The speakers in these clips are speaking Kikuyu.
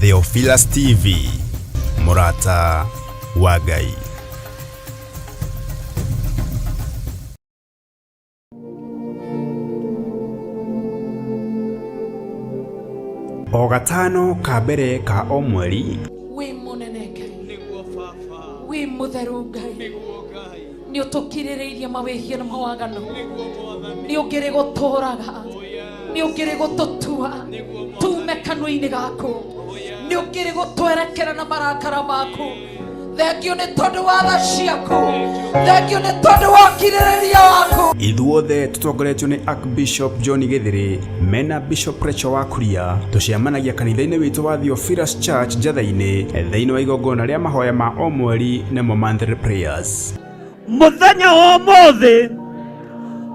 Theophilus TV, mũrata wa Ngai. O gatano ka mbere ka o mweri Wĩ mũnene Ngai, Nĩguo baba. Wĩ mũtheru Ngai. Nĩguo Ngai. Nĩ ũtũkirĩrĩirie mawĩhia na mawaganu. Nĩguo Mwathani. Nĩ ũngĩrĩ gũtũraga, nĩ ũngĩrĩ gũtũtua tume kanua-inĩ gaku, nĩ ũngĩrĩ gũtwerekera na marakara maku. Thengio nĩ tondũ wa tha ciaku, thengio nĩ tondũ wa ũkirĩrĩria waku. Ithuothe tũtongoretio nĩ Archbishop John Gĩthĩrĩ mena Bishop Rachel wa Kuria, tũcemanagia kanitha-inĩ witũ wa Theophilus Church Njatha-inĩ, thĩinĩ wa igongona rĩa mahoya ma o mweri nĩmo monthly prayers. Mũthenya wa ũmũthĩ,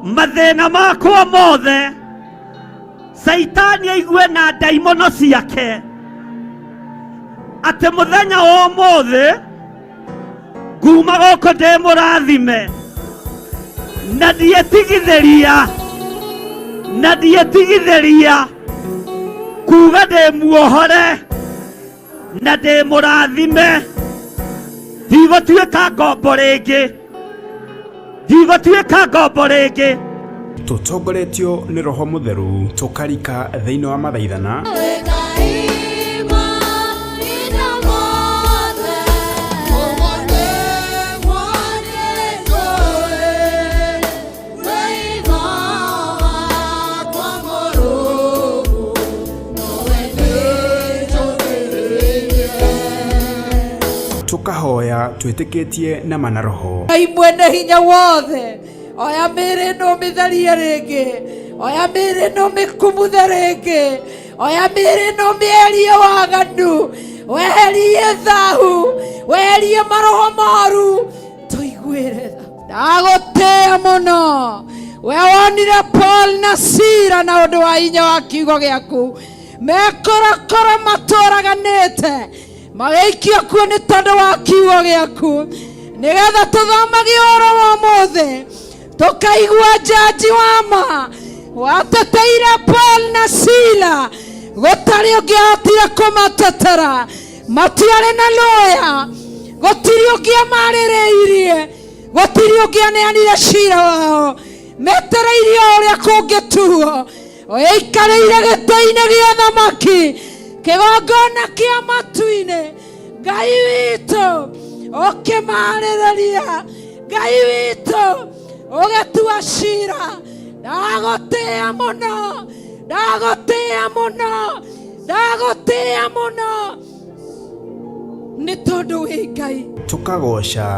mathĩna makwa mothe Caitani aigue na ndaimono ciake atĩ mũthenya wa ũmũthĩ nguma gũkũ ndĩ mũrathime na ndietigithĩria, na ndietigithĩria kuga ndĩ muohore na ndĩ mũrathime. Ndigũtuĩka ngombo rĩngĩ, ndigũtuĩka ngombo rĩngĩ. Tũtongoretio nĩ Roho Mũtheru, tũkarika thĩinĩ wa mathaithana tũkahoya twĩtĩkĩtie na mana roho. Ngai mwene hinya wothe, oya mĩĩrĩ ĩno ũmĩtherie rĩngĩ, oya mĩĩrĩ ĩno ũmĩkumuthe rĩngĩ, oya mĩĩrĩ ĩno ũmĩeherie waganu, weherie thahu, weherie maroho moru, tũiguĩre tha. Ndagũtĩĩa mũno we wonire Paul na Sila na ũndũ wa hinya wa kiugo gĩaku mekorokoro matũraganĩte magĩikio kuo nĩ tondũ wa kiugo gĩaku, nĩgetha tũthomage ũhoro wa ũmũthĩ tũkaigua njanji wa ma wateteire Paul na Sila, gũtarĩ ũngĩahotire kũmatetera, matiarĩ na lawyer, gũtirĩ ũngĩamarĩrĩirie, gũtirĩ ũngĩaneanire cira wao, metereirie o ũrĩa kũngĩtuo. Ũikarĩire gĩtĩ-inĩ gĩa thamaki, kĩgongona kĩa matu-inĩ, Ngai witũ ũkĩmarĩrĩria, Ngai witũ ũgĩtua cira. Ndagũtĩĩa mũno, ndagũtĩĩa mũno, ndagũtĩĩa mũno nĩ tondũ wĩ Ngai. Tũkagoca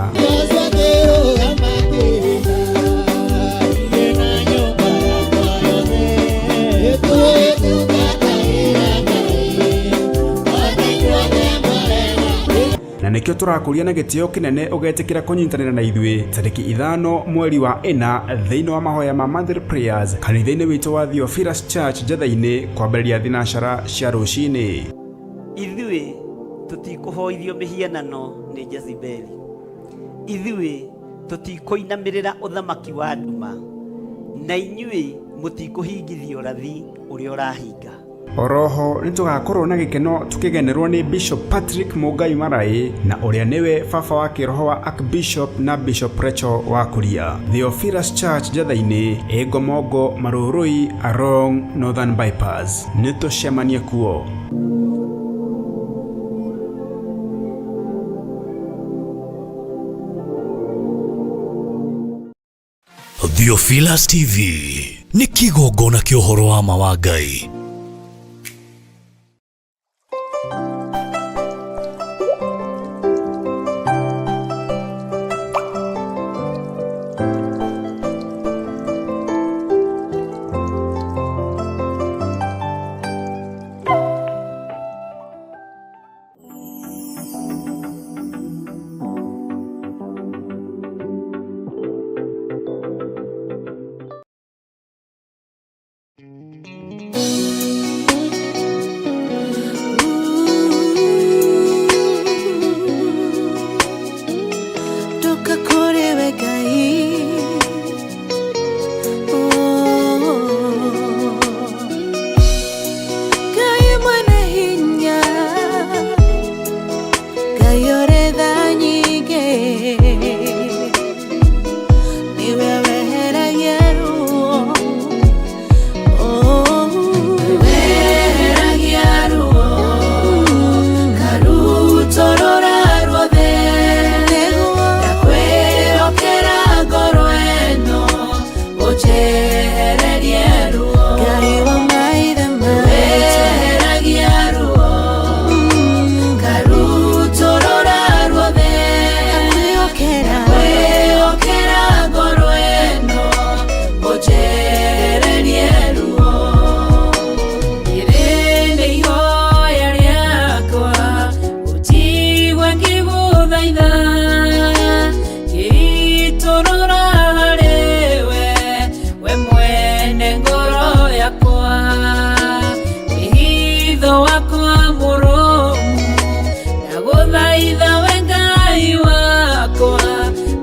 na nĩkĩo tũrakũria na gĩtĩo kĩnene ũgetĩkĩra kũnyitanĩra na ithuĩ tarĩki 5 mweri wa 4 thĩinĩ wa mahoya ma monthly prayers kanitha-inĩ witũ wa Theophilus Church Njatha-inĩ, kwambĩrĩria thinacara cia rũcinĩ. Ithuĩ tũtikũhoithio mĩhianano nĩ Jezebeli. Ithuĩ tũtikũinamĩrĩra ũthamaki wa nduma, na inyuĩ mũtikũhingithia ũrathi ũrĩa ũrahinga. Oroho nĩ tũgakorwo na gĩkeno tũkĩgenerwo nĩ Bishop Patrick Mũngai Maraĩ, na ũrĩa nĩwe baba wa kĩroho wa Archbishop na Bishop Rachel wa Kuria. Theophilus Church Njatha-inĩ, ĩ Ngomongo Marũrũi along Northern Bypass. Nĩ tũcemanie kuo. Theophilus TV nĩ kĩgongona kĩa ũhoro wa ma wa Ngai. Wakwa mũrũmu, ndagũthaitha we Ngai wakwa,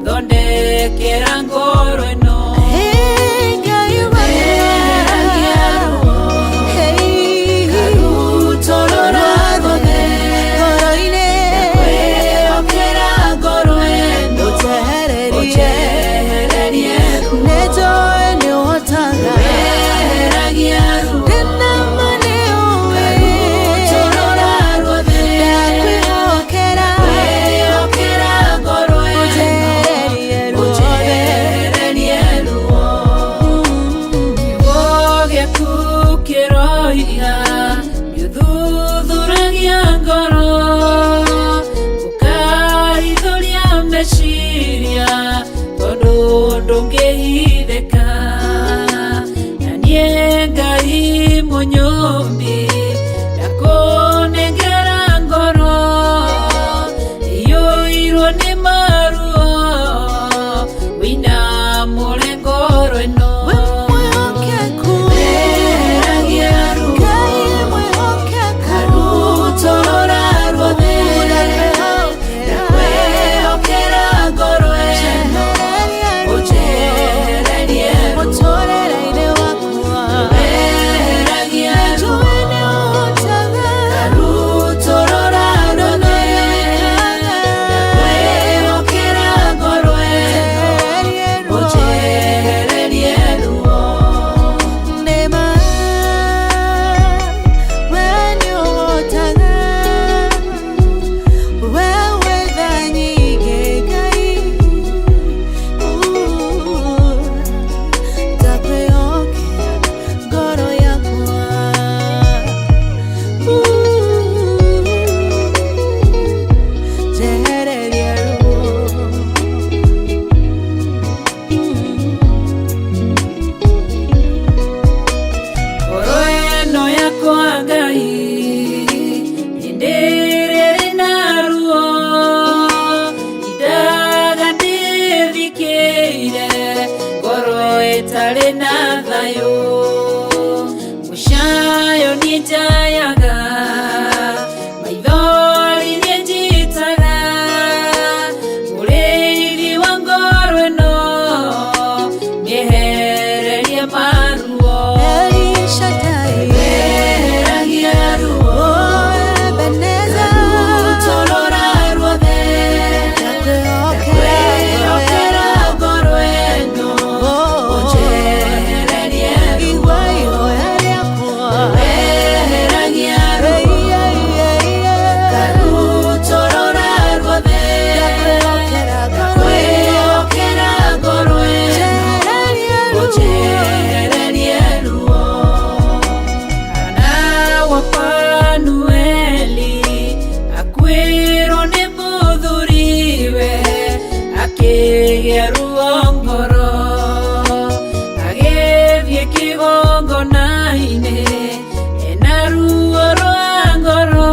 thondekera ngoro ĩno. Weheragia ruo, karutũrũra ruothe, ndakwĩhokera ngoro ĩno, ũnjehererie ruo. Weheragia ruo, karutũrũra ruothe, ndakwĩhokera ngoro ĩno, ũnjehererie ruo. Kiugo gĩaku kĩroiga nĩũthuthuragia ngoro, ũkarithũria meciria, tondũ ndũngĩhithĩka. Na niĩ Ngai mũnyũmbi, ndakũnengera ngoro iyũirwo nĩ maruo, wĩinamũre ngoro ĩno. Weheragia ruo, karutũrũra ruothe, ndakwĩhokera ngoro ĩno, ũnjehererie ruo. Weheragia ruo, karutũrũra ruothe, ndakwĩhokera ngoro ĩno, ũnjehererie ruo. Ngoro ĩno yakwa Ngai, nĩndĩrĩrĩ na ruo, indaga ndĩthikĩire, ngoro ĩtarĩ na thayũ. Mũcayo niĩ njayaga, maithori niĩ njitaga, mũrĩithi wa ngoro ĩno, mĩehererie maruo. Weheragia ruo, karutũrũra ruothe, ndakwĩhokera ngoro ĩno, ũnjehererie ruo. Weheragia ruo, karutũrũra ruothe, ndakwĩhokera ngoro ĩno, ũnjehererie ruo. Hana wa Fanueli akuĩrwo nĩ mũthuriwe, akĩgĩa ruo ngoro, agĩthiĩ kĩgongona-inĩ ena ruo rwa ngoro,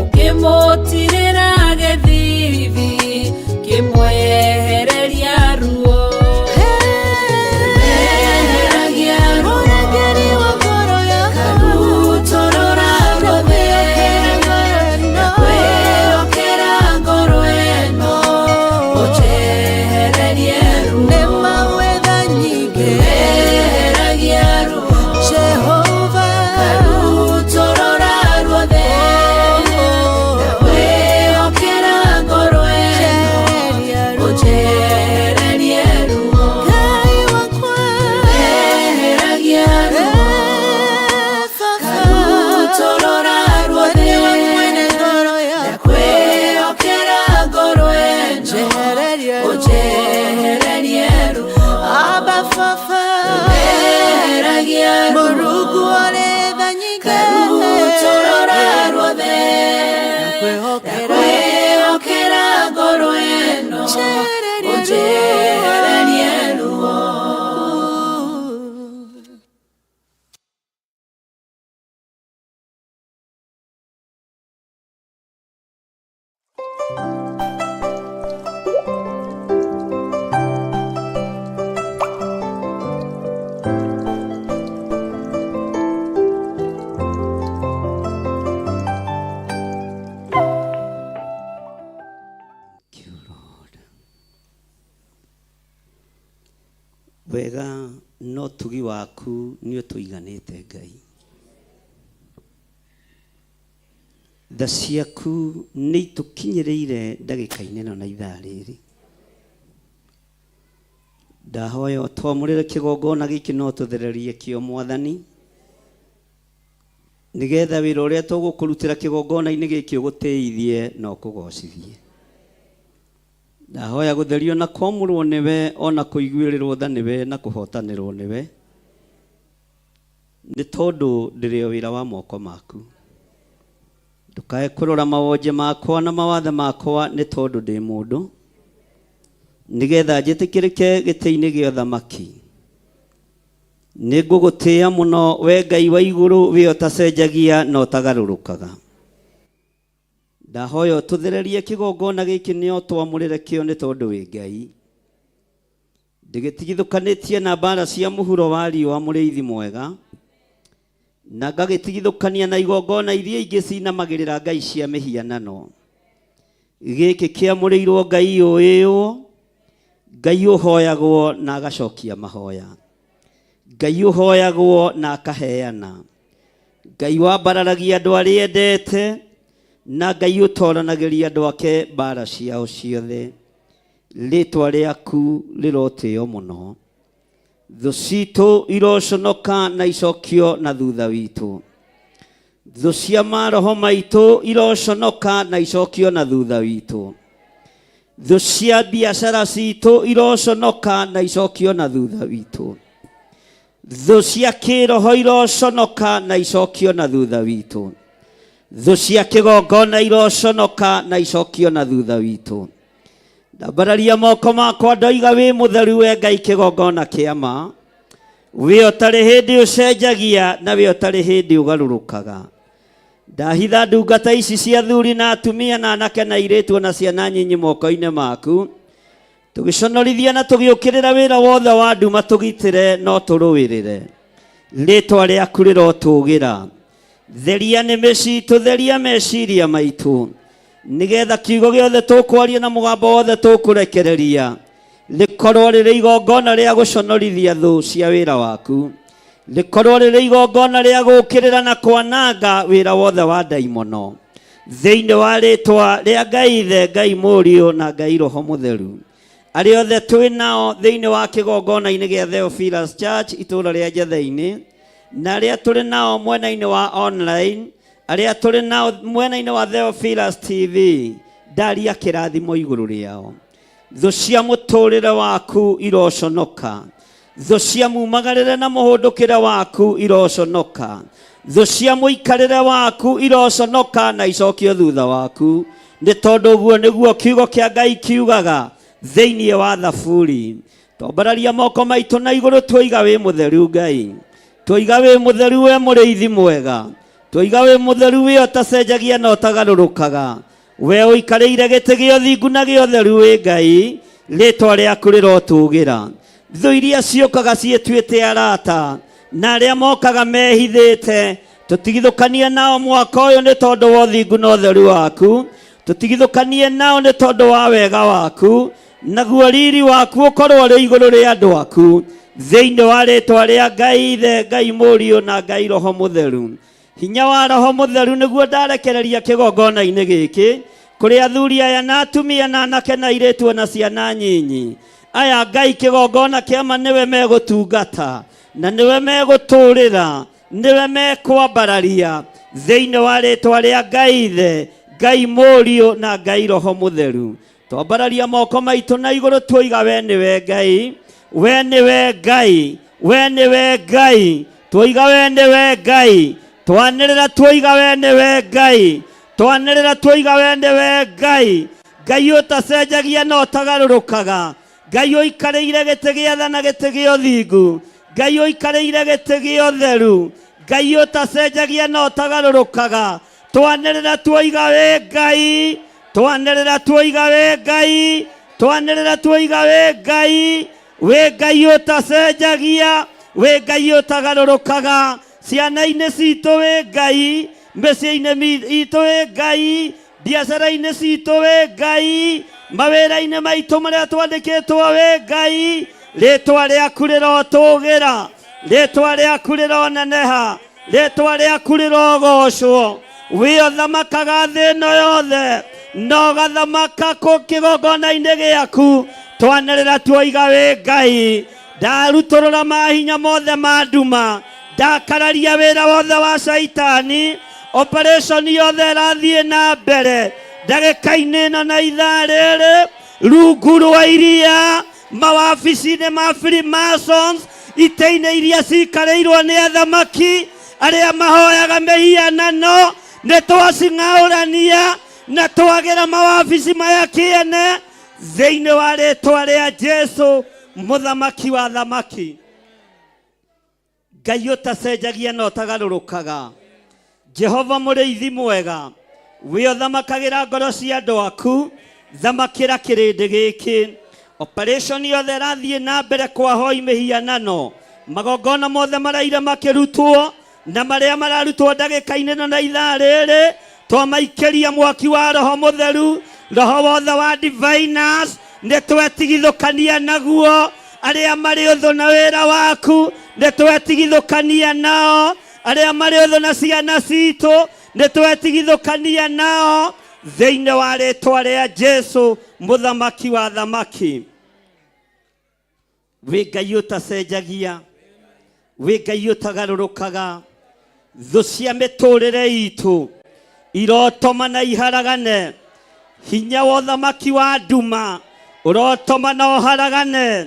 ũkĩmũtirĩra gĩthithi, kĩmwehereria ruo. Weheragia ruo, karutũrũra ruothe, ndakwĩhokera ngoro ĩno, ũnjehererie ruo. Weheragia ruo, karutũrũra ruothe, ndakwĩhokera ngoro ĩno, ũnjehererie ruo. Weheragia ruo, karutũrũra ruothe, ndakwĩhokera ngoro ĩno, ũnjehererie ruo. Weheragia ruo, karutũrũra ruothe, ndakwĩhokera ngoro ĩno, ũnjehererie ruo. Wega no tugi waku nĩ ũtũiganĩte Ngai. Tha ciaku nĩ itũkinyĩrĩire ndagĩka-inĩ ĩno na ithaa rĩrĩ. Ndahoya ũtwamũrĩre kĩgongona gĩkĩ no tũthererie kĩo Mwathani, nĩgetha wĩra ũrĩa tũgũkũrutĩra kĩgongona-inĩ gĩkĩ ũgũtĩithie na ũkũgocithie. Ndahoya gũtherio na kwamũrwo nĩwe, ona kũiguĩrĩrwo tha nĩwe na kũhotanĩrwo nĩwe, nĩ tondũ ndĩrĩ o wĩra wa moko maku. Ndũkae kũrora mawonje makwa na mawathe makwa, nĩ tondũ ndĩ mũndũ, nĩgetha njĩtĩkĩrĩke gĩtĩ-inĩ gĩa ũthamaki. Nĩ ngũgũtĩĩa mũno we Ngai wa igũrũ, we ũtacenjagia na ũtagarũrũkaga. Ndahoya ũtũthererie kĩgongona gĩkĩ nĩ ũtwamũrĩre kĩo, nĩ tondũ wĩ Ngai. Ndĩgĩtigithũkanĩtie na mbara cia mũhuro wa riũa, mũrĩithi mwega, na ngagĩtigithũkania na igongona iria ingĩ cinamagĩrĩra ngai cia mĩhianano. Gĩkĩ kĩamũrĩirwo Ngai ũĩywo, Ngai ũhoyagwo na agacokia mahoya, Ngai ũhoyagwo na akaheana, Ngai wambararagia andũ arĩa endete, na Ngai ũtoranagĩria andũ ake mbara ciao ciothe. Rĩtwa rĩaku rĩrotĩo mũno. Thũ citũ iroconoka na icokio na thutha witũ. Thũ cia maroho maitũ iroconoka na icokio na thutha witũ. Thũ cia biacara citũ iroconoka na icokio na thutha witũ. Thũ cia kĩroho iroconoka na icokio na thutha witũ. Thũ cia kĩgongona iroconoka na icokio na thutha witũ. Ndambararia moko makwa ndoiga wĩ mũtheru we Ngai kĩgongona kĩa ma, wĩ ũtarĩ hĩndĩ ũcenjagia na wĩ ũtarĩ hĩndĩ ũgarũrũkaga. Ndahitha ndungata ici cia athuri na atumia na anake na airĩtu na ciana nyinyi moko-inĩ maku, tũgĩconorithia na tũgĩũkĩrĩra wĩra wothe wa nduma, tũgitĩre no tũrũĩrĩre. Rĩtwa rĩaku rĩrotũgĩra. Theria nĩmĩ citũ, theria meciria maitũ, nĩgetha kiugo gĩothe tũkwaria na mũgambo wothe tũkũrekereria rĩkorwo rĩrĩ igongona rĩa gũconorithia thũ cia wĩra waku, rĩkorwo rĩrĩ igongona rĩa gũũkĩrĩra na kwananga wĩra wothe wa ndaimono, thĩinĩ wa rĩtwa rĩa Ngai Ithe, Ngai Mũriũ na Ngai Roho Mũtheru. Arĩa othe twĩ nao thĩinĩ wa kĩgongona-inĩ gĩa Theophilus Church itũũra rĩa Njatheinĩ, na arĩa tũrĩ nao mwena-inĩ wa online, arĩa tũrĩ nao mwena-inĩ wa Theophilus TV, ndaria kĩrathimo igũrũ rĩao. Thũ cia mũtũrĩre waku iroconoka. Thũ cia mumagarĩre na mũhũndũkĩre waku iroconoka. Thũ cia mũikarĩre waku iroconoka na icokio thutha waku, nĩ tondũ ũguo nĩguo kiugo kĩa Ngai kiugaga thĩinĩ wa Thaburi. Twambararia moko maitũ na igũrũ, twoiga wĩ mũtheru Ngai, twoiga wĩ mũtheru we mũrĩithi mwega, twoiga wĩ mũtheru we ũtacenjagia na ũtagarũrũkaga, we ũikarĩire gĩtĩ gĩa ũthingu na gĩa ũtheru wĩ Ngai, rĩtwa rĩaku rĩrotũgĩra. Thũ iria ciũkaga ciĩtuĩte arata na arĩa mokaga mehithĩte, tũtigithũkanie nao mwaka ũyũ nĩ tondũ wa ũthingu na ũtheru waku, tũtigithũkanie nao nĩ tondũ wa wega waku, naguo riri waku ũkorwo ũrĩ igũrũ rĩa andũ aku, thĩinĩ wa rĩtwa rĩa Ngai Ithe, Ngai Mũriũ na Ngai Roho Mũtheru. Hinya wa Roho Mũtheru nĩguo ndarekereria kĩgongona-inĩ gĩkĩ kũrĩ athuri aya na atumia na anake na airĩtu na ciana nyinyi. Aya Ngai kĩgongona kĩa ma nĩwe megũtungata na nĩwe megũtũrĩra, nĩwe mekwambararia, thĩinĩ wa rĩtwa rĩa Ngai Ithe, Ngai Mũriũ na Ngai Roho Mũtheru. Twambararia moko maitũ na igũrũ, twoiga we nĩwe Ngai, we nĩwe Ngai, we nĩwe Ngai. Twoiga we nĩwe Ngai, twanĩrĩra twoiga we nĩwe Ngai, twanĩrĩra twoiga we nĩwe Ngai. Ngai ũtacenjagia na ũtagarũrũkaga, Ngai ũikarĩire gĩtĩ gĩa tha na gĩtĩ gĩa ũthingu, Ngai ũikarĩire gĩtĩ gĩa ũtheru, Ngai ũtacenjagia na ũtagarũrũkaga. Twanĩrĩra twoiga wĩ Ngai, twanĩrĩra twoiga wĩ Ngai, twanĩrĩra twoiga wĩ Ngai, wĩ Ngai ũtacenjagia, wĩ Ngai ũtagarũrũkaga. Ciana-inĩ citũ wĩ Ngai, mĩciĩ-inĩ itũ wĩ Ngai, biacara-inĩ citũ wĩ Ngai, mawĩra-inĩ maitũ marĩa twandĩkĩtwo wĩ Ngai. Rĩtwa rĩaku rĩrotũgĩra, rĩtwa rĩaku rĩroneneha, rĩtwa rĩaku rĩrogocwo. Wĩ ũthamakaga thĩ ĩno yothe na ũgathamaka kũ kĩgongona-inĩ gĩaku. Twanĩrĩra tuoiga wĩ Ngai. Ndarutũrũra mahinya mothe ma nduma, ndakararia wĩra wothe wa caitani. Operation yothe ĩrathiĩ na mbere ndagĩka-inĩ ĩno na ithaa rĩrĩ, rungu rwa iria, mawabici-inĩ ma Freemasons, itĩ-inĩ iria cikarĩirwo nĩ athamaki arĩa mahoyaga mĩhianano. Nĩ twacing'aũrania na twagĩra mawabici maya kĩene thĩinĩ wa rĩtwa rĩa Jesu, mũthamaki wa thamaki. Ngai ũtacenjagia na ũtagarũrũkaga, Jehova mũrĩithi mwega, wĩ ũthamakagĩra ngoro cia andũ aku, thamakĩra kĩrĩndĩ gĩkĩ. Operation yothe ĩrathiĩ na mbere kwa hoi mĩhianano, magongona mothe maraire makĩrutwo na marĩa mararutwo ndagĩka-inĩ ĩno na ithaa rĩrĩ, twamaikĩria mwaki wa roho mũtheru. Roho wothe wa diviners nĩ twetigithũkania naguo. Arĩa marĩ ũthũ na wĩra waku nĩ twetigithũkania nao. Arĩa marĩ ũthũ na ciana citũ nĩ twetigithũkania nao thĩinĩ wa rĩtwa rĩa Jesu, mũthamaki wa thamaki. Wĩ Ngai ũtacenjagia, wĩ Ngai ũtagarũrũkaga. Thũ cia mĩtũrĩre itũ irotoma na iharagane. Hinya wa ũthamaki wa nduma ũrotoma na ũharagane.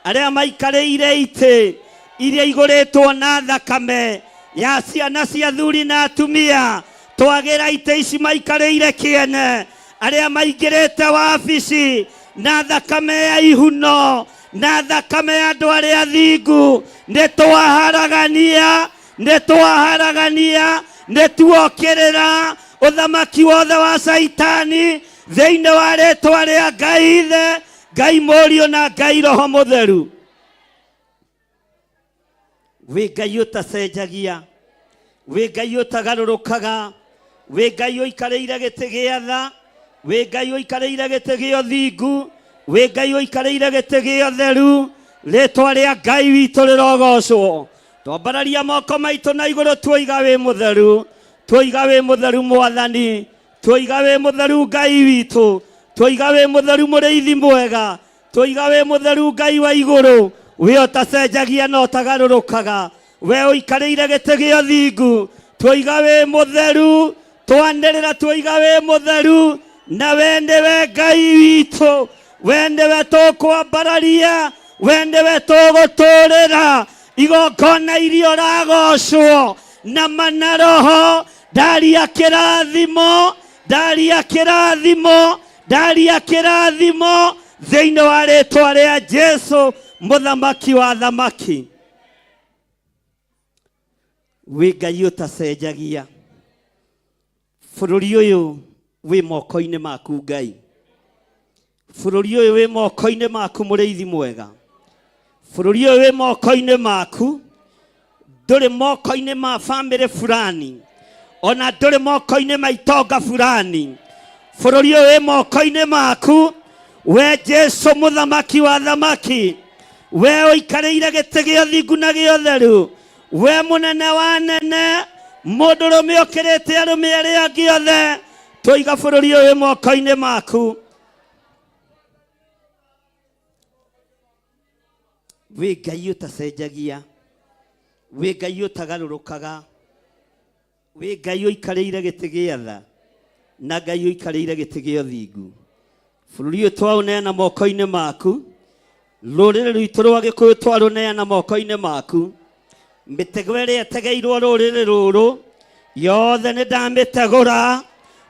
Arĩa maikarĩire itĩ iria igũrĩtwo na thakame ya ciana cia thuri na atumia, twagĩra itĩ ici maikarĩire kĩene. Arĩa maingĩrĩte wabici na thakame ya ihuno na thakame ya andũ arĩa thingu, nĩ twaharagania, nĩ twaharagania, nĩ tuokĩrĩra ũthamaki wothe wa caitani thĩinĩ wa rĩtwa rĩa Ngai Ithe, Ngai Mũriũ na Ngai Roho Mũtheru. Wĩ Ngai ũtacenjagia, wĩ Ngai ũtagarũrũkaga, wĩ Ngai ũikarĩire gĩtĩ gĩa tha, wĩ Ngai ũikarĩire gĩtĩ gĩa ũthingu, wĩ Ngai ũikarĩire gĩtĩ gĩa ũtheru. Rĩtwa rĩa Ngai witũ rĩrogocwo. Twambararia moko maitũ na igũrũ, tuoiga wĩ mũtheru, tuoiga wĩ mũtheru Mwathani, tuoiga wĩ mũtheru Ngai witũ, tuoiga wĩ mũtheru mũrĩithi mwega, tuoiga wĩ mũtheru Ngai wa igũrũ, wĩ ũtacenjagia na ũtagarũrũkaga, we ũikarĩire gĩtĩ gĩa ũthingu. Tuoiga wĩ mũtheru, twanĩrĩra tuoiga wĩ mũtheru, na we nĩwe Ngai witũ, we nĩwe tũkwambararia, we nĩwe tũgũtũrĩra igongona iria ũragocwo na mana roho. Ndaria kĩrathimo, ndaria kĩrathimo, ndaria kĩrathimo thĩinĩ wa rĩtwa rĩa Jesu, mũthamaki wa thamaki. Wĩ Ngai ũtacenjagia. Bũrũri ũyũ wĩ moko-inĩ maku Ngai, bũrũri ũyũ wĩ moko-inĩ maku mũrĩithi mwega, bũrũri ũyũ wĩ moko-inĩ maku. Ndũrĩ moko-inĩ ma bamĩrĩ fulani, ona ndũrĩ moko-inĩ ma itonga fulani. Bũrũri ũyũ wĩ moko-inĩ maku we Jesu, mũthamaki wa thamaki, we ũikarĩire gĩtĩ gĩa ũthingu na gĩa ũtheru, we mũnene wa nene, mũndũrũme ũkĩrĩte arũme arĩa angĩ othe. Tũiga bũrũri ũyũ wĩ moko-inĩ maku. Wĩ Ngai ũtacenjagia, wĩ Ngai ũtagarũrũkaga, wĩ Ngai ũikarĩire gĩtĩ gĩa tha na Ngai ũikarĩire gĩtĩ gĩa ũthingu. Bũrũri ũyũ twaũneana moko-inĩ maku, rũrĩrĩ rwitũ rwa Gĩkũyũ twarũneana moko-inĩ maku. Mĩtego ĩrĩa ĩtegeirwo rũrĩrĩ rũrũ yothe nĩ ndamĩtegũra,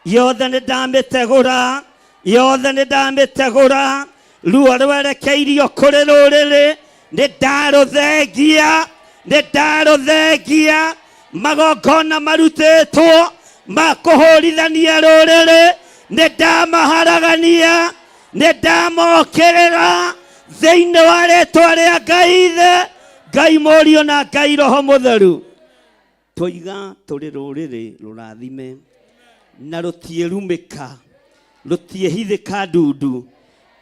yothe nĩ ndamĩtegũra, yothe nĩ ndamĩtegũra. Ruo rwerekeirio kũrĩ rũrĩrĩ nĩ ndarũthengia, nĩ ndarũthengia. Magongona marutĩtwo ma kũhũrithania rũrĩrĩ nĩ ndamaharagania, nĩ ndamokĩrĩra thĩinĩ wa rĩtwa rĩa Ngai Ithe, Ngai Mũriũ na Ngai Roho Mũtheru. Tũiga tũrĩ rũrĩrĩ rũrathime na rũtiĩrumĩka, rũtiĩhithĩka ndundu.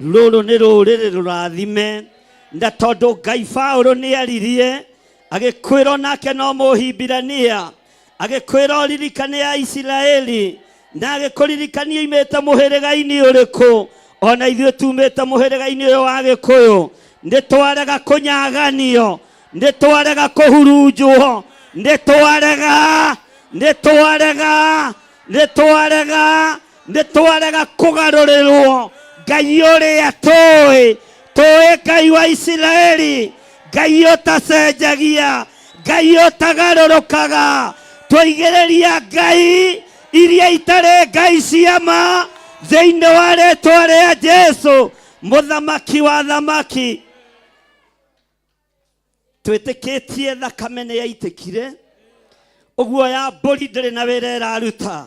Rũrũ nĩ rũrĩrĩ rũrathime. Na tondũ Ngai Paũlũ nĩaririe agĩkwĩrwo nake no Mũhibirania, agĩkwĩra ũririkane ya Isiraeli, na agĩkũririkania imĩte mũhĩrĩga-inĩ ũrĩkũ. Ona ithuĩ tumĩte mũhĩrĩga-inĩ ũyũ wa Gĩkũyũ, nĩ twarega kũnyaganio, nĩ twarega kũhurunjwo, nĩ twarega, nĩ twarega, nĩ twarega, nĩ twarega kũgarũrĩrwo. Ngai ũrĩa tũĩ, tũĩ Ngai wa Isiraeli, Ngai ũtacenjagia, Ngai ũtagarũrũkaga. Twaigĩrĩria Ngai iria itarĩ Ngai cia ma thĩinĩ wa rĩtwa rĩa Jesu, mũthamaki wa thamaki. Twĩtĩkĩtie thakame nĩ yaitĩkire, ũguo ya mbũri ndĩrĩ na wĩra ĩraruta,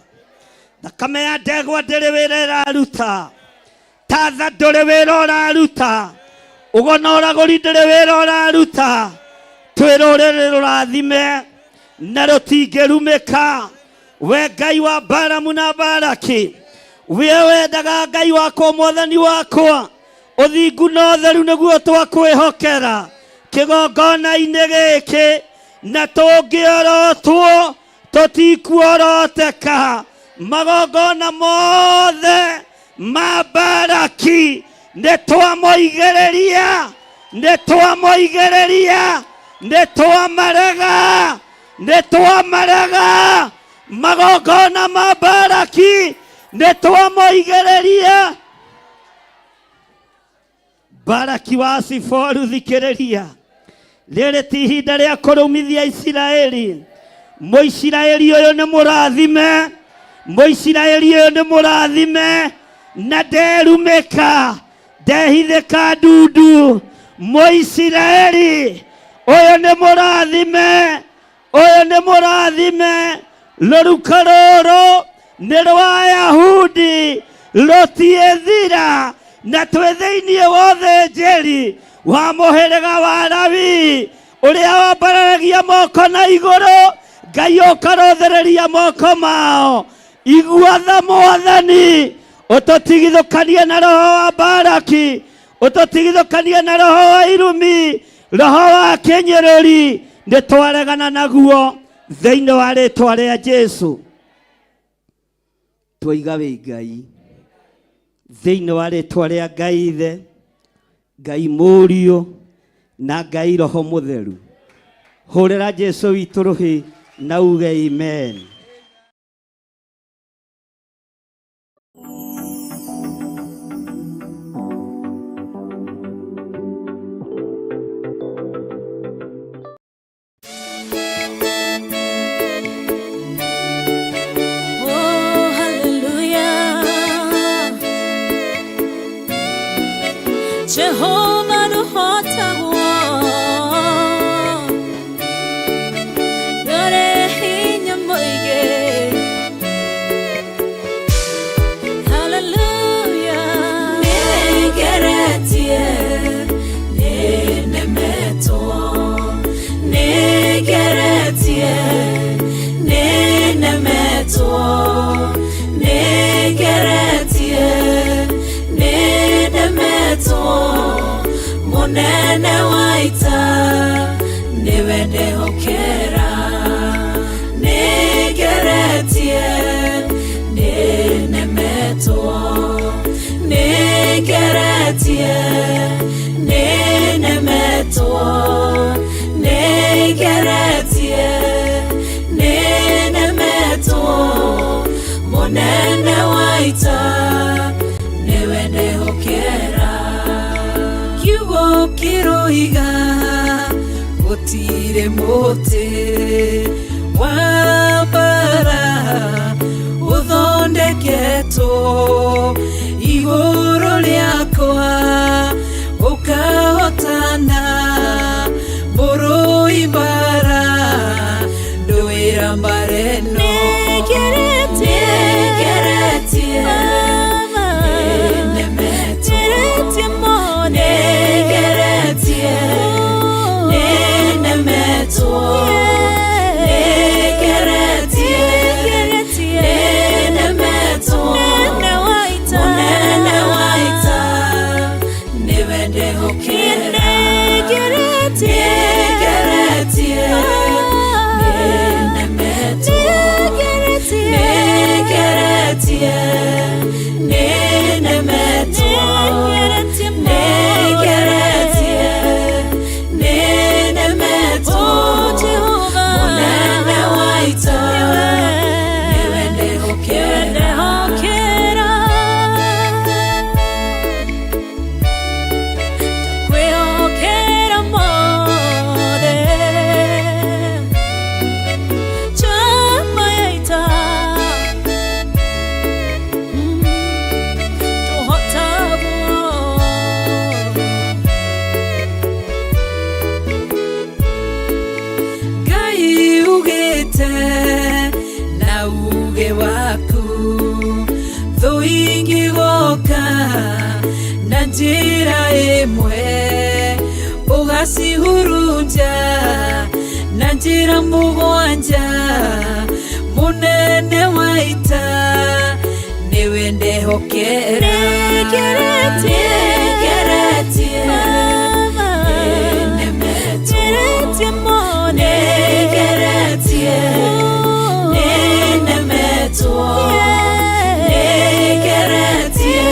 thakame ya ndegwa ndĩrĩ wĩra ĩraruta, tatha ndũrĩ wĩra ũraruta, ũgo na ũragũri ndĩrĩ wĩra ũraruta. Twĩ rũrĩrĩ rũrathime na rũtingĩrumĩka. We Ngai wa Balamu na Balaki, we wendaga Ngai wakwa, mwathani wakwa, ũthingu na ũtheru nĩguo twakwĩhokera kĩgongona-inĩ gĩkĩ, na tũngĩorotwo tũtikuoroteka. Magongona mothe ma Balaki nĩ twamoigĩrĩria, nĩ twamoigĩrĩria, nĩ twamarega, nĩ twamarega. Magongona ma Balaki nĩ twamoigĩrĩria. Balaki wa Siforu, thikĩrĩria, rĩrĩ ti ihinda rĩa kũrũmithia Isiraeli. Mũisiraeli ũyũ nĩ mũrathime, Mũisiraeli ũyũ nĩ mũrathime, na nderumĩka, ndehithĩka ndundu. Mũisiraeli ũyũ nĩ mũrathime, ũyũ nĩ mũrathime. Rũruka rũrũ nĩ rwa Ayahudi, rũtiĩthira, na twĩ thĩinĩ wa ũthĩnjĩri wa mũhĩrĩga wa Lawi, ũrĩa wambararagia moko na igũrũ, Ngai ũkarũthĩrĩria moko mao. Igua tha Mwathani, ũtũtigithũkanie na roho wa Balaki, ũtũtigithũkanie na roho wa irumi, roho wa kĩnyũrũri, nĩ twaregana naguo thĩinĩ wa rĩtwa rĩa Jesu. Twaiga wĩ Ngai thĩinĩ wa rĩtwa rĩa Ngai Ithe, Ngai Mũriũ na Ngai Roho Mũtheru. Hũrĩra Jesu witũ rũhĩ na uge amen. Oh, hallelujah. Jehovah nũhotagwo, ndũrĩ hinya mũingĩ. Hallelujah. Nĩngeretie, nĩnemetwo, nĩngeretie, nĩnemetwo, nĩngeretie, nĩnemetwo. Mũnene wa ita nĩwe ndehokera. Nĩngeretie, nĩnemetwo, nĩngeretie, nĩnemetwo, nĩngeretie, nĩnemetwo. Mũnene wa ita nĩwe ndehokera. Kiugo kĩroiga gũtirĩ mũtĩ wa mbara ũthondeketwo igũrũ rĩakwa ũkahotana. Mũrũi mbara ndũĩra mbara ĩno. Nĩngeretie, nĩnemetwo, nĩngeretie, nĩnemetwo, nĩngeretie, Nĩngeretie, nĩnemetwo. Nĩngeretie, nĩnemetwo. Mũnene wa ita, nĩwe ndĩhokera. Kwĩhokera mothe chama ya ita tũhotagwo Ngai ugĩte na uge waku thũ ingĩgoka na njĩra ĩmwe ũgacihurunja na njĩra mũgwanja mũnene wa ita nĩwe ndehokera. Nĩngeretie, Nĩngeretie, nĩnemetwo. Nĩngeretie, nĩnemetwo. Nĩngeretie,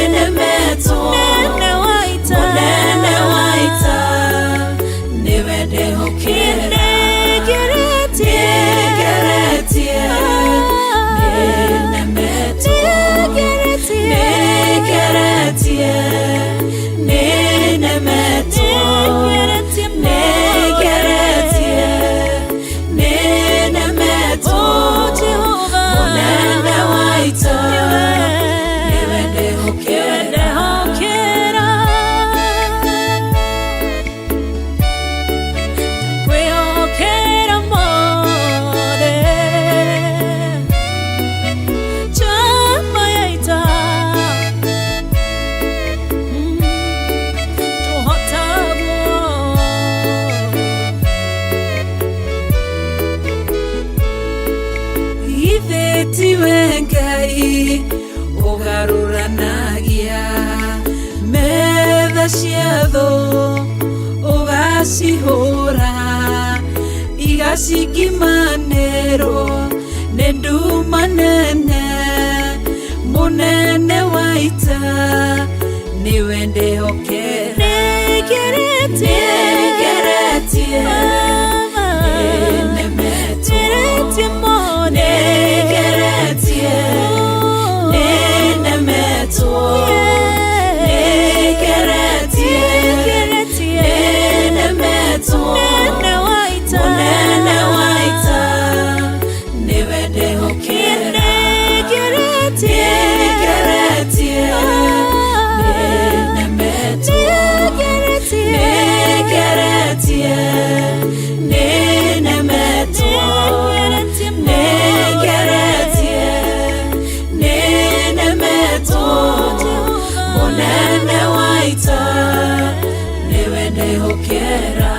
nĩnemetwo. Mũnene wa ita, nĩwe ndĩhokera. Nĩngeretie, nĩnemetwo. Nĩngeretie, nĩnemetwo. Nĩngeretie, nĩnemetwo. Mũnene wa ita, nĩwe ndĩhokera. Kwĩhokera mothe chama ya ita tũhotagwo Githĩ tiwe Ngai ũgarũranagia metha cia thũ ũgacihũra igacingimanĩrwo nĩ nduma nene mũnene wa ita nĩwe ndĩhokera. Nĩngeretie, Nĩngeretie, nĩnemetwo. Nĩngeretie, nĩnemetwo. Nĩngeretie, nĩnemetwo. Mũnene wa ita, nĩwe ndĩhokera. Nĩngeretie, nĩnemetwo. Nĩngeretie, nĩnemetwo. Nĩngeretie, nĩnemetwo. Mũnene wa ita, nĩwe ndĩhokera.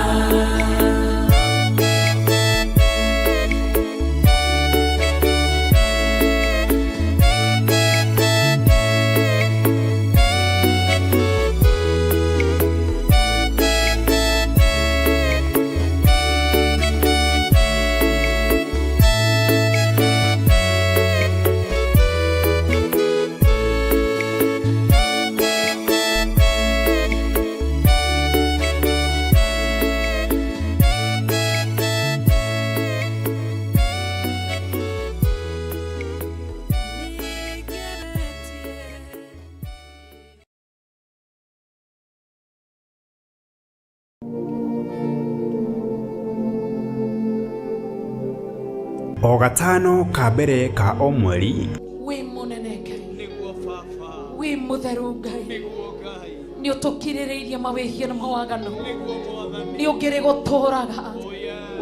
O gatano ka mbere ka o mweri wĩ mũnene Ngai, Nĩguo baba. wĩ mũtheru Ngai, Nĩguo Ngai. nĩ ũtũkirĩrĩirie mawĩhia na mawaganu, Nĩguo Mwathani. nĩ ũngĩrĩ gũtũraga,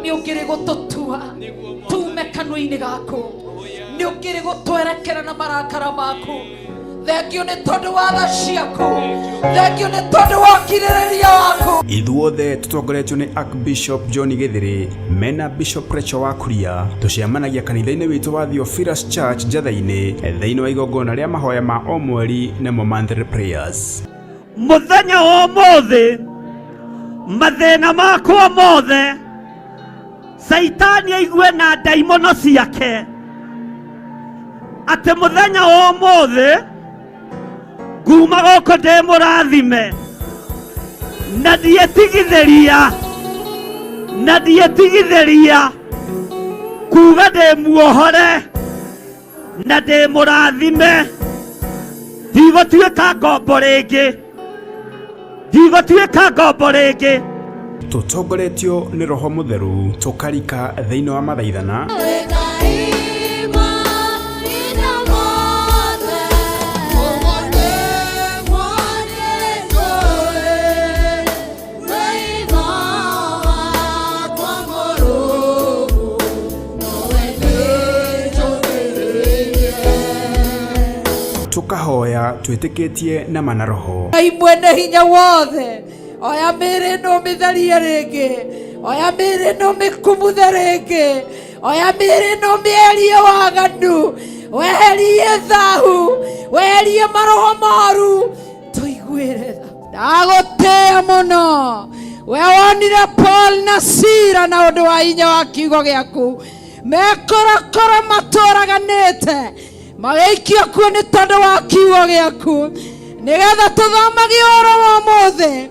nĩ ũngĩrĩ gũtũtua tume kanua-inĩ gaku, nĩ ũngĩrĩ gũtwerekera na marakara maku. Thengio nĩ tondũ wa tha ciaku, thengio nĩ tondũ wa ũkirĩrĩria waku. Ithuothe tũtongoretio nĩ Archbishop John Gĩthĩrĩ mena Bishop Rachel wa Kuria tũcemanagia kanitha-inĩ witũ wa Theophilus Church Njatha-inĩ thĩinĩ wa igongona rĩa mahoya ma o mweri nĩmo monthly prayers. Mũthenya wa ũmũthĩ mathĩna makwa mothe Caitani aigue na ndaimono ciake. Atĩ mũthenya wa ũmũthĩ nguma gũkũ ndĩ mũrathime na ndietigithĩria na ndietigithĩria kuga ndĩ muohore na ndĩ mũrathime ndigũtuĩka ngombo rĩngĩ ndigũtuĩka ngombo rĩngĩ. Tũtongoretio nĩ Roho Mũtheru tũkarika thĩinĩ wa mathaithana tũkahoya twĩtĩkĩtie na mana roho. Ngai mwene hinya wothe, oya mĩĩrĩ ĩno ũmĩtherie rĩngĩ, oya mĩĩrĩ ĩno ũmĩkumuthe rĩngĩ, oya mĩĩrĩ ĩno ũmĩeherie waganu, weherie thahu, weherie maroho moru, tũiguĩre tha. Ndagũtĩĩa mũno we wonire Paul na Sila na ũndũ wa hinya wa kiugo gĩaku mekorokoro matũraganĩte magĩikio kuo nĩ tondũ wa kiugo gĩaku nĩgetha tũthomage ũhoro wa ũmũthĩ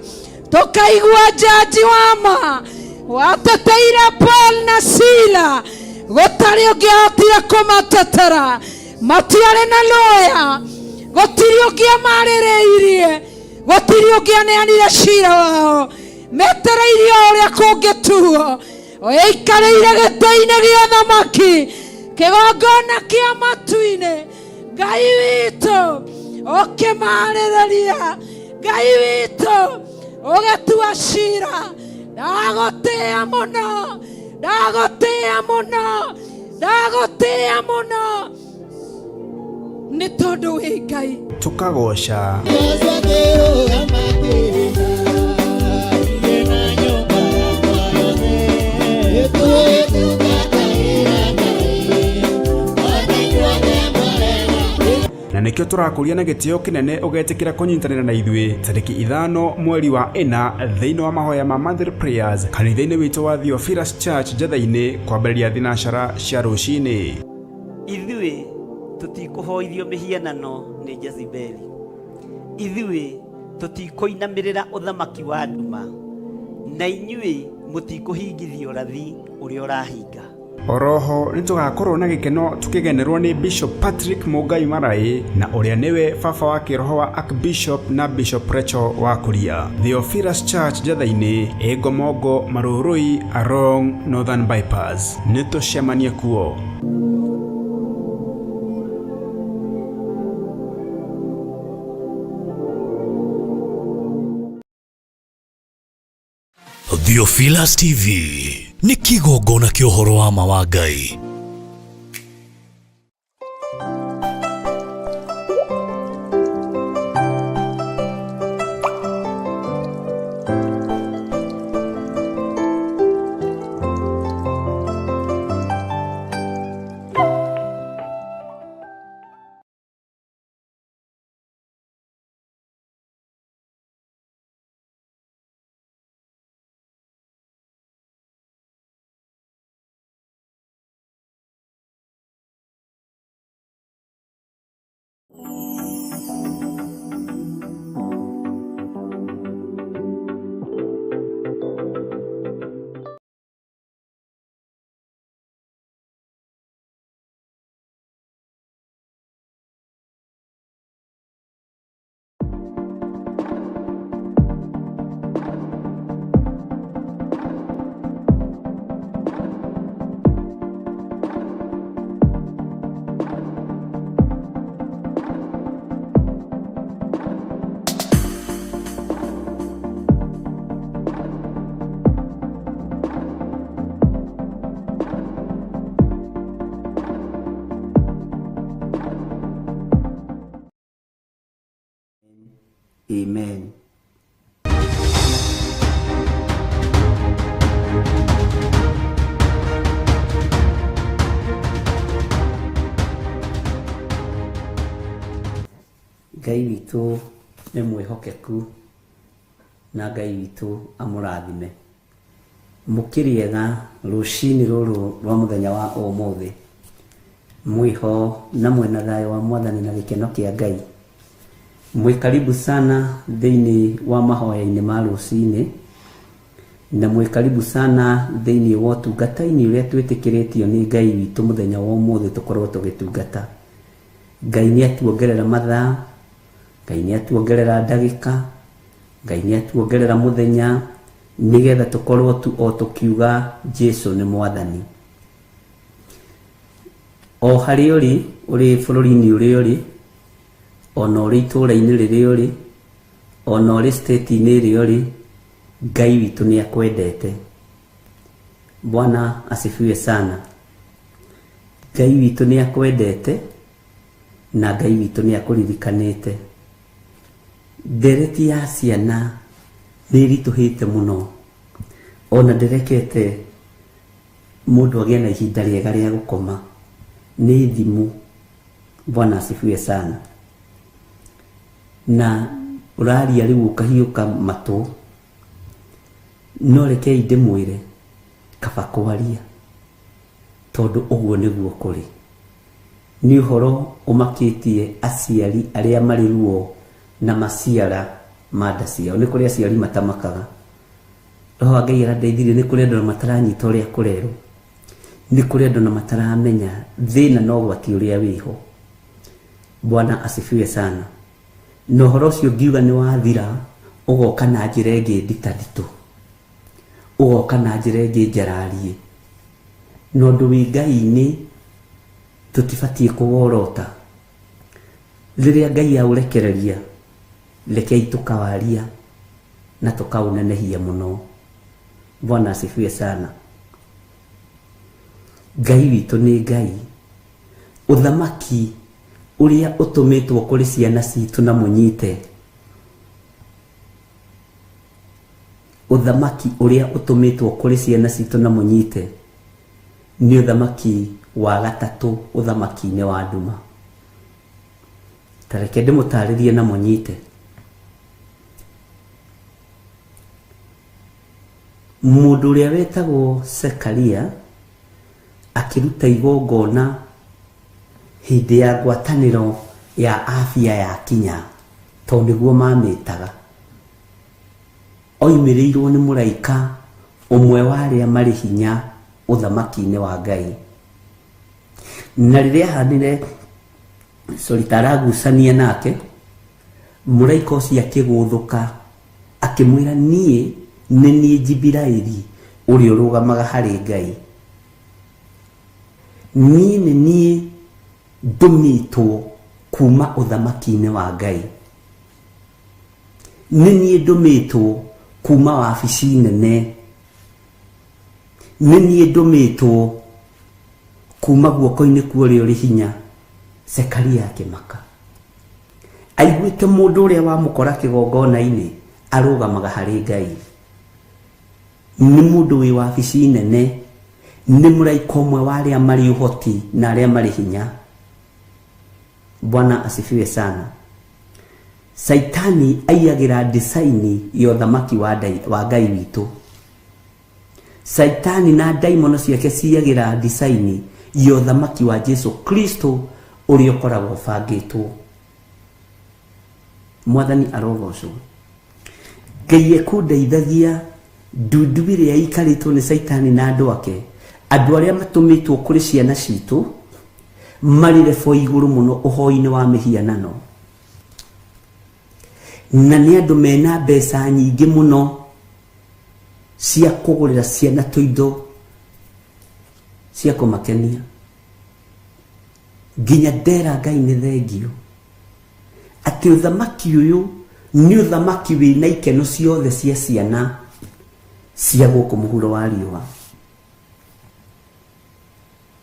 tũkaigua njanji wa ma wateteire Paul na Sila gũtarĩ ũngĩahotire kũmatetera matiarĩ na lawyer gũtirĩ ũngĩamarĩrĩirie gũtirĩ ũngĩaneanire cira wao metereirie o ũrĩa kũngĩtuo ũikarĩire gĩtĩ-inĩ gĩa thamaki kĩgongona kĩa matu-inĩ Ngai witũ ũkĩmarĩrĩria Ngai witũ ũgĩtua cira ndagũtĩĩa mũno ndagũtĩĩa mũno ndagũtĩĩa mũno nĩ tondũ wĩ Ngai. Tũkagoca na nĩkĩo tũrakũria na gĩtĩo kĩnene ũgetĩkĩra kũnyitanĩra na ithuĩ tarĩki 5 mweri wa 4 thĩinĩ wa mahoya ma Monthly Prayers kanitha-inĩ witũ wa Theophilus Church Njetha-inĩ kwambĩrĩria thinacara cia rũcinĩ. Ithuĩ tũtikũhoithio mĩhianano nĩ Jezebeli, ithuĩ tũtikũinamĩrĩra ũthamaki wa nduma, na inyuĩ mũtikũhingithia ũrathi ũrĩa ũrahinga. Oroho nĩ tũgakorwo na gĩkeno tũkĩgenerwo nĩ Bishop Patrick Mũngai Maraĩ na ũrĩa nĩwe baba wa kĩroho wa Archbishop na Bishop Rachel wa Kuria. Theophilus Church Njetha-inĩ ĩ Ngomongo Marũrũi along Northern Bypass. Nĩ tũcemanie kuo. Theophilus TV nĩ kĩgongona kĩa ũhoro wa ma wa Ngai. Amen. Ngai witũ nĩ mwĩhokeku na Ngai witũ amũrathime. Mũkĩrĩega rũcinĩ rũrũ rwa mũthenya wa ũmũthĩ. Mwiho na mwena thayũ wa Mwathani na gĩkeno kĩa Ngai. Mwĩ karibu sana thĩinĩ wa mahoya-inĩ ma rũcinĩ, na mwĩ karibu sana thĩinĩ wa ũtungata-inĩ ũrĩa twĩtĩkĩrĩtio nĩ Ngai witũ mũthenya wa ũmũthĩ tũkorwo tũgĩtungata. Ngai nĩ atuongerera mathaa, Ngai nĩ atuongerera ndagĩka, Ngai nĩ atuongerera mũthenya, nĩgetha tũkorwo tu o tũkiuga Jesu nĩ Mwathani. O harĩa ũrĩ, ũrĩ bũrũri-inĩ ũrĩa ũrĩ, ona ũrĩ itũũra-inĩ rĩrĩa ũrĩ, ona ũrĩ state-inĩ ĩrĩa ũrĩ, Ngai witũ nĩ akwendete. Bwana asifiwe sana. Ngai witũ nĩ akwendete na Ngai witũ nĩ akũririkanĩte. Ndereti ya ciana nĩ ĩritũhĩte mũno, ona ndĩrekete mũndũ agĩe na ihinda rĩega rĩa gũkoma. Nĩ thimũ. Bwana asifiwe sana. Na ũraria rĩu ũkahiũka matũ, no rekei ndĩmwĩre kaba kwaria, tondũ ũguo nĩguo kũrĩ. Nĩ ũhoro ũmakĩtie aciari arĩa marĩ ruo na maciara ma nda ciao. Nĩ kũrĩ aciari matamakaga. Roho wa Ngai arandeithirie, nĩ kũrĩ andũ mataranyita ũrĩa kũrerwo, nĩ kũrĩ andũ na mataramenya thĩna na ũgwati ũrĩa wĩho. Bwana asifiwe sana. Na ũhoro ũcio ngiuga nĩ wathira, ũgoka na njĩra ĩngĩ nditanditũ, ũgoka na njĩra ĩngĩ njararie. Na ũndũ wĩ Ngai-inĩ tũtibatiĩ kũworota. Rĩrĩa Ngai aũrekereria, rekei tũkawaria na tũkaũnenehia mũno. Bwana asifiwe sana. Ngai witũ nĩ Ngai. Ũthamaki ũrĩa ũtũmĩtwo kũrĩ ciana citũ na mũnyite, ũthamaki ũrĩa ũtũmĩtwo kũrĩ ciana citũ na mũnyite nĩ ũthamaki wa gatatũ, ũthamaki-inĩ wa nduma. Ta reke ndĩmũtarĩrie na mũnyite. Mũndũ ũrĩa wetagwo Zekaria akĩruta igongona hĩndĩ ya ngwatanĩro ya afya ya kinya, tondũ nĩguo mamĩtaga, oimĩrĩirwo nĩ mũraika ũmwe wa arĩa marĩ hinya ũthamaki-inĩ wa Ngai. Na rĩrĩa ahanire, sorry, taragucania nake, mũraika ũcio akĩgũthũka akĩmwĩra, niĩ nĩ niĩ Jibiraeli ũrĩa ũrũgamaga harĩ Ngai, niĩ nĩ niĩ ndũmĩtwo kuma ũthamaki-inĩ wa Ngai, nĩ niĩ ndũmĩtwo kuma wabici nene, nĩ niĩ ndũmĩtwo kuma guoko-inĩ kwa ũrĩa ũrĩ hinya. Zekaria akĩmaka, aiguĩte mũndũ ũrĩa wamũkora kĩgongona-inĩ arũgamaga harĩ Ngai, nĩ mũndũ wĩ wabici nene, nĩ mũraika ũmwe wa arĩa marĩ ũhoti na arĩa marĩ hinya. Bwana asifiwe sana. Saitani aiyagĩra design ya ũthamaki wa Ngai witũ. Saitani na ndaimono ciake ciyagĩra design ya ũthamaki wa Jesu Kristo ũrĩa ũkoragwo ũbangĩtwo. Mwathani arogocwo. Ngai ekũndeithagia ndundu ĩrĩa ĩikarĩtwo nĩ Saitani na andũ ake, andũ arĩa matũmĩtwo kũrĩ ciana citũ marĩ rebo igũrũ mũno ũhoi-inĩ wa mĩhianano, na nĩ andũ mena mbeca nyingĩ mũno cia kũgũrĩra ciana tũindo cia kũmakenia. Nginya ndera Ngai nĩ thengio atĩ ũthamaki ũyũ nĩ ũthamaki wĩna ikeno ciothe cia ciana cia gũkũ mũhuro wa riũa.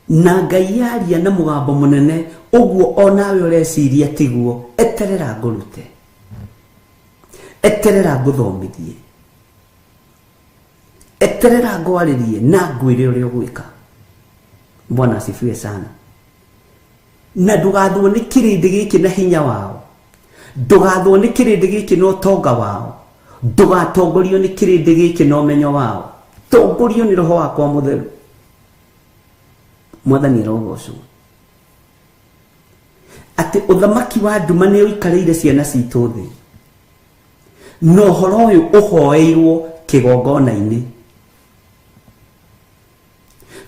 Na Ngai yaria na mũgambo mũnene ũguo onawe ũreciria tiguo, eterera ngũrute, eterera ngũthomithie, eterera ngwarĩrie na ngwĩre ũrĩa ũgwĩka. Bwana asifiwe sana. Na ndũgathwo nĩ kĩrĩndĩ gĩkĩ na hinya wao, ndũgathwo nĩ kĩrĩndĩ gĩkĩ na ũtonga wao, ndũgatongorio nĩ kĩrĩndĩ gĩkĩ na ũmenyo wao, tongorio nĩ Roho wakwa Mũtheru. Mwathani arogocwo. Atĩ ũthamaki wa nduma nĩ ũikarĩire ciana citũ thĩ. Na ũhoro ũyũ ũhoeirwo kĩgongona-inĩ.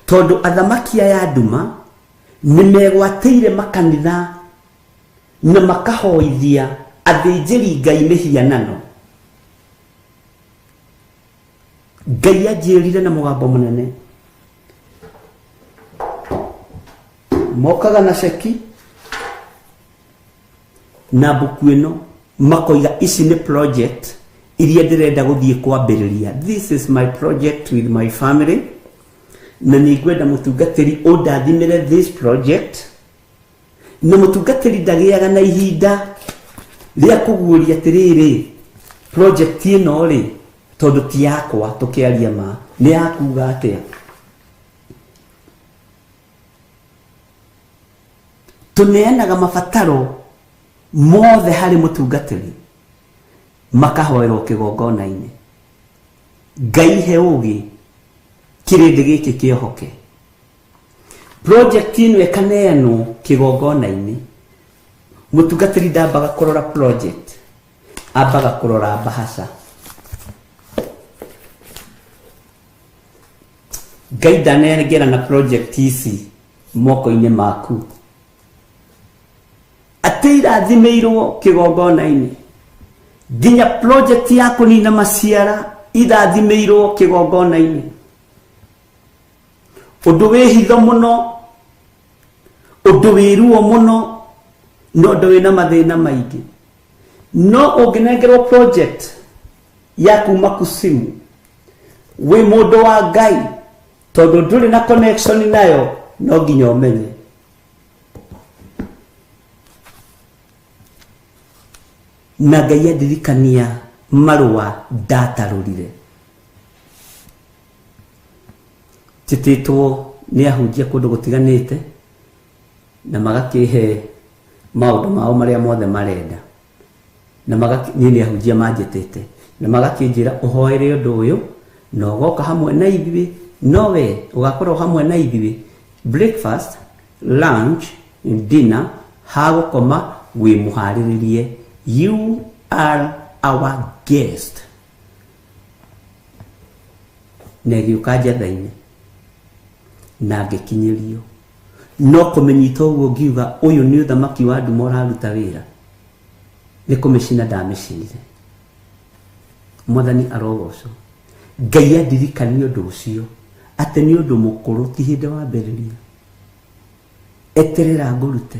Tondũ athamaki aya a nduma nĩ megwatĩire makanitha na makahoithia athĩnjĩri Ngai mĩhianano. Ngai anjĩrire na mũgambo mũnene. Mokaga na ceki na mbuku ĩno makoiga ici nĩ project iria ndĩrenda gũthiĩ kwambĩrĩria. This is my project with my family, na nĩ ngwenda mũtungatĩri ũndathimĩre this project. Na mũtungatĩri ndagĩaga na ihinda rĩa kũguũria atĩrĩrĩ, project ĩno rĩ, tondũ ti yakwa tũkĩaria ma, nĩ yakuga atĩa. Tũneanaga mabataro mothe harĩ mũtungatĩri, makahoerwo kĩgongona-inĩ. Ngai he ũũgĩ kĩrĩndĩ gĩkĩ kĩohoke. Project ĩno ĩkaneanwo kĩgongona-inĩ. Mũtungatĩri ndambaga kũrora project, ambaga kũrora mbahaca. Ngai ndanengera na project ici moko-inĩ maku. Atĩ irathimĩirwo kĩgongona-inĩ. Nginya project ya kũnina maciara irathimĩirwo kĩgongona-inĩ. Ũndũ wĩ hitho mũno, ũndũ wĩ ruo mũno, no ũndũ wĩna mathĩna maingĩ. No ũngĩnengerwo project ya kuma Kusimu, wĩ mũndũ wa Ngai, tondũ ndũrĩ na connection nayo, no nginya ũmenye. Na Ngai andirikania marũa ndatarũrire. Njĩtĩtwo nĩ ahunjia kũndũ gũtiganĩte na magakĩhe maũndũ mao marĩa mothe marenda. Na niĩ nĩ ahunjia manjĩtĩte na magakĩnjĩra ũhoere ũndũ ũyũ na ũgoka hamwe na ithuĩ, no we ũgakorwo hamwe na ithuĩ breakfast, lunch, dinner, hagũkoma wĩ mũharĩrĩrie. You are our guest. Na ĩgĩũka njatha-inĩ na ngĩkinyĩrio. No kũmĩnyita ũguo ngiuga ũyũ nĩ ũthamaki wa nduma ũraruta wĩra. Nĩ kũmĩcina ndamĩcinire. Mwathani arogocwo. Ngai andirikanie ũndũ ũcio atĩ nĩ ũndũ mũkũrũ ti hĩndĩ wambĩrĩria. Eterera ngũrute.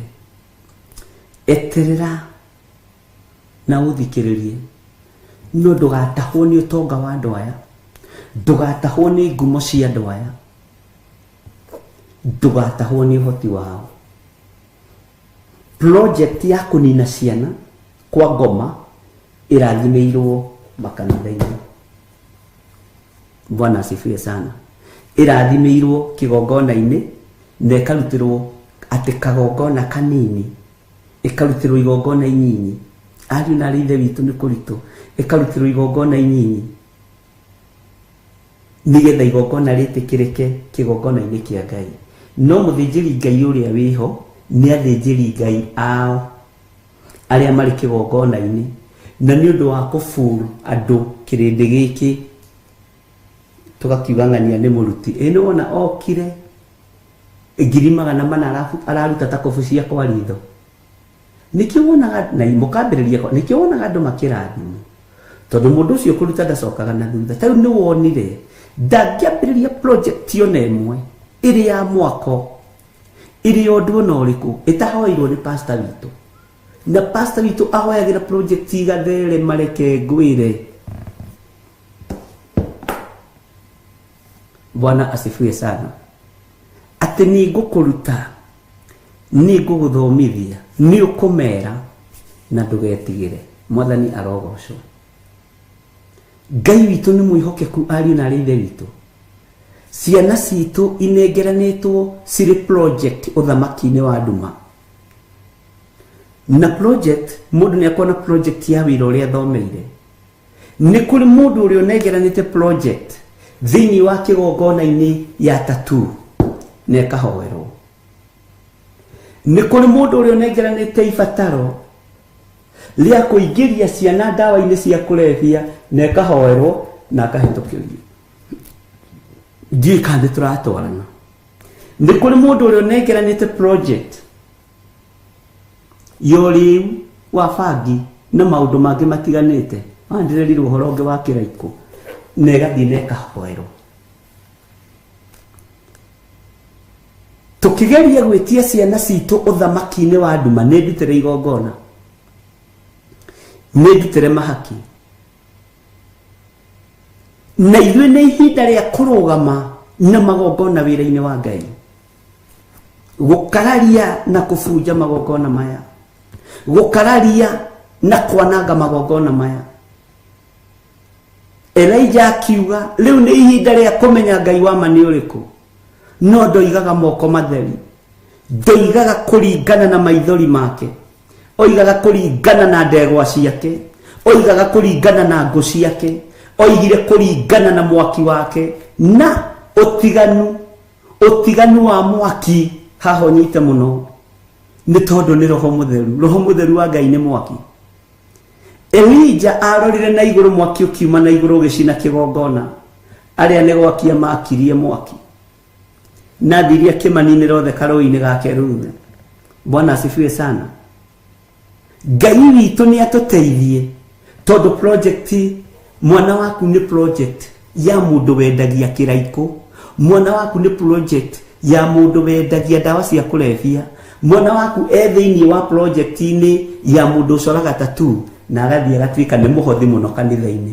Eterera na ũthikĩrĩrie. No ndũgatahwo nĩ ũtonga wa andũ aya. Ndũgatahwo nĩ ngumo cia andũ aya. Ndũgatahwo nĩ ũhoti wao. Project ya kũnina ciana kwa ngoma ĩrathimĩirwo makanitha-inĩ. Bwana asifiwe sana. Ĩrathimĩirwo kĩgongona-inĩ na ĩkarutĩrwo atĩ kagongona kanini, ĩkarutĩrwo igongona inyinyi. Ariũ na arĩ ithe witũ nĩ kũritũ, ĩkarutĩrwo igongona inyinyi nĩgetha igongona rĩtĩkĩrĩke kĩgongona-inĩ kĩa Ngai. No mũthĩnjĩri Ngai ũrĩa wĩho nĩ athĩnjĩri Ngai ao arĩa marĩ kĩgongona-inĩ, na nĩ ũndũ wa kũburu andũ kĩrĩndĩ gĩkĩ tũgakiuga ng'ania nĩ mũruti. Ĩ nĩ wona okire 400,000 araruta ta kobu cia kwa ritho. Nĩkĩo wonaga na mũkambĩrĩria kwa, nĩkĩo wonaga andũ makĩrathimwo, tondũ mũndũ ũcio kũruta ndacokaga na thutha. Ta rĩu nĩ wonire ndangĩambĩrĩria project ona ĩmwe ĩrĩ ya mwako, ĩrĩ ya ũndũ ona ũrĩkũ ĩtahoeirwo nĩ pastor witũ. Na pastor witũ ahoyagĩra project igatherema, reke ngwĩre. Bwana asifiwe sana. Atĩ nĩ ngũkũruta, nĩ ngũgũthomithia, nĩ ũkũmera na ndũgetigĩre. Mwathani arogocwo. Ngai witũ nĩ mwĩhokeku, ariũ na arĩ ithe witũ. Ciana citũ inengeranĩtwo cirĩ project ũthamaki-inĩ wa nduma. Na project, mũndũ nĩ akuona project ya wĩra ũrĩa athomeire. Nĩ kũrĩ mũndũ ũrĩa ũnengeranĩte project thĩinĩ wa kĩgongona-inĩ ya tattoo na ĩkahoerwo. Nĩ kũrĩ mũndũ ũrĩa ũnengeranĩte ibataro rĩa kũingĩria ciana ndawa-inĩ cia kũrebia na ĩkahoerwo na akahĩtũkĩrio. Ndiũĩ kana nĩ tũratwarana. Nĩ kũrĩ mũndũ ũrĩa ũnengeranĩte project ya ũrĩu wa bangi na maũndũ mangĩ matiganĩte. Ndĩrerirwo ũhoro ũngĩ wa kĩraikũ na ĩgathiĩ na ĩkahoerwo. Tũkĩgeria gwĩtia ciana citũ ũthamaki-inĩ wa nduma, nĩ ndutĩre igongona, nĩ ndutĩre mahaki, na ithuĩ nĩ ihinda rĩa kũrũgama na magongona wĩra-inĩ wa Ngai, gũkararia na kũbunja magongona maya, gũkararia na kwananga magongona maya. Elijah akiuga rĩu nĩ ihinda rĩa kũmenya Ngai wa ma nĩ ũrĩkũ. No ndoigaga moko matheri, ndoigaga kũringana na maithori make, oigaga kũringana na ndegwa ciake, oigaga kũringana na ngũ ciake, oigire kũringana na mwaki wake. Na ũtiganu wa mwaki haha ũnyite mũno nĩ tondũ nĩ Roho Mũtheru. Roho Mũtheru wa Ngai nĩ mwaki. Elijah arorire na igũrũ, mwaki ũkiuma na igũrũ ũgĩcina kĩgongona. Arĩa nĩ gwakia makirie mwaki na thiria kĩmaninĩra othe karũĩ-inĩ ga Keruthe. Bwana asifiwe sana. Ngai witũ nĩ atũteithie, tondũ project mwana waku nĩ project ya mũndũ wendagia kĩraikũ, mwana waku nĩ project ya mũndũ wendagia ndawa cia kũrebia, mwana waku e thĩinĩ wa project-inĩ ya mũndũ ũcoraga tattoo na agathiĩ agatuĩka nĩ mũhothi mũno kanitha-inĩ.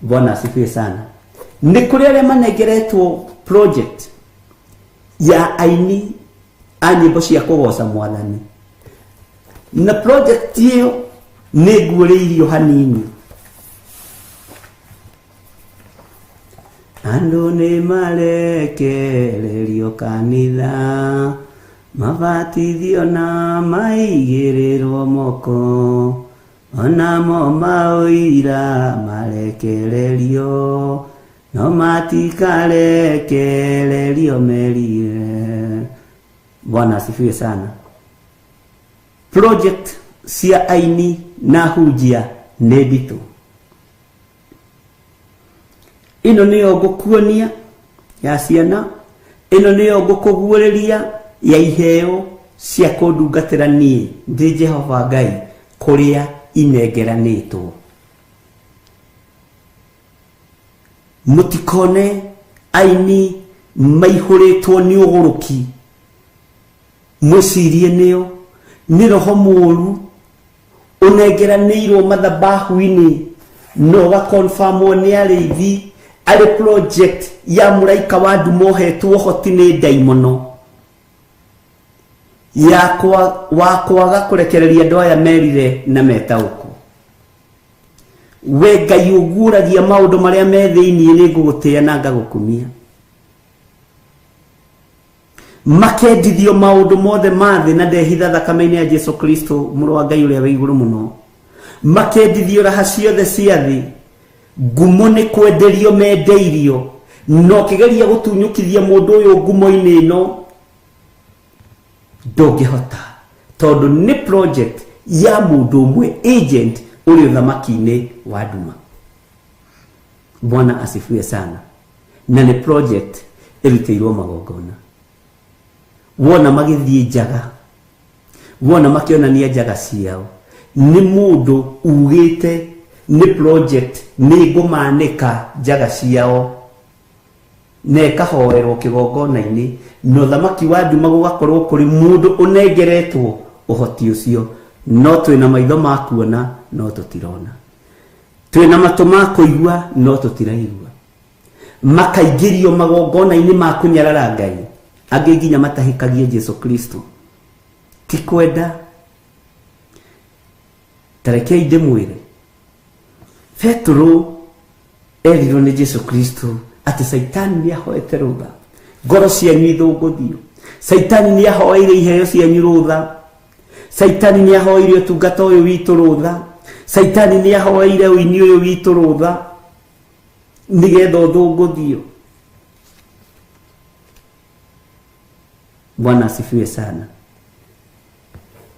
Bwana asifiwe sana. Nĩ kũrĩ arĩa manengeretwo project ya aini a nyĩmbo cia kũgoca mwathani, na project ĩyo nĩ nguũrĩirio hanini. Andũ nĩ marekererio kanitha, mabatithio na maigĩrĩrwo moko, onamo maũira marekererio, no matikarekererio merire. Bwana asifiwe sana. Project cia aini na hunjia nĩ nditũ. Ĩno nĩyo ngũkuonia ya ciana, ĩno nĩyo ngũkũguũrĩria ya iheo cia kũndungatĩra niĩ ndĩ Jehova Ngai kũrĩa inengeranĩtwo. Mũtikone aini maihũrĩtwo nĩ ũgũrũki, mwĩcirie nĩo nĩ roho mũũru ũnengeranĩirwo mathabahu-inĩ na ũgakonfamwo nĩ arĩithi arĩ project ya mũraika wa nduma ũhetwo ũhoti nĩ ndaimono ya wa kwaga kũrekereria andũ aya merire na metaũkwo. We Ngai ũguũragia maũndũ marĩa me thĩinĩ, nĩ ngũgũtĩĩa na ngagũkumia. Makendithio maũndũ mothe ma thĩ na ndehitha thakame-inĩ ya Jesu Kristo mũrũ wa Ngai ũrĩa wĩ igũrũ mũno. Makendithio raha ciothe cia thĩ, ngumo nĩ kwenderio mendeirio, na ũkĩgeria gũtunyũkithia mũndũ ũyũ ngumo-inĩ ĩno ndũngĩhota, tondũ nĩ project ya mũndũ ũmwe agent ũrĩ ũthamaki-inĩ wa nduma. Bwana asifiwe sana. Na nĩ project ĩrutĩirwo magongona. Wona magĩthiĩ njaga, wona makĩonania njaga ciao, nĩ mũndũ ugĩte nĩ project nĩ ngũmanĩka njaga ciao na ĩkahoerwo kĩgongona-inĩ, na ũthamaki wa nduma gũgakorwo kũrĩ mũndũ ũnengeretwo ũhoti ũcio. No twĩna maitho ma kuona no tũtirona, twĩna matũ ma kũigua no tũtiraigua. Makaingĩrio magongona-inĩ ma kũnyarara Ngai, angĩ nginya matahĩkagie Jesu Kristo. Ti kwenda. Tarekei ndĩmwĩre, Petero erirwo nĩ Jesu Kristo atĩ Caitani nĩ ahoete rũtha ngoro cianyu ithũngũthio, Caitani nĩ ahoeire iheo cianyu rũtha, Caitani nĩ ahoeire ũtungata ũyũ witũ rũtha, Caitani nĩ ahoeire ũini ũyũ witũ rũtha, nĩgetha ũthũngũthio. Bwana asifiwe sana.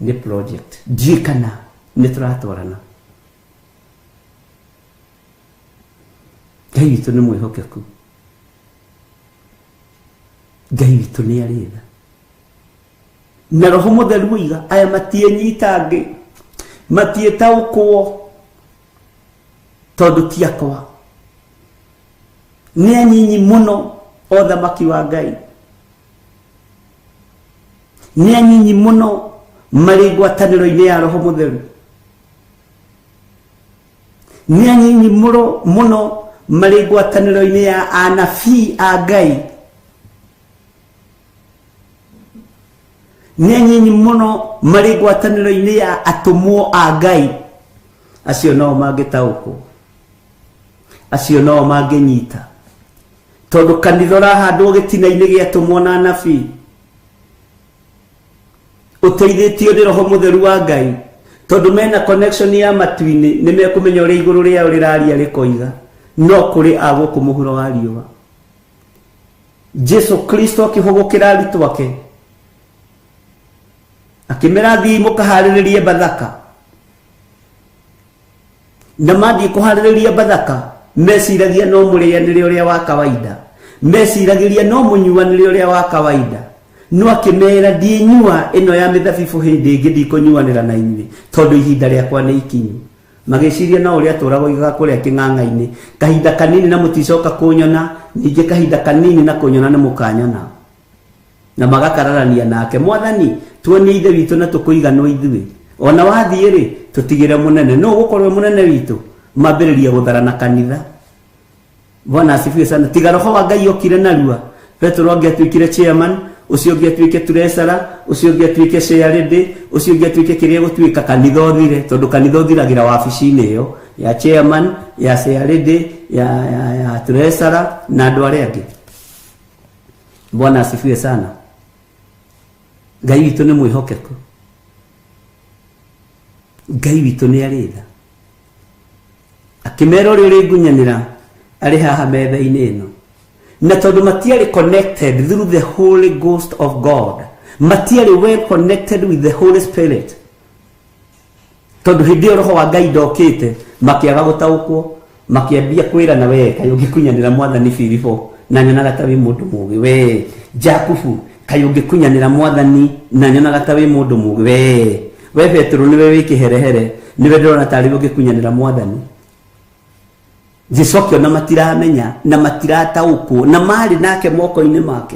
Nĩ project ndiĩ kana nĩ tũratwarana. Ngai witũ nĩ mwĩhokeku, Ngai witũ nĩ arĩ tha, na Roho Mũtheru oiga aya matiĩnyitangĩ, matiĩtaũkwo tondũ ti akwa, nĩ anyinyi mũno o thamaki wa Ngai, nĩ anyinyi mũno marĩ ngwatanĩro-inĩ ya Roho Mũtheru, nĩ anyinyi mũno marĩ ngwatanĩro-inĩ ya anabii a Ngai, nĩ anyinyi mũno marĩ ngwatanĩro-inĩ ya atũmwo a Ngai. Acio nao mangĩtaũkwo, acio nao mangĩnyita, tondũ kanitha ũrahandwo gĩtina-inĩ gĩa atũmwo na anabii, ũteithĩtio nĩ Roho Mũtheru wa Ngai, tondũ mena connection ya matu-inĩ, nĩ mekũmenya ũrĩa igũrũ rĩao rĩraria rĩkoiga, no kũrĩ a gũkũ mũhuro wa riũa. Jesu Kristo akĩhũgũkĩra arutwo ake akĩmera, thiĩ mũkaharĩrĩrie Bathaka. Na mathiĩ kũharĩrĩria Bathaka, meciragia no mũrĩanĩre ũrĩa wa kawaida, meciragĩria no mũnyuanĩre ũrĩa wa kawaida, no akĩmera ndinyua ĩno ya mĩthabibũ hĩndĩ ĩngĩ, ndikũnyuanĩra na inyuĩ tondũ ihinda rĩakwa nĩ ikinyu. Magĩciria no ũrĩa atũraga oigaga kũrĩa kĩng'ang'a-inĩ, kahinda kanini na mũticoka kũnyona, ningĩ kahinda kanini na kũnyona nĩ mũkanyona. Na magakararania nake, Mwathani tuonie ithe witũ na tũkũiganwo ithuĩ, ona wathiĩ rĩ tũtigĩre mũnene, no ũgũkorwo mũnene witũ. Mambĩrĩria gũtharana kanitha. Bwana asifiwe sana. Tiga Roho wa Ngai okire narua, Petero angĩatuĩkire chairman, ũcio ũngĩ atuĩke treasurer, ũcio ũngĩ atuĩke chairlady, ũcio ũngĩ atuĩke kĩrĩa gũtuĩka, kanitha ũthire, tondũ kanitha ũthiragĩra wabici-inĩ ĩyo ya chairman, ya chairlady, ya treasurer na andũ arĩa angĩ. Bwana asifiwe sana. Ngai witũ nĩ mwĩhokeku, Ngai witũ nĩ arĩ tha. Akĩmera ũrĩa ũrĩngunyanĩra arĩ haha metha-inĩ ĩno, na tondũ matiarĩ connected through the Holy Ghost of God, matiarĩ well connected with the Holy Spirit, tondũ hĩndĩ ĩyo Roho wa Ngai ndokĩte, makĩaga gũtaũkwo, makĩambia kwĩrana, we kaĩ ũngĩkunyanĩra Mwathani Filipo na nyonaga ta wĩ mũndũ mũũgĩ, we Jakubu kaĩ ũngĩkunyanĩra Mwathani na nyonaga ta wĩ mũndũ mũũgĩ, we Petero nĩwe wĩ kĩherehere, nĩwe ndĩrona tarĩ ũngĩkunyanĩra Mwathani. Jesu akĩona matiramenya na matirataũkwo, na marĩ nake moko-inĩ make,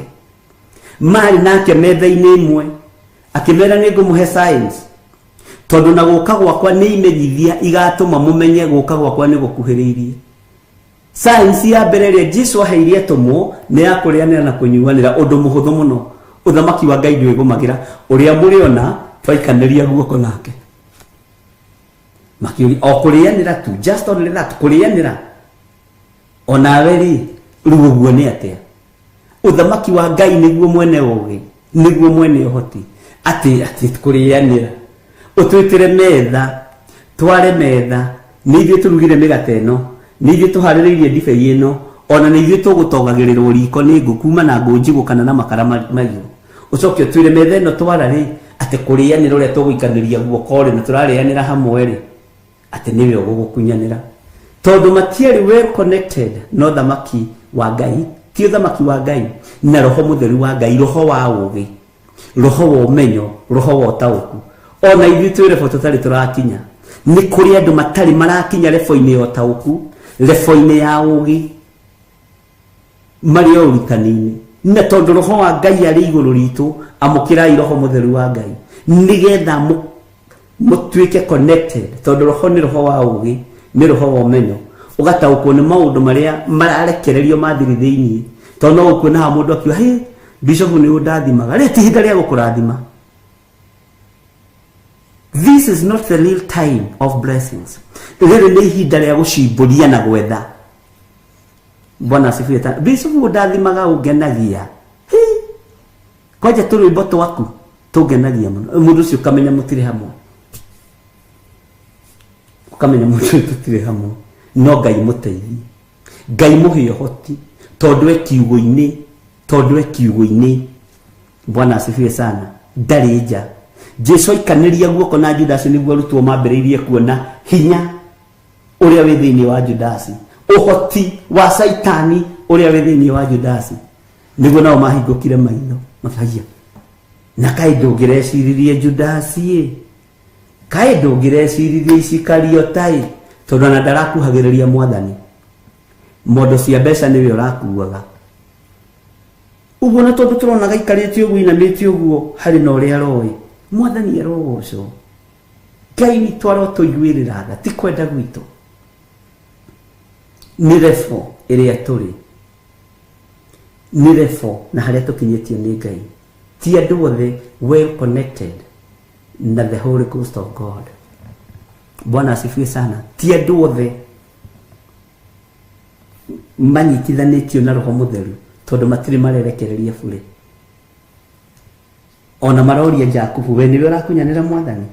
marĩ nake metha-inĩ ĩmwe, akĩmera nĩ ngũmũhe signs, tondũ na gũka gwakwa nĩ imenyithia igatũma mũmenye gũka gwakwa nĩ gũkuhĩrĩirie. Signs ya mbere ĩrĩa Jesu aheire atũmwo nĩ ya kũrĩanĩra na kũnyuanĩra, ũndũ mũhũthũ mũno. Ũthamaki wa Ngai ndwĩgũmagĩra, ũrĩa mũrĩona twaikanĩria guoko nake. Makĩũria o kũrĩanĩra tu, just only that, kũrĩanĩra. Onawe rĩ, rĩu ũguo nĩ atĩa? Ũthamaki wa Ngai nĩguo mwene ũũgĩ, nĩguo mwene ũhoti, atĩ kũrĩanĩra. Ũtwĩtĩre metha, tware metha, nĩ ithuĩ tũrugire mĩgate ĩno, nĩ ithuĩ tũharĩrĩirie ndibei ĩno, ona nĩ ithuĩ tũgũtogagĩrĩrwo riko nĩ ngũ kuma na ngũ njigũ kana na makara mahiũ. Ũcoke ũtwĩre metha ĩno twara rĩ, atĩ kũrĩanĩra ũrĩa tũgũikanĩria guoko rĩ, na tũrarĩanĩra hamwe rĩ, atĩ nĩwe ũgũgũkunyanĩra. Tondũ matiarĩ well connected na ũthamaki wa Ngai, ti ũthamaki wa Ngai, na Roho Mũtheru wa Ngai, roho wa ũũgĩ, roho wa ũmenyo, roho wa ũtaũku. Ona ithuĩ twĩ level tũtarĩ tũrakinya. Nĩ kũrĩ andũ matarĩ marakinya level-inĩ ya ũtaũku, level-inĩ ya ũũgĩ, marĩ o ũrutani-inĩ. Na tondũ Roho wa Ngai arĩ igũrũ ritũ, amũkĩrai Roho Mũtheru wa Ngai, nĩgetha mũtuĩke connected, tondũ roho nĩ roho wa ũũgĩ, nĩ roho wa ũmenyo, ũgataũkwo nĩ maũndũ marĩa mararekererio mathiri thĩinĩ. Tondũ no ũkuona haha mũndũ akiuga, hĩ, Bishop nĩ ũndathimaga, rĩ ti ihinda rĩa gũkũrathima. This is not the real time of blessings. Rĩrĩ nĩ ihinda rĩa gũcimbũria na gwetha. Bwana asifiwe sana. Bishop ũndathimaga ũngenagia. Kwanja tũrwĩmbo twaku tũngenagia mũno. Mũndũ ũcio ũkamenya mũtirĩ hamwe. Ũkamenya mũndũ ũcio tũtirĩ hamwe. No Ngai mũteithie. Ngai mũhe ũhoti tondũ e kiugo-inĩ, tondũ e kiugo-inĩ. Bwana asifiwe sana. Ndarĩ nja. Jesu aikanĩria guoko na Judasi nĩguo arutwo mambĩrĩirie kuona hinya ũrĩa wĩ thĩinĩ wa Judasi, ũhoti wa Saitani ũrĩa wĩ thĩinĩ wa Judasi, nĩguo nao mahingũkire maitho makaiya na kaĩ ndũngĩreciririe Judasi ĩ, kaĩ ndũngĩreciririe Isikariota ĩ, tondũ ona ndarakuhagĩrĩria mwathani, mondo cia mbeca nĩwe ũrakuaga ũguo, na tondũ tũrona gaikarĩte ũguo inamĩte ũguo harĩ na ũrĩa aroĩ, mwathani arogocwo, Ngai witũ arotũiguĩrĩra tha, ti kwenda gwitũ, nĩ refo ĩrĩa tũrĩ, nĩ refo na harĩa tũkinyĩtio nĩ Ngai, ti andũ othe well connected na the Holy Ghost of God. Bwana asifiwe sana. Ti andũ othe manyitithanĩtio na Roho Mũtheru tondũ matirĩ marerekereria bure. Ona maroria Jakubu, we nĩwe ũrakunyanĩra mwathani,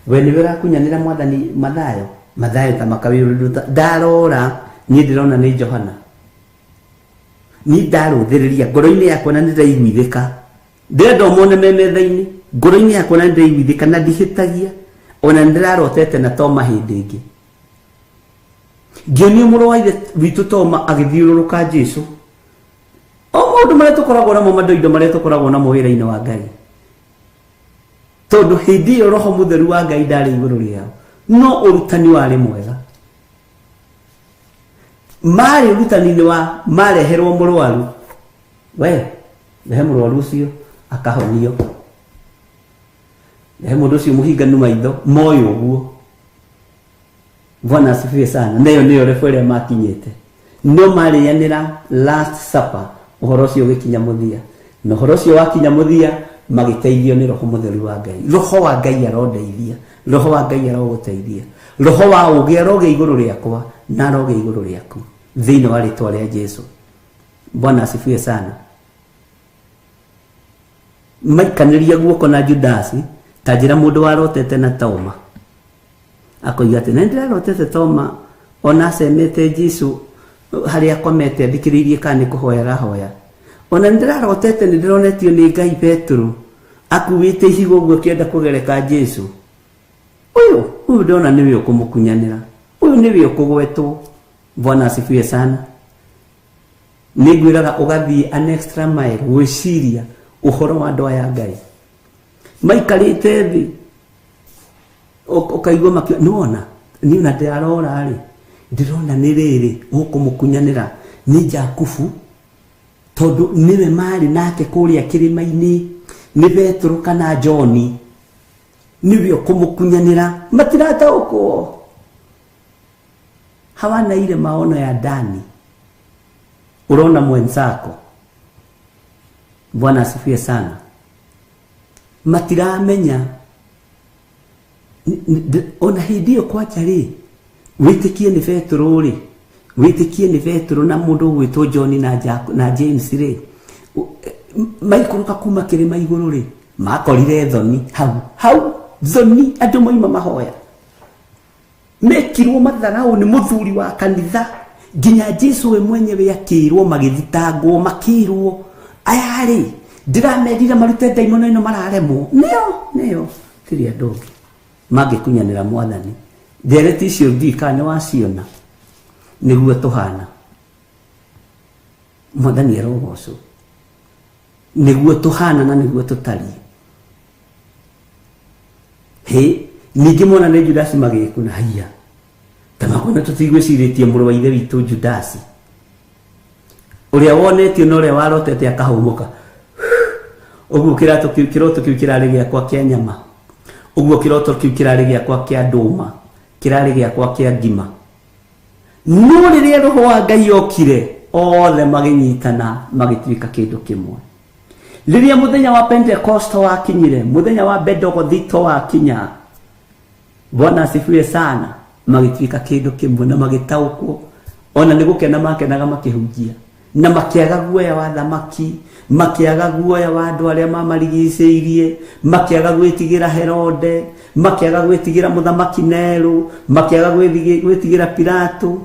we nĩwe ũrakunyanĩra mwathani Mathayo, Mathayo ta makawĩrũrũta ndarora niĩ ndĩrona nĩ Johana, niĩ ndarũthĩrĩria ngoro-inĩ yakwa na nĩndaiguithĩka, ndĩrenda ũmone me metha-inĩ, ngoro-inĩ yakwa na nĩndaiguithĩka na ndihĩtagia, ona nĩndĩrarotete na Toma hĩndĩ ĩngĩ, ngĩonio mũrũ wa ithe witũ Toma agĩthiũrũrũka Jesu, o maũndũ marĩa tũkoragwo namo, mandoindo marĩa tũkoragwo namo wĩra-inĩ wa Ngai, tondũ hĩndĩ ĩyo Roho Mũtheru wa Ngai ndarĩ igũrũ rĩao, no ũrutani warĩ mwega, marĩ ũrutani-inĩ wa mareherwo mũrwaru, we rehe mũrwaru ũcio akahonio, rehe mũndũ ũcio mũhinganu maitho moĩ ũguo. Bwana asifiwe sana. Nayo nĩyo refo ĩrĩa makinyĩte, no marĩanĩra last supper, ũhoro ũcio ũgĩkinya mũthia, na ũhoro ũcio wakinya mũthia magĩteithio nĩ Roho Mũtheru wa Ngai. Roho wa Ngai arondeithia, Roho wa Ngai arogũteithia, Roho wa ũũgĩ arogĩa igũrũ rĩakwa na arogĩa igũrũ rĩaku thĩinĩ wa rĩtwa rĩa Jesu. Bwana asifiwe sana. Maikanĩria guoko na Judasi ta njĩra mũndũ warotete na Toma akoiga atĩ na nĩndĩrarotete Toma ona acemete Jesu harĩa akomete athikĩrĩirie kana nĩ kũhoya arahoya, ona nĩndĩrarotete nĩndĩronetio nĩ Ngai Petero akuĩte ihiga ũguo akĩenda kũgereka Jesu, ũyũ ũyũ ndona nĩwe ũkũmũkunyanĩra, ũyũ nĩwe ũkũgwetwo. Bwana asifiwe sana. Nĩngwĩraga ũgathiĩ an extra mile gwĩciria ũhoro wa andũ aya Ngai maikarĩte thĩ, ũkaigua makio nĩwona niĩ ona ndĩrarora rĩ, ndĩrona nĩ rĩrĩ ũkũmũkunyanĩra nĩ Jakubu, tondũ nĩwe marĩ nake kũrĩa kĩrĩma-inĩ, nĩ Petero kana Johni, nĩwe ũkũmũkunyanĩra, matirataũkwo, hawana ile maono ya ndani, urona mwenzako. Bwana asifiwe sana. Matiramenya ona hĩndĩ ĩyo kwanja rĩ, wĩtĩkie nĩ Petero rĩ, wĩtĩkie nĩ Petero na mũndũ ũgwĩtwo John na James rĩ, maikũrũka kuma kĩrĩma igũrũ rĩ, makorire thoni hau hau, thoni andũ moima mahoya, mekirwo matharau nĩ mũthuri wa kanitha, nginya Jesu we mwenyewe akĩrwo, magĩthitangwo, makĩrwo aya rĩ, ndĩramerire marute ndaimono ĩno mararemwo, nĩo nĩo tirĩ andũ angĩ mangĩkunyanĩra mwathani. Ndereti icio ndiũĩ kana nĩwaciona, nĩguo tũhana. Mwathani arogocwo, nĩguo tũhana na nĩguo tũtariĩ. Hĩ, ningĩ mona nĩ Judasi magĩkuna, haiya ta makona tũtigwĩcirĩtie mũrũ wa ithe witũ Judasi ũrĩa wonetio na ũrĩa warotete akahũmũka ũguo, kĩroto kĩu kĩrarĩ gĩakwa kĩa nyama, ũguo kĩroto kĩu kĩrarĩ gĩakwa kĩa ndũma, kĩrarĩ gĩakwa kĩa ngima. No rĩrĩa Roho wa Ngai okire, othe magĩnyitana magĩtuĩka kĩndũ kĩmwe. Rĩrĩa mũthenya wa Pentecost wakinyire, mũthenya wa Bendegothito wakinya, Bwana asifiwe sana, magĩtuĩka kĩndũ kĩmwe na magĩtaũkwo, ona nĩ gũkena makenaga makĩhunjia, na makĩaga guoya wa thamaki, makĩaga guoya wa andũ arĩa mamarigicĩirie, makĩaga gwĩtigĩra Herode, makĩaga gwĩtigĩra mũthamaki Nero, makĩaga gwĩtigĩra Pilato,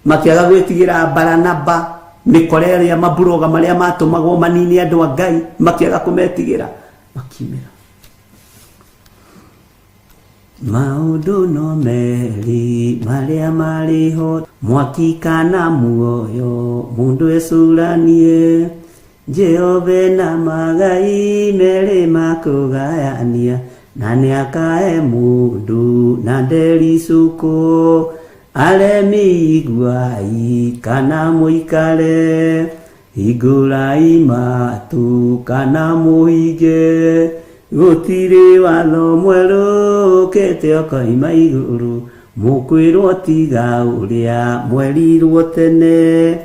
makĩaga gwĩtigĩra Baranaba. Mĩkora ĩrĩa maburoga marĩa matũmagwo manini andũ a Ngai makĩaga kũmetigĩra makiumĩra. Maũndũ no meri marĩa marĩ ho, mwaki kana muoyo mũndũ ecũranie. Jehova na magai merĩ makũgayania, na nĩakae mũndũ na ndericũkwo. Aremi iguai kana mũikare, hingũrai matũ kana mũhinge. Gũtirĩ watho mwerũ ũkĩte ũkoima igũrũ, mũkwĩrwo tiga ũrĩa mwerirwo tene.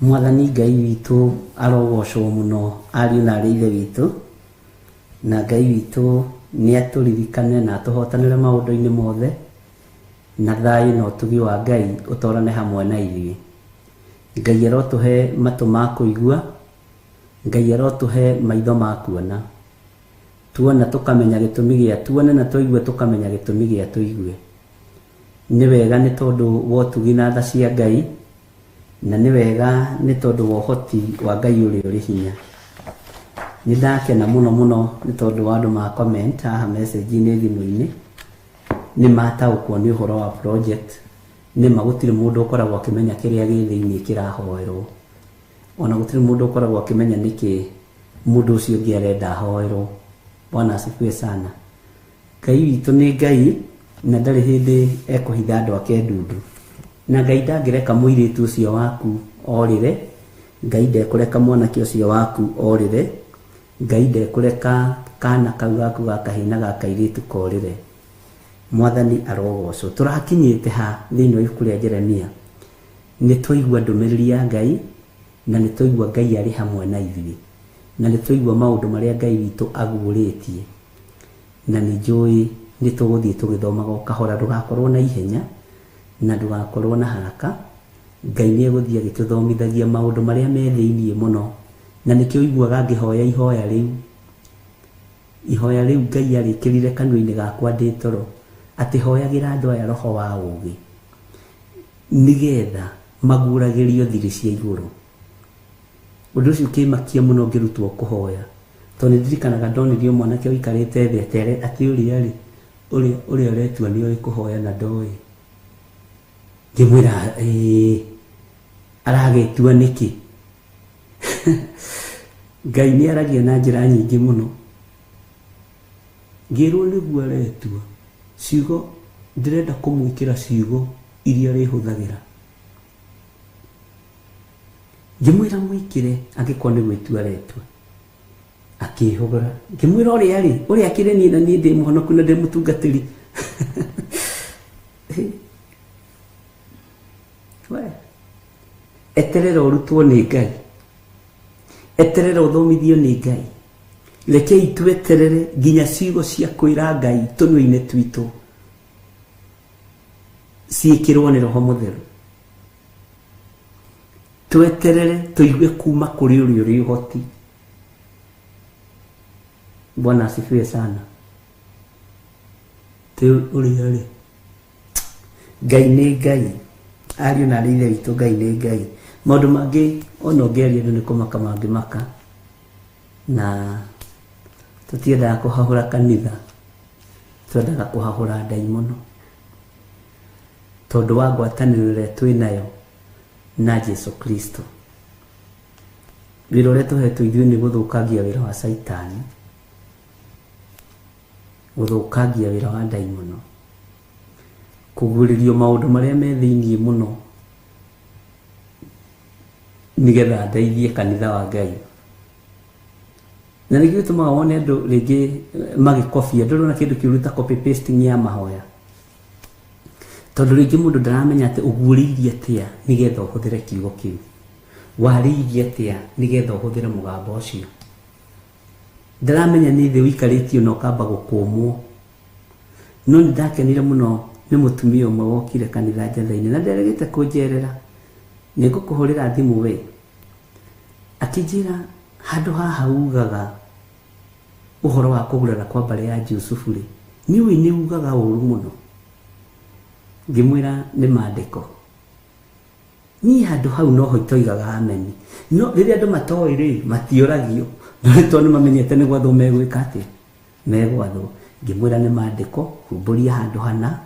Mwathani Ngai witũ arogocwo mũno ariũ na arĩ ithe witũ, na Ngai witũ nĩ atũririkane na atũhotanĩre maũndũ-inĩ mothe, na thayũ na ũtugi wa Ngai ũtwarane hamwe na ithuĩ. Ngai arotũhe matũ ma kũigua, Ngai arotũhe maitho ma kuona, tuona tũkamenya gĩtũmi gĩa tuone, na twaigua tũkamenya gĩtũmi gĩa tũigue. Nĩ wega nĩ tondũ wa ũtugi na tha cia Ngai, na nĩ wega nĩ tondũ wa ũhoti wa Ngai ũrĩa ũrĩ hinya. Nĩ ndakena mũno mũno nĩ tondũ wa andũ ma comment haha message-inĩ thimũ-inĩ, nĩ mataũkwo nĩ ũhoro wa project. Nĩ ma gũtirĩ mũndũ ũkoragwo akĩmenya kĩrĩa gĩ thĩinĩ kĩrahoerwo, ona gũtirĩ mũndũ ũkoragwo akĩmenya nĩkĩ mũndũ ũcio ũngĩ arenda ahoerwo. Bwana asifiwe sana. Ngai witũ nĩ Ngai na ndarĩ hĩndĩ ekũhitha andũ ake ndundu, na Ngai ndangĩreka mũirĩtu ũcio waku orĩre, Ngai ndekũreka mwanake ũcio waku orĩre, Ngai ndekũreka kana kau gaku ga kahĩĩ na ga kairĩtu korĩre. Mwathani arogocwo. Tũrakinyĩte ha thĩinĩ wa ibuku rĩa Jeremia, nĩ twaigua ndũmĩrĩri ya Ngai, na nĩ twaigua Ngai arĩ hamwe na ithuĩ, na nĩ twaigua maũndũ marĩa Ngai witũ aguũrĩtie, na nĩ njũĩ nĩ tũgũthiĩ tũgĩthomaga o kahora. Ndũgakorwo na ihenya na ndũgakorwo na haraka. Ngai nĩ egũthiĩ agĩtũthomithagia maũndũ marĩa me thĩinĩ mũno, na nĩkĩo ũiguaga ngĩhoya ihoya rĩu. Ihoya rĩu Ngai arĩkĩrire kanua-inĩ gakwa ndĩ toro, atĩ hoyagĩra andũ aya roho wa ũũgĩ, nĩgetha maguũragĩrio thiri cia igũrũ. Ũndũ ũcio ũkĩmakia mũno ngĩrutwo kũhoya, tondũ nĩ ndirikanaga ndonirio mwanake ũikarĩte thĩ atere atĩ ũrĩa rĩ, ũrĩa ũretua nĩ oĩ kũhoya na ndoĩ. Ngĩmwĩra ĩĩ, aragĩtua nĩkĩ? Ngai nĩ aragia na njĩra nyingĩ mũno. Ngĩrwo nĩguo aretua ciugo, ndĩrenda kũmwĩkĩra ciugo iria arĩhũthagĩra. Ngĩmwĩra mwĩkĩre angĩkorwo nĩ gwĩtua aretua. Akĩhũgũra, ngĩmwĩra ũrĩa rĩ, ũrĩa akĩrĩ niĩ na niĩ ndĩ mũhonoku na ndĩ mũtungatĩri. We eterera ũrutwo nĩ Ngai, eterera ũthomithio nĩ Ngai. Rekei tweterere nginya ciugo cia kwĩra Ngai tũnua-inĩ twitũ ciĩkĩrwo nĩ Roho Mũtheru. Tweterere tũigue kuma kũrĩ ũrĩa ũrĩ ũhoti. Bwana asifiwe sana. Tĩ ũrĩa rĩ, Ngai nĩ Ngai, ariũ na arĩ ithe witũ, Ngai nĩ Ngai. Maũndũ mangĩ ona ũngĩaria andũ nĩ kũmaka mangĩmaka, na tũtiendaga kũhahũra kanitha, twendaga kũhahũra ndaimono, tondũ wa ngwatanĩro ĩrĩa twĩ nayo na Jesu Kristo. Wĩra ũrĩa tũhetwo ithuĩ nĩ gũthũkangia wĩra wa Caitani, gũthũkangia wĩra wa ndaimono, kũguũrĩrio maũndũ marĩa me thĩinĩ mũno, nĩgetha ndeithie kanitha wa Ngai. Na nĩkĩo gĩtũmaga wone andũ rĩngĩ magĩkobia, ndũrona kĩndũ kĩũru ta copy pasting ya mahoya, tondũ rĩngĩ mũndũ ndaramenya atĩ ũguũrĩirie atĩa nĩgetha ũhũthĩre kiugo kĩu, warĩirie atĩa nĩgetha ũhũthĩre mũgambo ũcio. Ndaramenya nĩ thĩ ũikarĩtio na ũkamba gũkũmwo. No nĩ ndakenire mũno nĩ mũtumia ũmwe wokire kanitha Njatha-inĩ na nderegete kũnjerera, nĩ ngũkũhũrĩra thimũ we. Akĩnjĩra handũ haha ugaga ũhoro wa kũgurara kwa mbarĩ ya Jusufu rĩ, nĩũĩ nĩ ugaga ũru mũno. Ngĩmwĩra nĩ maandĩko. Niĩ handũ hau noho itoigaga ameni. No rĩrĩa andũ matoĩ rĩ, matiũragio. No nĩ tondũ nĩmamenyete nĩ gwathwo megwĩka atĩa? Megwathwo. Ngĩmwĩra nĩ maandĩko, humbũria handũ hana,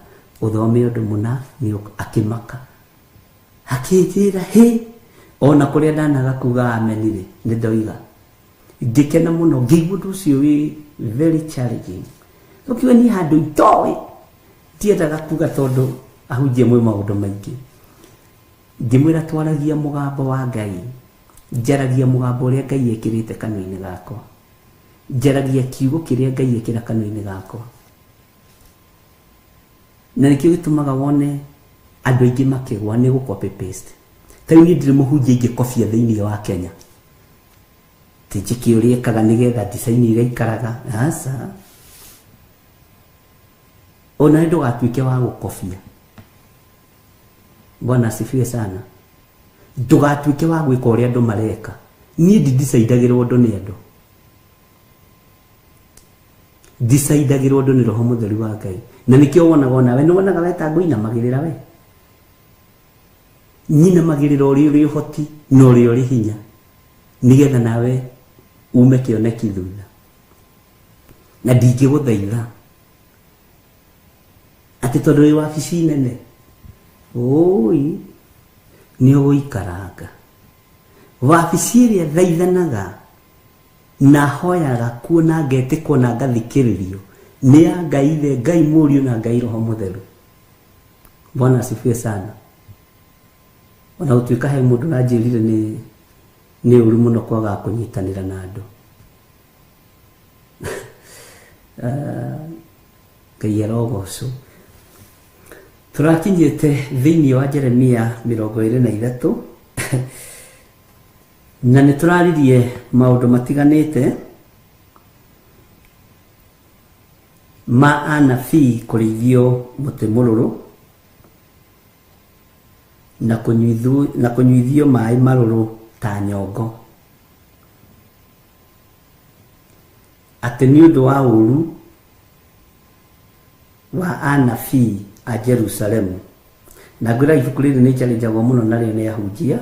ũthome ũndũ mũna, nĩ akĩmaka. Akĩnjĩra hĩ, ona kũrĩa ndanaga kuga ameni rĩ, nĩ ndoiga. Ngĩkena mũno, ngĩigua ũndũ ũcio wĩ very challenging. Ũkiuga niĩ handũ itoĩ, ndiendaga kuga tondũ ahunjia mwĩ maũndũ maingĩ. Ngĩmwĩra twaragia mũgambo wa Ngai, njaragia mũgambo ũrĩa Ngai ekĩrĩte kanua-inĩ gakwa, njaragia kiugo kĩrĩa Ngai ekĩra kanua-inĩ gakwa. Na nĩkĩo gĩtũmaga wone andũ aingĩ makĩgwa nĩ gũ copy paste. Ta rĩu niĩ ndirĩ mũhunjia ingĩkobia thĩinĩ wa Kenya. Ti njĩke ũrĩa ĩkaga nĩgetha design ĩrĩa ikaraga. Aca. Ona ndũgatuĩke wa gũkobia. Bwana asifiwe sana. Ndũgatuĩke wa gwĩka ũrĩa andũ mareka. Niĩ ndidecidagĩrwo ũndũ nĩ andũ. Ndicaidagĩrwo ũndũ nĩ Roho Mũtheru wa Ngai. Na nĩkĩo wonaga onawe, nĩ wonaga we ta ngũinamagĩrĩra we. Nyinamagĩrĩra ũrĩa ũrĩ ũhoti na ũrĩa ũrĩ hinya, nĩgetha nawe ume kĩoneki thutha. Na ndingĩgũthaitha atĩ tondũ wĩ wabici nene, ũi nĩ ũgũikaranga. Wabici ĩrĩa thaithanaga na hoyaga kuo na ngetĩkwo na ngathikĩrĩrio nĩ ya Ngai Ithe, Ngai Mũriũ na Ngai Roho Mũtheru. Bwana asifiwe sana. Ona gũtuĩka he mũndũ ũranjĩrire nĩ ũru mũno kwaga kũnyitanĩra na andũ. Ngai arogocwo. Tũrakinyĩte thĩinĩ wa Jeremia 23 na nĩ tũraririe maũndũ matiganĩte ma anabii kũrĩithio mũtĩ mũrũrũ na kũnyuithio maĩ marũrũ ta nyongo, atĩ nĩ ũndũ wa ũru wa anabii a Jerusalemu. Na ngwĩra ibuku rĩrĩ nĩ challenge-agwo mũno narĩo nĩ ahunjia.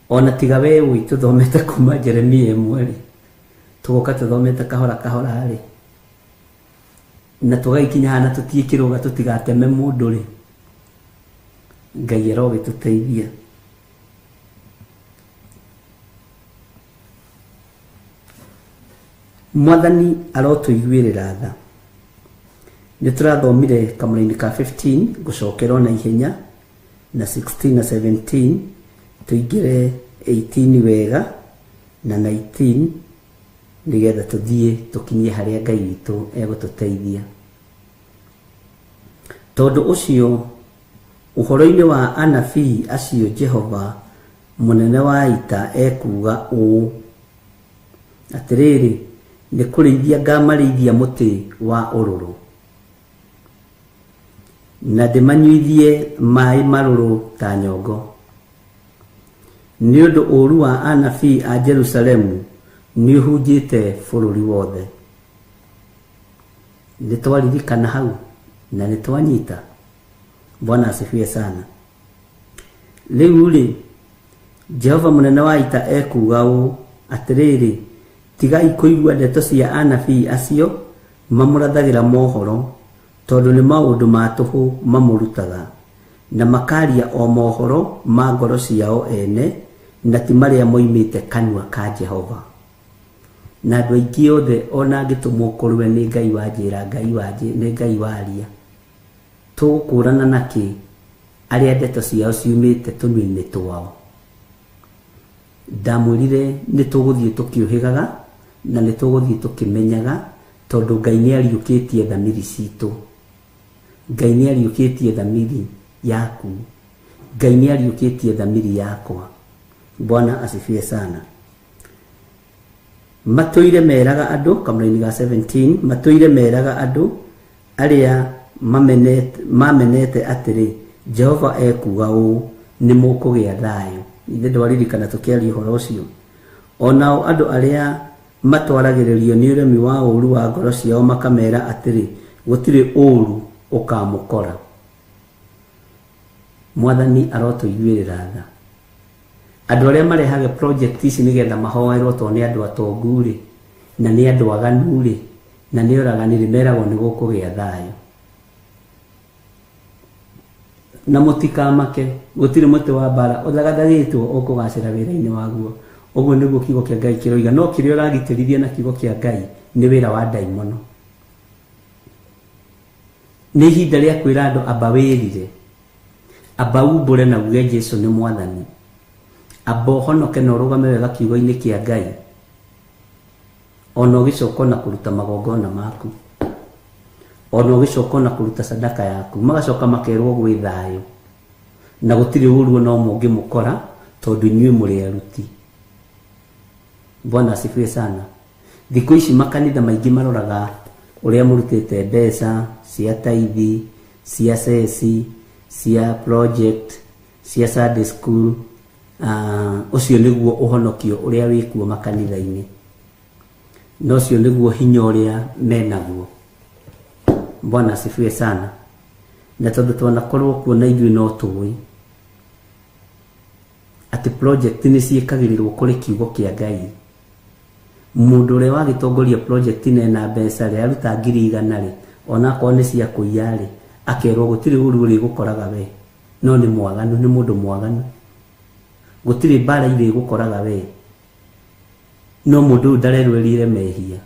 Ona tiga we ũĩ tũthomete kuma Jeremia 1 rĩ, tũgoka tũthomete kahora kahora rĩ, na tũgagĩkinya hana tũtiĩkĩrũga tũtigateme mũndũ rĩ, Ngai arogĩtũteithia. Mwathani arotũiguĩrĩra tha. Nĩ tũrathomire kamũraini ka 15 gũcokera na ihenya na 16 na 17 tũingĩre 18 wega na 19 nĩgetha tũthiĩ tũkinyie harĩa Ngai witũ egũtũteithia. Tondũ ũcio ũhoro-inĩ wa anabii acio Jehova mũnene wa ita ekuuga ũũ, atĩrĩrĩ, nĩ kũrĩithia ngamarĩithia mũtĩ wa ũrũrũ na ndĩmanyuithie maĩ marũrũ ta nyongo, nĩ ũndũ ũũru wa anabii a Jerusalemu nĩ ũhunjĩte bũrũri wothe. Nĩ twaririkana hau na nĩ twanyita. Bwana asifiwe sana. Rĩu rĩ, Jehova mũnene wa ita ekuuga ũũ, atĩrĩrĩ, tigai kũigua ndeto cia anabii acio mamũrathagĩra mohoro, tondũ nĩ maũndũ ma tũhũ mamũrutaga, na makaria o mohoro ma ngoro ciao ene, na ti marĩa moimĩte kanua ka Jehova. Na andũ aingĩ othe ona angĩtũmwo kũrĩ we nĩ Ngai wanjĩra, Ngai wanjĩ, nĩ Ngai waria, tũgũkũrana nakĩ arĩa ndeto ciao ciumĩte tũnua-inĩ twao. Ndamwĩrire nĩ tũgũthiĩ tũkĩũhĩgaga na nĩ tũgũthiĩ tũkĩmenyaga, tondũ Ngai nĩ ariũkĩtie thamiri citũ. Ngai nĩ ariũkĩtie thamiri yaku. Ngai nĩ ariũkĩtie thamiri yakwa. Bwana asifiwe sana. Matũire meraga andũ, kamũraini ga 17, matũire meraga andũ arĩa mamenete atĩrĩ, Jehova ekuuga ũũ, nĩ mũkũgĩa thayũ. Ithe ndwaririkana tũkĩaria ũhoro ũcio. Onao andũ arĩa matwaragĩrĩrio nĩ ũremi wa ũũru wa ngoro ciao makamera atĩrĩ, gũtirĩ ũũru ũkamũkora. Mwathani arotũiguĩrĩra tha. Andũ arĩa marehaga project ici nĩgetha mahoerwo tondũ nĩ andũ atongu rĩ, na nĩ andũ aganu rĩ, na nĩ oragani rĩ, meragwo nĩ gũkũgĩa thayũ. Na mũtikamake, gũtirĩ mũtĩ wa mbara ũthagathagĩtwo ũkũgacĩra wĩra-inĩ waguo. Ũguo nĩguo kiugo kĩa Ngai kĩroiga. No kĩrĩa ũragitĩrithia na kiugo kĩa Ngai nĩ wĩra wa ndaimono. Nĩ ihinda rĩa kwĩra andũ amba wĩrire, amba umbũre na uge Jesũ nĩ mwathani, amba ũhonoke na ũrũgame wega kiugo-inĩ kĩa Ngai, ona ũgĩcoka na kũruta magongona maku, ona ũgĩcoka na kũruta sadaka yaku. Magacoka makerwo gwĩ thayũ na gũtirĩ ũũru ona ũmwe ũngĩmũkora tondũ inyuĩ mũrĩ aruti. Bwana asifiwe sana. Thikũ ici makanitha maingĩ maroraga ũrĩa mũrutĩte mbeca cia taithi, cia ceci, cia project, cia Sunday school. Ũcio nĩguo ũhonokio ũrĩa wĩkuo makanitha-inĩ, na ũcio nĩguo hinya ũrĩa menaguo. Bwana asifiwe sana. Na tondũ twanakorwo kuo na ithuĩ no tũĩ atĩ project nĩ ciĩkagĩrĩrwo kũrĩ kiugo kĩa Ngai. Mũndũ ũrĩa wagĩtongoria project na ena mbeca rĩ, aruta 100,000 rĩ, onakorwo nĩ cia kũiya rĩ, akerwo gũtirĩ ũũru ũrĩgũkoraga we, no nĩ mwaganu, nĩ mũndũ mwaganu. Gũtirĩ mbara irĩgũkoraga we, no mũndũ ũyũ ndarerwerire mehia.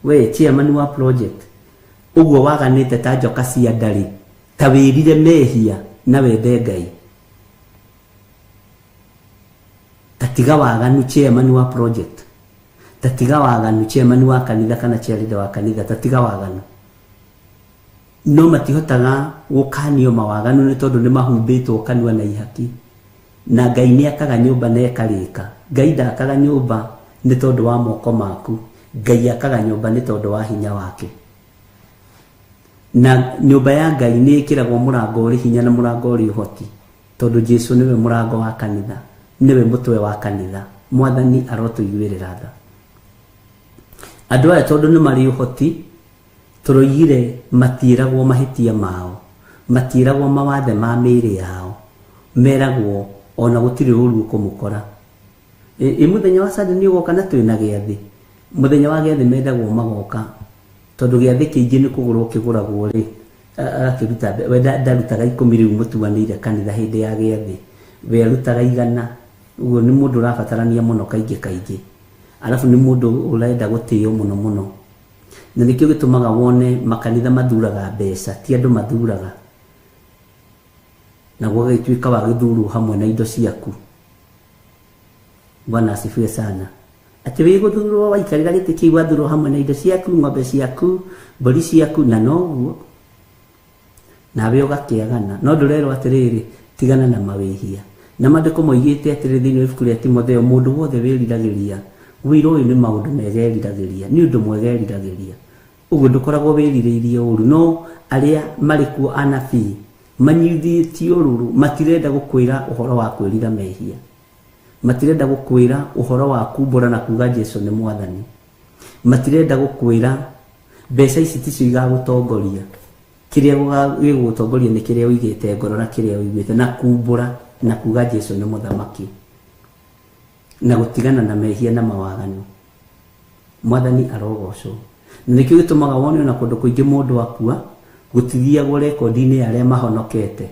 We chairman wa project, ũguo waganĩte ta njoka cia ndarĩ, ta wĩrire mehia na wende Ngai. Ta tiga waganu chairman wa project, ta tiga waganu chairman wa kanitha kana chairleader wa kanitha, ta tiga waganu. No matihotaga gũkanio mawaganu nĩ tondũ nĩ mahumbĩtwo kanua na ihaki. Na Ngai nĩ akaga nyũmba na ĩkarĩka. Ngai ndakaga nyũmba nĩ tondũ wa moko maku, Ngai akaga nyũmba nĩ tondũ wa hinya wake. Na nyũmba ya Ngai nĩ ĩkĩragwo mũrango ũrĩ hinya na mũrango ũrĩ ũhoti, tondũ Jesũ nĩwe mũrango wa kanitha, nĩwe mũtwe wa kanitha. Mwathani arotũiguĩrĩra tha. Andũ aya tondũ nĩ marĩ ũhoti, tũroigire matiĩragwo mahĩtia mao, matiĩragwo mawathe ma mĩĩrĩ yao, meragwo ona gũtirĩ ũũru ũkũmũkora. Ĩ mũthenya wa Sunday nĩ ũgoka na twĩna gĩathĩ. Mũthenya wa gĩathĩ mendagwo magoka, tondũ gĩathĩ kĩingĩ nĩ kũgũrwo kĩgũragwo rĩ, agakĩruta we ndarutaga 10 rĩu mũtuanĩire kanitha hĩndĩ ya gĩathĩ, we arutaga 100. Ũguo nĩ mũndũ ũrabatarania mũno kaingĩ kaingĩ, arabu nĩ mũndũ ũrenda gũtĩo mũno mũno. Na nĩkĩo gĩtũmaga wone makanitha mathuraga mbeca, ti andũ mathuraga, na gũgagĩtuĩka wa gĩthurwo hamwe na indo ciaku. Bwana asifiwe sana. Atĩ wĩ gũthurwo waikarĩra gĩtĩ kĩu wathurwo hamwe na indo ciaku, ng'ombe ciaku, mbũri ciaku, na noguo nawe ũgakĩagana. No ndũrerwo atĩrĩrĩ, tigana na mawĩhia. Na maandĩko moigĩte atĩrĩ thĩinĩ wa ibuku rĩa Timotheo, mũndũ wothe wĩriragĩria wĩra ũyũ nĩ maũndũ mega eriragĩria, nĩ ũndũ mwega eriragĩria. Ũguo ndũkoragwo wĩrirĩirie ũũru. No arĩa marĩ kuo anabii manyuithĩtio ũrũrũ, matirenda gũkwĩra ũhoro wa kwĩrira mehia, matirenda gũkwĩra ũhoro wa kumbũra na kuga Jesũ nĩ mwathani, matirenda gũkwĩra mbeca ici ticio igagũtongoria. Kĩrĩa gĩgũgũtongoria nĩ kĩrĩa ũigĩte ngoro na kĩrĩa ũiguĩte, na kumbũra na kuga Jesũ nĩ mũthamaki, na gũtigana na mehia na mawaganu. Mwathani arogocwo. Na nĩkĩo gĩtũmaga wone ona kũndũ kũingĩ mũndũ akua gũtithiagwo rekondi-inĩ ya arĩa mahonokete.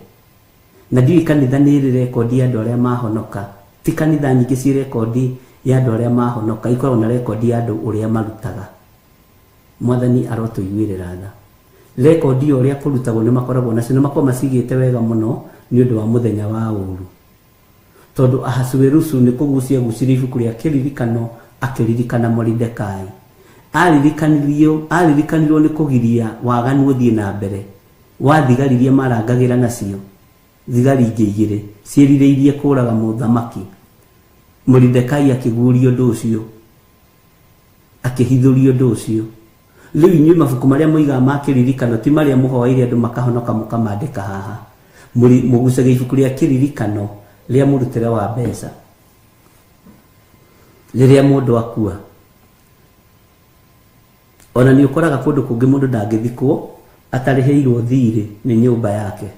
Na ndiũĩ kanitha nĩ ĩrĩ rekondi ya andũ arĩa mahonoka. Ti kanitha nyingĩ ciĩ rekondi ya andũ arĩa mahonoka, ikoragwo na rekondi ya andũ ũrĩa marutaga. Mwathani arotũiguĩrĩra tha. Rekondi ya ũrĩa kũrutagwo nĩ makoragwo nacio, nĩ makoragwo macigĩte wega mũno nĩ ũndũ wa mũthenya wa ũũru. Tondũ Ahasuerusu nĩ kũgucia gucirie ibuku rĩa kĩririkano, akĩririkana Moridekai. Aririkanirwo nĩ kũgiria waganu ũthiĩ na mbere wa thigari iria marangagĩra nacio, thigari ingĩ igĩrĩ ciĩrirĩirie kũraga mũthamaki. Moridekai akĩguũria ũndũ ũcio, akĩhithũria ũndũ ũcio. Rĩu inyuĩ mabuku marĩa moigaga ma kĩririkano ti marĩa mũhoeire andũ makahonoka mũkamandĩka haha. Mũgucagia ibuku rĩa kĩririkano rĩa mũrutĩre wa mbeca. Rĩrĩa mũndũ akua ona nĩ ũkoraga kũndũ kũngĩ mũndũ ndangĩthikwo atarĩhĩirwo thirĩ nĩ nyũmba yake.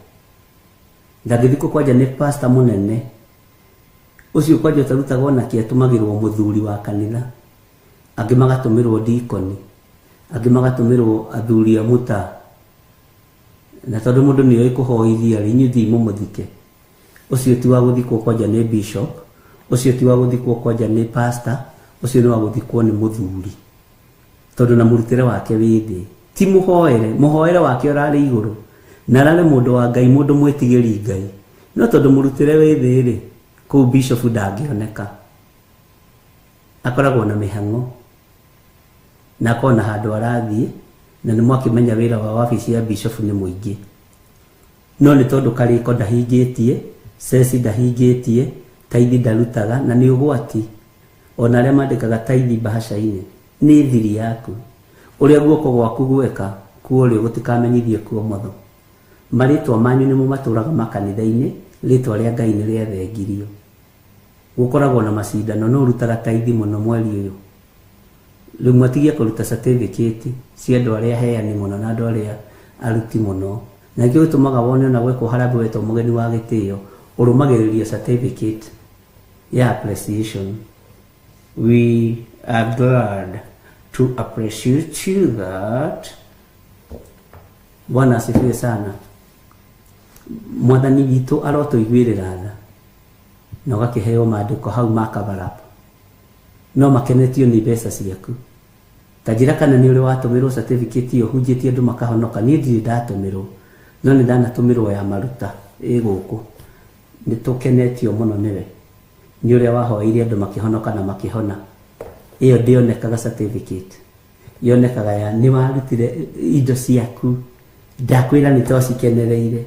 Ndangĩthikwo kwanja nĩ pastor mũnene ũcio kwanja ũtarutagwo nake atũmagĩrwo mũthuri wa kanitha, angĩ magatũmĩrwo dikoni, angĩ magatũmĩrwo athuri a mũtaa. Na tondũ mũndũ nĩoĩ kũhoithia rĩ, inyuĩ thiĩ mũmũthike. Ũcio ti wa gũthikwo kwanja nĩ bishop, ũcio ti wa gũthikwo kwanja nĩ pastor, ũcio nĩ wa gũthikwo nĩ mũthuri, tondũ na mũrutĩre wake wĩ thĩ. Ti mũhoere, mũhoere wake ũrarĩ igũrũ na ararĩ mũndũ wa Ngai, mũndũ mwĩtigĩri Ngai, no tondũ mũrutĩre wĩ thĩ rĩ, kũu bishop ndangĩoneka, akoragwo na mĩhang'o na akona handũ arathiĩ, na nĩ mwakĩmenya wĩra wa wabici ya bishop nĩ mũingĩ. No nĩ tondũ karĩko ndahingĩtie, ceci ndahingĩtie, taithi ndarutaga, na nĩ ũgwati. Ona arĩa mandĩkaga taithi mbahaca-inĩ nĩ thiri yaku, ũrĩa guoko gwaku gweka kuo ũrĩo gũtikamenyithie kuo motho. Marĩtwa manyu nĩmo matũraga makanitha-inĩ, rĩtwa rĩa Ngai nĩ rĩathengirio. Gũkoragwo na macindano, no ũrutaga taithi mũno mweri ũyũ. Rĩu mwatigie kũruta certificate cia andũ arĩa heani mũno na andũ arĩa aruti mũno, na nĩkĩo gĩtũmaga wone ona gwekwo harambee wetwo mũgeni wa gĩtĩo, ũrũmagĩrĩria certificate ya appreciation. We are glad to appreciate you that. Bwana asifiwe sana. Mwathani witũ arotũiguĩrĩra tha na ũgakĩheo maandĩko hau ma cover up, no makenetio nĩ mbeca ciaku. Ta njĩra kana nĩ ũrĩ watũmĩrwo certificate ĩyo hunjĩtie andũ makahonoka. Niĩ ndirĩ ndatũmĩrwo, no nĩ ndanatũmĩrwo ya maruta ĩ gũkũ. Nĩ tũkenetio mũno nĩwe nĩ ũrĩa wahoeire andũ makĩhonoka na makĩhona. Ĩyo ndĩonekaga certificate, yonekaga ya nĩ warutire indo ciaku. Ndakwĩra nĩ twacikenereire,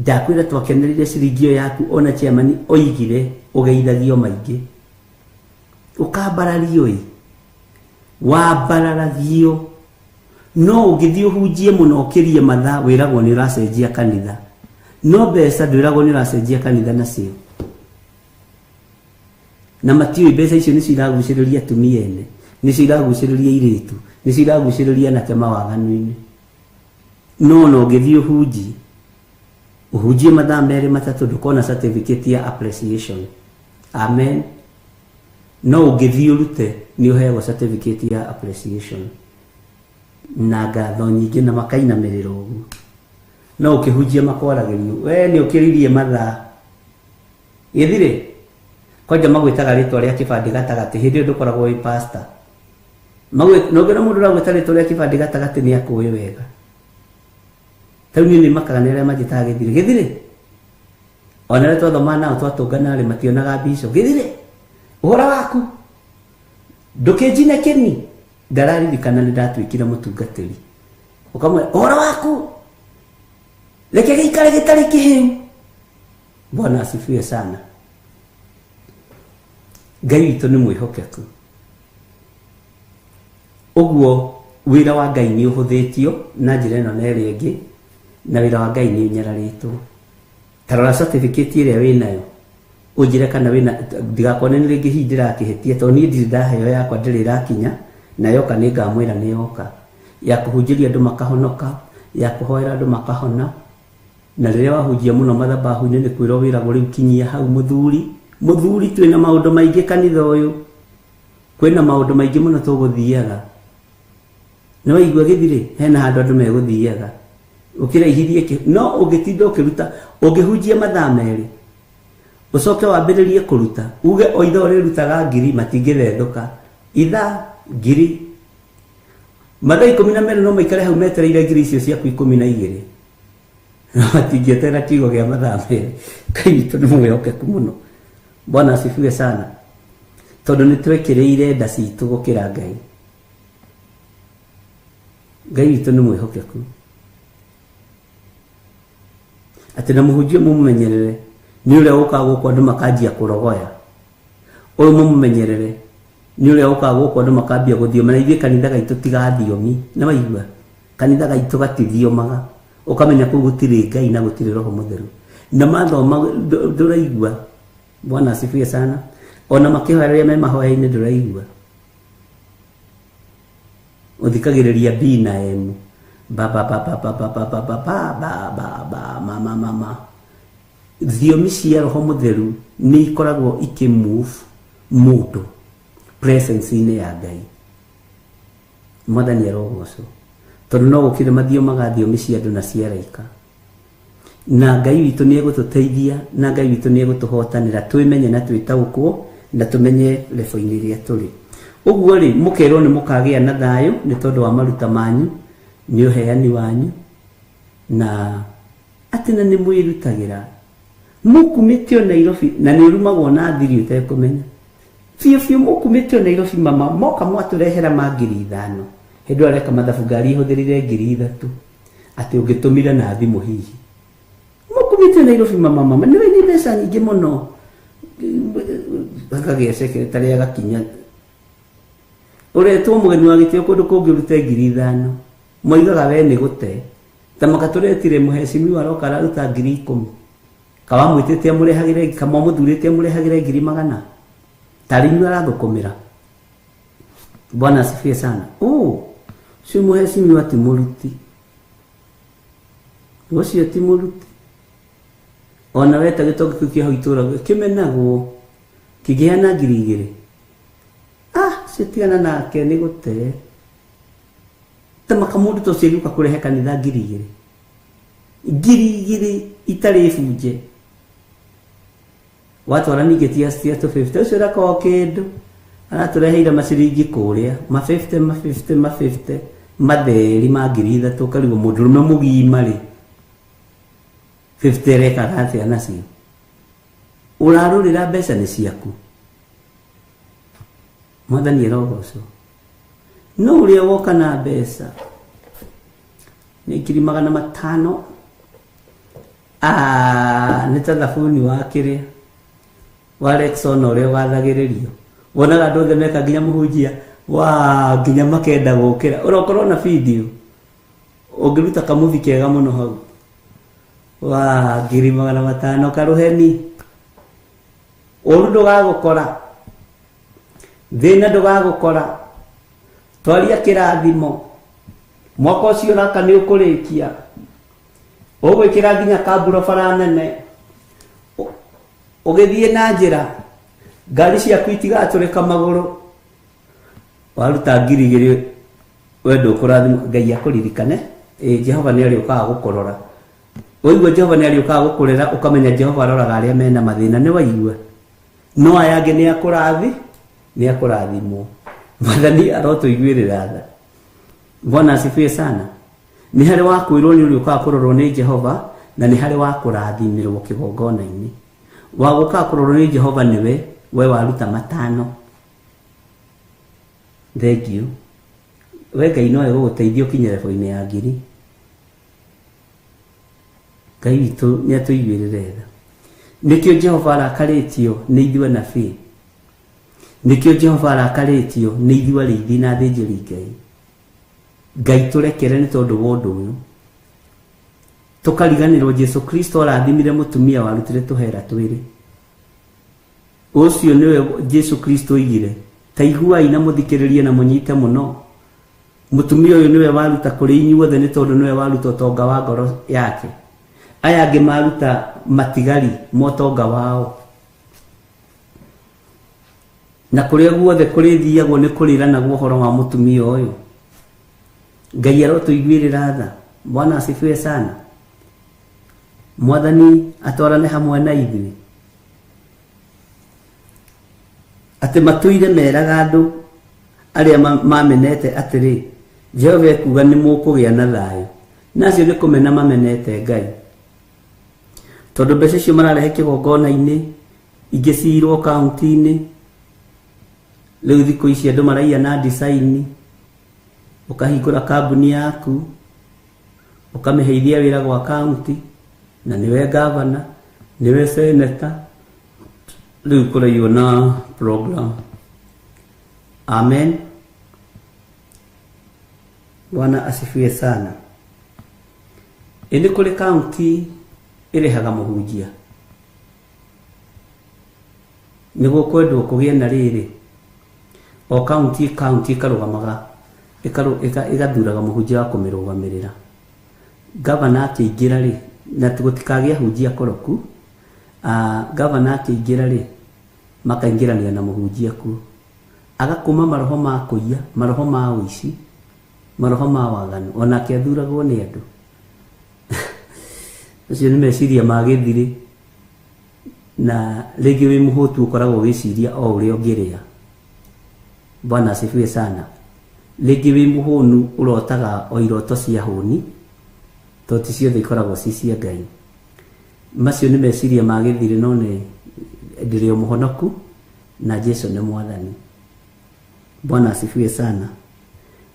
ndakwĩra twakenereire ciringi ĩyo yaku, ona chairman oigire ũgeithagio maingĩ, ũkambarario ĩ, wambararagio. No ũngĩthiĩ ũhunjie mũno ũkĩrie mathaa, wĩragwo nĩ ũracenjia kanitha, no mbeca ndwĩragwo nĩ ũracenjia kanitha nacio. Na matiũĩ mbeca icio nĩcio iragucĩrĩria atumia ene, nĩcio iragucĩrĩria airĩtu, nĩcio iragucĩrĩria anake mawaganu-inĩ. No ona ũngĩthiĩ ũhunjie, ũhunjie mathaa merĩ matatũ, ndũkona certificate ya appreciation. Amen. No ũngĩthiĩ ũrute nĩ ũheagwo certificate ya appreciation na ngatho nyingĩ na makainamĩrĩra ũguo. No ũkĩhunjia makwaragĩrio, we nĩ ũkĩririe mathaa gĩthirĩ kwanja magwĩtaga rĩtwa rĩa kĩbandĩ gatagatĩ, hĩndĩ ĩyo ndũkoragwo wĩ pastor. No ũngĩona mũndũ ũragwĩta rĩtwa rĩa kĩbandĩ gatagatĩ nĩ akũĩ wega. Tarĩu niĩ nĩ makaga nĩ arĩa manjĩtaga gĩthirĩ. Gĩthirĩ ona arĩa twathoma nao twatũngana rĩ, mationaga mbico. Gĩthirĩ ũhoro waku ndũkĩnjine kĩni, ndararirikana nĩ ndatuĩkire mũtungatĩri. Ũkamwĩra ũhoro waku reke gĩikare gĩtarĩ kĩhĩu. Bwana asifiwe sana. Ngai witũ nĩ mwĩhokeku. Ũguo wĩra wa Ngai nĩ ũhũthĩtio na njĩra ĩno na ĩrĩa ĩngĩ, na wĩra wa Ngai nĩ ũnyararĩtwo. Ta rora certificate ĩrĩa wĩnayo, ũnjĩre kana wĩna, ndigakone nĩ rĩngĩ hihi ndĩrakĩhĩtia, tondũ niĩ ndirĩ ndaheo yakwa, ndĩrĩ ĩrakinya, na yoka nĩ ngamwĩra nĩ yoka, ya kũhunjĩria andũ makahonoka, ya kũhoera andũ makahona. Na rĩrĩa wahunjia mũno mathabahu-inĩ nĩ kwĩrwo wĩragwo rĩu kinyia hau mũthuri. Mũthuri twĩna maũndũ maingĩ kanitha ũyũ, kwĩna maũndũ maingĩ mũno tũgũthiaga. Nĩ waigua gĩthirĩ, hena handũ andũ megũthiaga ũkĩraihithie kĩ, no ũngĩtinda ũkĩruta, ũngĩhunjia mathaa merĩ ũcoke wambĩrĩrie kũruta, uge o ithaa ũrĩrutaga ngiri, matingĩthethũka. Ithaa ngiri, mathaa 12 no maikare hau metereire ngiri icio ciaku 12, no matingĩeterera kiugo kĩa mathaa merĩ. Ngai witũ nĩ mwĩhokeku mũno. Bwana asifiwe sana. Tondũ nĩ twekĩrĩire nda citũ gũkĩra Ngai. Ngai witũ nĩ mwĩhokeku. Atĩ na mũhunjia mũmũmenyerere nĩ ũrĩa ũkaga gũkũ andũ makanjia kũrogoya. Ũyũ mũmũmenyerere nĩ ũrĩa ũkaga gũkũ andũ makambia gũthioma, na ithuĩ kanitha gaitũ tigathiomi. Nĩ waigua? Kanitha gaitũ gatithiomaga. Ũkamenya kũu gũtirĩ Ngai na gũtirĩ Roho Mũtheru. Na mathoma ndũraigua. Bwana asifiwe sana. Ona makĩhoya rĩrĩa me mahoya-inĩ ndũraigua. Ũthikagĩrĩria B na M. Ba ba ba ba ba ba ba ba ba ba ba ba ba ma ma ma ma. Thiomi cia roho mũtheru nĩ ikoragwo ikĩmove mũndũ presence-inĩ ya Ngai. Mwathani arogocwo. Tondũ no gũkĩrĩ mathiomaga thiomi cia andũ na cia araika. Na Ngai witũ nĩ egũtũteithia, na Ngai witũ nĩ egũtũhotanĩra twĩmenye na twĩtaũkwo na tũmenye lebo-inĩ ĩrĩa tũrĩ. Ũguo rĩ, mũkerwo nĩ mũkagĩa na thayũ nĩ tondũ wa maruta manyu, nĩ ũheani wanyu, na atĩ na nĩ mwĩrutagĩra. Mũkumĩtio Nairobi na nĩ ũrumagwo na thiri ũtekũmenya. Biũ biũ mũkumĩtio Nairobi mama, moka mwatũrehera ma 5,000. Hĩndĩ ĩyo areka mathabu ngari ĩhũthĩrire 3,000. Atĩ ũngĩtũmire na thimũ hihi. Mũkumĩtio Nairobi mama mama, nĩ nĩ mbeca nyingĩ mũno. Akagĩa secretary agakinya. Ũretwo mũgeni wa gĩtĩo kũndũ kũngĩ ũrute 5,000. Moigaga we nĩ gũte. Ta makatũretire mũhecimiwa aroka araruta 10,000. Kawamwĩtĩte amũrehagĩre, kamwamũthurĩte amũrehagĩre 100,000. Tarĩ inyuĩ arathũkũmĩra. Bwana asifiwe sana. Oh, ũcio mũhecimiwa ti mũruti. Ũcio ti mũruti. Ona we ta gĩtonga kĩu kĩa hau itũũra kĩmenagwo kĩngĩheana 2,000. Ah, ũcio tigana nake nĩ gũte. Ta maka mũndũ ta ũcio agĩũka kũrehe kanitha 2,000. 2,000 itarĩ bunje. Watwara ningĩ tia 250. Ũcio ndakoragwo kĩndũ. Aratũreheire maciringi kũrĩa, ma 50, ma 50, ma 50, matheri ma 3,000 ũkarigwo mũndũrũme mũgima rĩ. 50 arekaga atĩa nacio? Ũrarũrĩra mbeca nĩ ciaku. Mwathani arogocwo. No ũrĩa woka na mbeca nĩ 500,000. Ah, nĩ ta thabuni wa kĩrĩa wa Rexona ũrĩa ũgathagĩrĩrio. Wonaga andũ othe meka nginya mũhunjia wa nginya makenda gũkĩra. Ũrokorwo na video ũngĩruta kamuthi kega mũno hau wa 500,000 karũheni. Ũru ndũgagũkora, thĩna ndũgagũkora, twaria kĩrathimo. Mwaka ũcio ũraka nĩ ũkũrĩkia. Ũgwĩkĩra nginya kamburo bara nene. Ũgĩthiĩ na njĩra ngari ciaku itigatũrĩka magũrũ. Waruta 2,000 we ndũkũrathimwo. Ngai akũririkane. Jehova nĩ arĩũkaga gũkũrora. Waigua Jehova nĩ arĩũkaga gũkũrera, ũkamenya Jehova aroraga arĩa mena mathĩna, nĩ waigua. No aya angĩ nĩ akũrathi, nĩ akũrathimwo. Mwathani arotũiguĩrĩra tha. Bwana asifiwe sana. Nĩ harĩ wa kwĩrwo nĩ ũrĩũkaga kũrorwo nĩ Jehova, na nĩ harĩ wa kũrathimĩrwo kĩgongona-inĩ. Wa gũkaga kũrorwo nĩ Jehova nĩwe we waruta 5. Thank you. We Ngai no egũgũteithia ũkinye level-inĩ ya 1,000. Ngai witũ nĩ atũiguĩrĩre tha. Nĩkĩo Jehova arakarĩtio nĩ ithuĩ anabii. Nĩkĩo Jehova arakarĩtio nĩ ithuĩ arĩithi na athĩnjĩri Ngai. Ngai tũrekere nĩ tondũ wa ũndũ ũyũ. Tũkariganĩrwo Jesu Kristo arathimire mũtumia warutire tũhera twĩrĩ. Ũcio nĩwe Jesu Kristo oigire, ta iguai na mũthikĩrĩrie na mũnyite mũno. Mũtumia ũyũ nĩwe waruta kũrĩ inyuothe nĩ tondũ nĩwe waruta ũtonga wa ngoro yake. Aya angĩ maruta matigari ma ũtonga wao. Na kũrĩa guothe kũrĩthiagwo nĩ kũrĩranagwo ũhoro wa mũtumia ũyũ. Ngai arotũiguĩrĩra tha. Bwana asifiwe sana. Mwathani atwarane hamwe na ithuĩ. Atĩ matũire meraga andũ arĩa mamenete atĩrĩ, Jehova ekuuga nĩ mũkũgĩa na thayũ. Na acio nĩ kũmena mamenete Ngai. Tondũ mbeca icio mararehe kĩgongona-inĩ, ingĩ ciirwo kaunti-inĩ. Rĩu thikũ ici andũ maraiya na design. Ũkahingũra kambuni yaku, ũkamĩheithia wĩra gwa kaunti, na nĩwe gavana, nĩwe seneta. Rĩu kũraiywo na program. Amen. Bwana asifiwe sana. Ĩndĩ kũrĩ kaunti ĩrĩhaga mũhunjia. Nĩguo kwendwo kũgĩe na rĩrĩ, o kaunti kaunti ĩkarũgamaga ĩgathuraga mũhunjia wa kũmĩrũgamĩrĩra. Gavana akĩingĩra rĩ, na gũtikagĩe ahunjia akoroku, gavana akĩingĩra rĩ, makaingĩrania na mũhunjia kuo, agakũma maroho ma kũiya, maroho ma ũici, maroho ma waganu, onake athuragwo nĩ andũ. Acio nĩ meciria ma gĩthirĩ, na rĩngĩ wĩ mũhũtu ũkoragwo ũgĩciria o ũrĩa ũngĩrĩa. Bwana asifiwe sana. Rĩngĩ wĩ mũhũnu ũrotaga o iroto cia hũni, tondũ ti ciothe ikoragwo ci cia Ngai. Macio nĩ meciria ma gĩthirĩ, no nĩ ndĩrĩ o mũhonoku na Jesu nĩ mwathani. Bwana asifiwe sana.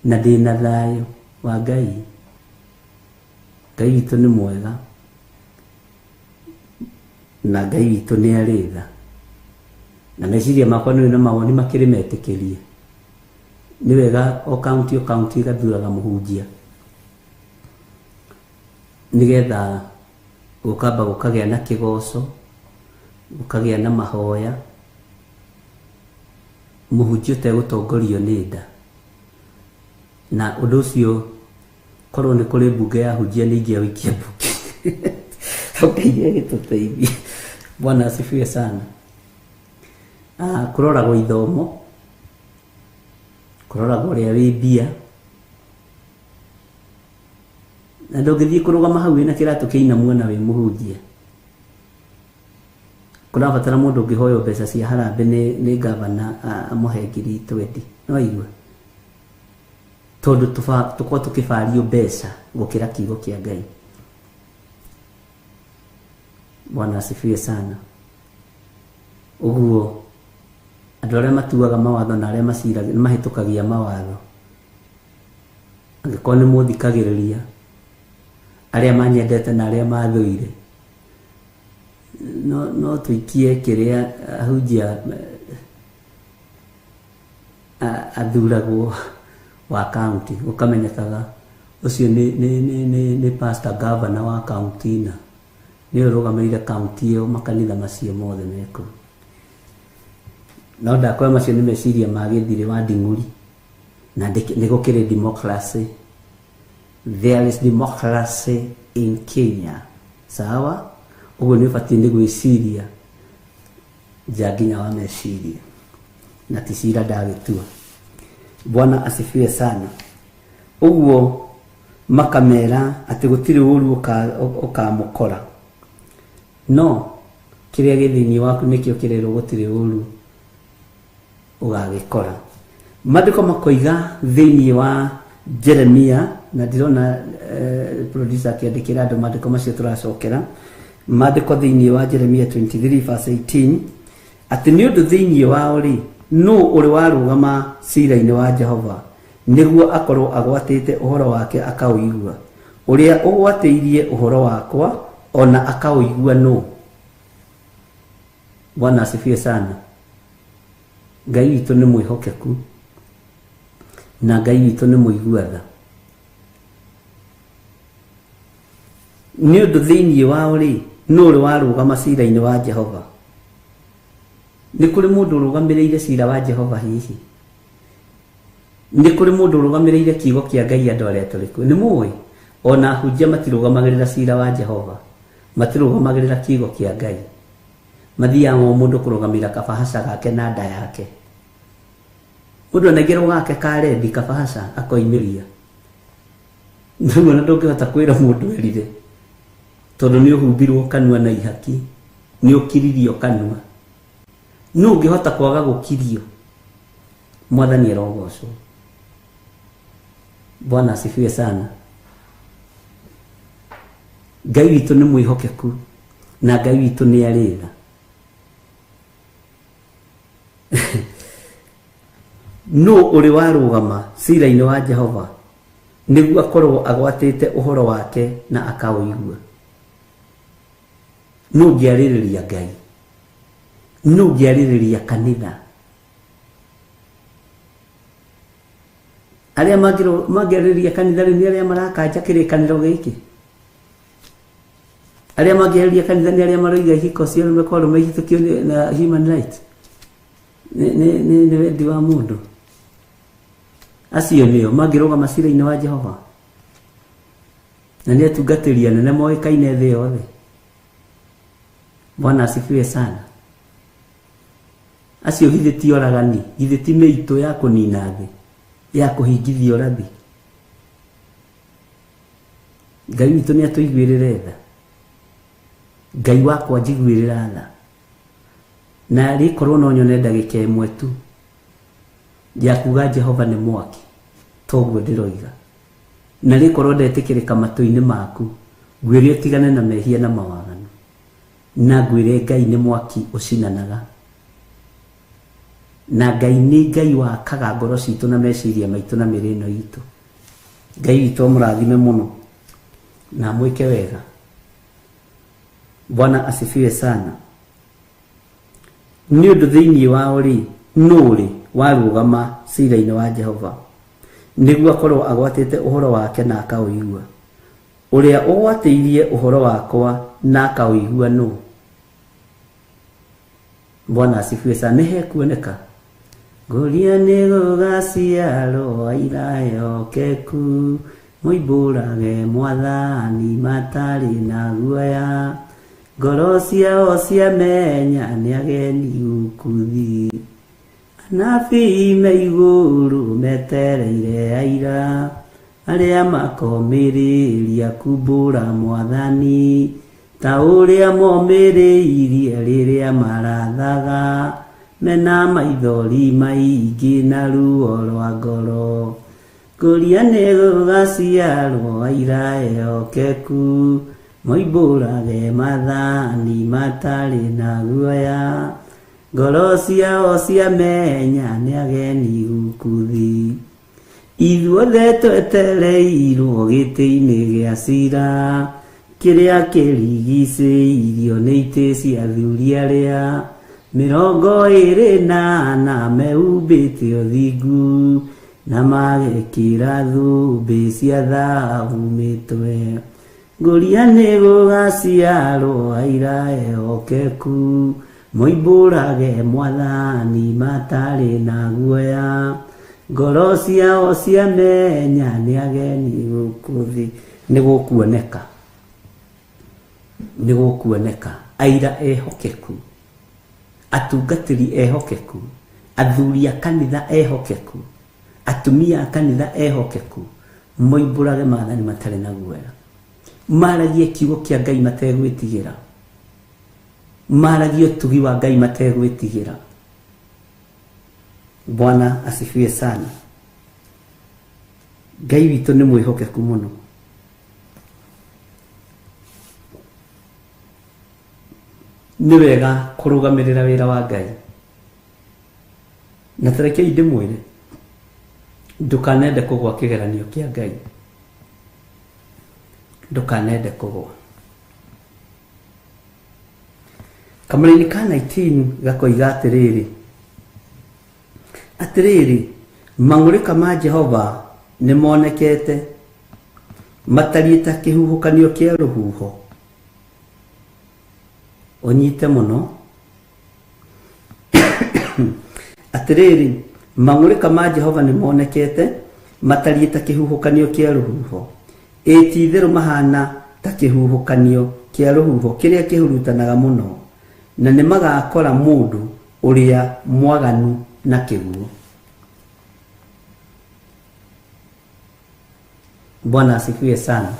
Na ndĩna thayũ wa Ngai. Ngai witũ nĩ mwega na Ngai witũ nĩ arĩ tha, na meciria makwa nĩ na mawoni makĩrĩ metĩkĩrie. Nĩ wega o kaunti o kaunti ĩgathuraga mũhunjia, nĩgetha gũkamba gũkagĩa na kĩgoco, gũkagĩa na mahoya, mũhunjia ũtegũtongorio nĩ nda. Na ũndũ ũcio korwo nĩ kũrĩ mbunge ya ahunjia nĩ ingĩawikia mbunge. Ngai agĩtũteithie. Bwana asifiwe sana. Kũroragwo ithomo, kũroragwo ũrĩa wĩ mbia, na ndũngĩthiĩ kũrũgama hau wĩna kĩratũ kĩinamu ona wĩ mũhunjia. Kũrabatara mũndũ ũngĩhoywo mbeca cia harambee nĩ gavana amũhe 20,000. No aigua tondũ tũkorwo tũkĩbario mbeca gũkĩra kiugo kĩa Ngai. Bwana asifiwe sana. Ũguo andũ arĩa matuaga mawatho na arĩa maciragia mahĩtũkagia mawatho, angĩkorwo nĩ mũthikagĩrĩria, arĩa manyendete na arĩa mathũire, no tũikie kĩrĩa ahunjia athuragwo wa kaunti, ũkamenyekaga ũcio nĩ pastor governor wa kaunti na nĩwe ũrũgamĩrĩire kaunti ĩyo, makanitha macio mothe mekũu. No ndakwĩra macio nĩ meciria ma gĩthirĩ wa nding'uri, na nĩ gũkĩrĩ democracy. There is democracy in Kenya. Sawa? Ũguo nĩ ũbatiĩ nĩ gwĩciria nja nginya wa meciria, na ti cira ndagĩtua. Bwana asifiwe sana. Ũguo makamera atĩ gũtirĩ ũru ũkamũkora, no kĩrĩa gĩ thĩinĩ waku nĩkĩo kĩrerwo gũtirĩ ũru ũgagĩkora. Maandĩko makoiga thĩinĩ wa Jeremia, na ndĩrona producer akĩandĩkĩra andũ maandĩko macio tũracokera. Maandĩko thĩinĩ wa Jeremia 23 verse 18, atĩ nĩ ũndũ thĩinĩ wao rĩ, nũ ũrĩ warũgama cira-inĩ wa Jehova nĩguo akorwo agwatĩte ũhoro wake akaũigua? Ũrĩa ũgwatĩirie ũhoro wakwa ona akaũigua nũ? Bwana asifiwe sana. Ngai witũ nĩ mwĩhokeku na Ngai witũ nĩ mũigua tha. Nĩ ũndũ thĩinĩ wao rĩ, nũ ũrĩ warũgama cira-inĩ wa Jehova? Nĩ kũrĩ mũndũ ũrũgamĩrĩire cira wa Jehova hihi? Nĩ kũrĩ mũndũ ũrũgamĩrĩire kiugo kĩa Ngai andũ arĩa tũrĩ kuo? Nĩ mũĩ ona ahunjia matirũgamagĩrĩra cira wa Jehova, matirũgamagĩrĩra kiugo kĩa Ngai. Mathiaga o mũndũ kũrũgamĩrĩra kabahaca gake na nda yake. Mũndũ anengerwo gake ka rendi kabahaca akoimĩria. Rĩu ona ndũngĩhota kwĩra mũndũ erire, tondũ nĩ ũhumbirwo kanua na ihaki, nĩ ũkiririo kanua. Nũ ũngĩhota kwaga gũkirio? Mwathani arogocwo. Bwana asifiwe sana. Ngai witũ nĩ mwĩhokeku na Ngai witũ nĩ arĩ tha. Nũ ũrĩ warũgama cira-inĩ wa Jehova nĩguo akorwo agwatĩte ũhoro wake na akaũigua? Nũ ũngĩarĩrĩria Ngai? Nũ ũngĩarĩrĩria kanitha? Arĩa mangĩarĩrĩria kanitha rĩu nĩ arĩa marakanja kĩrĩkanĩro gĩkĩ. Arĩa mangĩarĩrĩria kanitha nĩ arĩa maroiga ihiko cia arũme kwa arũme ihĩtũkio na human right. Nĩ wendi wa mũndũ. Acio nĩo mangĩrũgama cira-inĩ wa Jehova. Na nĩ atungatĩri anene moĩkaine thĩ yothe. Bwana asifiwe sana. Acio githĩ ti oragani, githĩ ti mĩitũ ya kũnina thĩ, ya kũhingithia ũrathi. Ngai witũ nĩ atũiguĩrĩre tha. Ngai wakwa njiguĩrĩra tha. Na rĩkorwo no nyone ndagĩka ĩmwe tu ya kuga Jehova nĩ mwaki, toguo ndĩroiga. Na rĩkorwo ndetĩkĩrĩka matũ-inĩ maku, ngwĩre ũtigane na mehia na mawaganu. Na ngwĩre Ngai nĩ mwaki ũcinanaga. Na Ngai nĩ Ngai wakaga ngoro citũ na meciria maitũ na mĩĩrĩ ĩno itũ. Ngai witũ amũrathime mũno na amwĩke wega. Bwana asifiwe sana. Nĩ ũndũ thĩinĩ wao rĩ, nũ rĩ warũgama cira-inĩ wa Jehova, nĩguo akorwo agwatĩte ũhoro wake na akaũigua. Ũrĩa ũgwatĩirie ũhoro wakwa na akaũigua nũ? Bwana asifiwe sana. Nĩ hekuoneka. Ngũria nĩ gũgaciarwo aira ehokeku, moimbũrage mwathani matarĩ na guoya. Ngoro ciao ciamenya nĩ ageni gũkũ thĩ. Anabii me igũrũ metereire aira, arĩa makomĩrĩria kumbũra mwathani, ta ũrĩa momĩrĩirie rĩrĩa marathaga, mena maithori maingĩ na ruo rwa ngoro. Ngũria nĩ gũgaciarwo aira ehokeku, moimbũrage maathani matarĩ na guoya. Ngoro ciao ciamenya nĩ ageni gũkũ thĩ. Ithuothe twetereirwo gĩtĩ-inĩ gĩa cira, kĩrĩa kĩrigicĩirio nĩ itĩ cia athuri arĩa 24 mehumbĩte ũthingu, na magekĩra thũmbĩ cia thahabu mĩtwe. Ngũria nĩ gũgaciarwo aira ehokeku, moimbũrage mwathani matarĩ na guoya. Ngoro ciao ciamenya nĩ ageni gũkũ thĩ. Nĩ gũkuoneka, nĩ gũkuoneka aira ehokeku, atungatĩri ehokeku, athuri a kanitha ehokeku, atumia a kanitha ehokeku, moimbũrage maathani matarĩ na guoya, maragie kiugo kĩa Ngai mategwĩtigĩra, maragie ũtugi wa Ngai mategwĩtigĩra. Bwana asifiwe sana. Ngai witũ nĩ mwĩhokeku mũno. Nĩ wega kũrũgamĩrĩra wĩra wa Ngai. Na ta rekei ndĩmwĩre, ndũkanende kũgwa kĩgeranio kĩa Ngai. Ndũkanende kũgwa. Kamũra-inĩ ka 19 gakoiga atĩrĩrĩ, atĩrĩrĩ, mang'ũrĩka ma Jehova nĩ monekete, matariĩ ta kĩhuhũkanio kĩa rũhuho. Ũnyite mũno. Atĩrĩrĩ, mang'ũrĩka ma Jehova nĩ monekete, matariĩ ta kĩhuhũkanio kĩa rũhuho. Ĩ ti-itherũ mahana ta kĩhuhũkanio kĩa rũhuho kĩrĩa kĩhurutanaga mũno, na nĩ magakora mũndũ ũrĩa mwaganu na kĩguũ. Bwana asifiwe sana.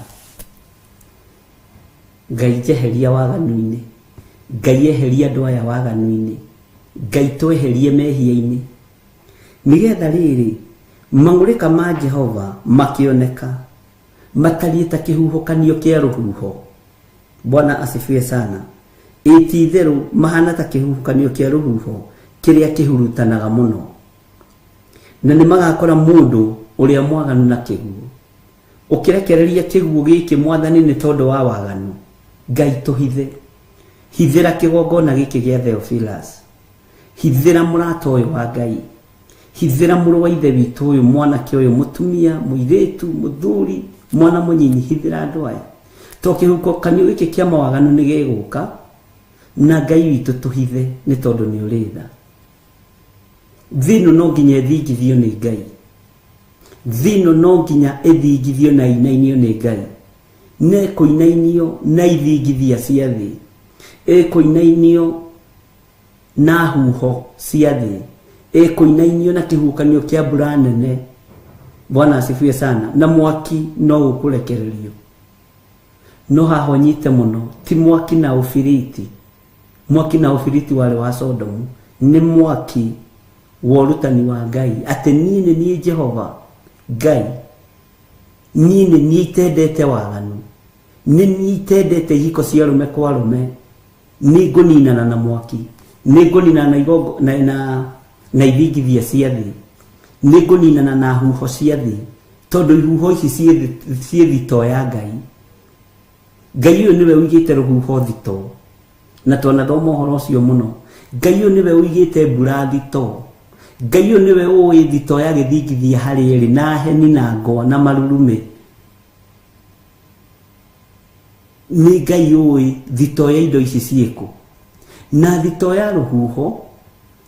Ngai njeheria waganu-inĩ, Ngai eheria andũ aya waganu-inĩ, Ngai tweherie mehia-inĩ, nĩgetha rĩrĩ mang'ũrĩka ma Jehova makĩoneka matariĩ ta kĩhuhũkanio kĩa rũhuho. Bwana asifiwe sana. Ĩ ti-itherũ mahana ta kĩhuhũkanio kĩa rũhuho kĩrĩa kĩhurutanaga mũno, na nĩ magakora mũndũ ũrĩa mwaganu na kĩguũ. Ũkĩrekereria kĩguũ gĩkĩ mwathani nĩ tondũ wa waganu, Ngai tũhithe. Hithĩra kĩgongona gĩkĩ gĩa Theophilus, hithĩra mũrata ũyũ wa Ngai, hithĩra mũrũ wa ithe witũ ũyũ, mwanake ũyũ, mũtumia, mũirĩtu, mũthuri, mwana mũnyinyi, hithĩra andũ aya. To kĩhuhũkanio gĩkĩ kĩa mawaganu nĩ gĩgũka, na Ngai witũ tũhithe nĩ tondũ nĩ ũrĩ tha. Thĩ ĩno no nginya ĩthingithio nĩ Ngai. Thĩ ĩno no nginya ĩthingithio na ĩinainio nĩ Ngai. Na ĩkũinainio na ithingithia cia thĩ. Ĩkũinainio na huho cia thĩ. Ĩkũinainio na kĩhuhũkanio kĩa mbura nene. Bwana asifiwe sana. Na mwaki no ũkũrekererio. No haha ũnyite mũno, ti mwaki na ũbiriti. Mwaki na ũbiriti warĩ wa Sodomu. Nĩ mwaki wa ũrutani wa Ngai. Atĩ niĩ nĩ niĩ Jehova Ngai. Niĩ nĩ niĩ itendete waganu. Nĩ niĩ itendete ihiko cia arũme kwa arũme. Nĩ ngũninana na mwaki. Nĩ ngũninana na igongo na ithingithia cia thĩ. Nĩ ngũninana na huho cia thĩ. Tondũ ihuho ici ciĩ thitoo ya Ngai. Ngai ũyũ nĩwe ũigĩte rũhuho thitoo. Na twanathoma ũhoro ũcio mũno. Ngai ũyũ nĩwe ũigĩte mbura thitoo. Ngai ũyũ nĩwe ũĩ thitoo ya gĩthingithia harĩa ĩrĩ, na heni na ngwa na marurumĩ. Nĩ Ngai ũĩ thitoo ya indo ici ciĩkũ. Na thitoo ya rũhuho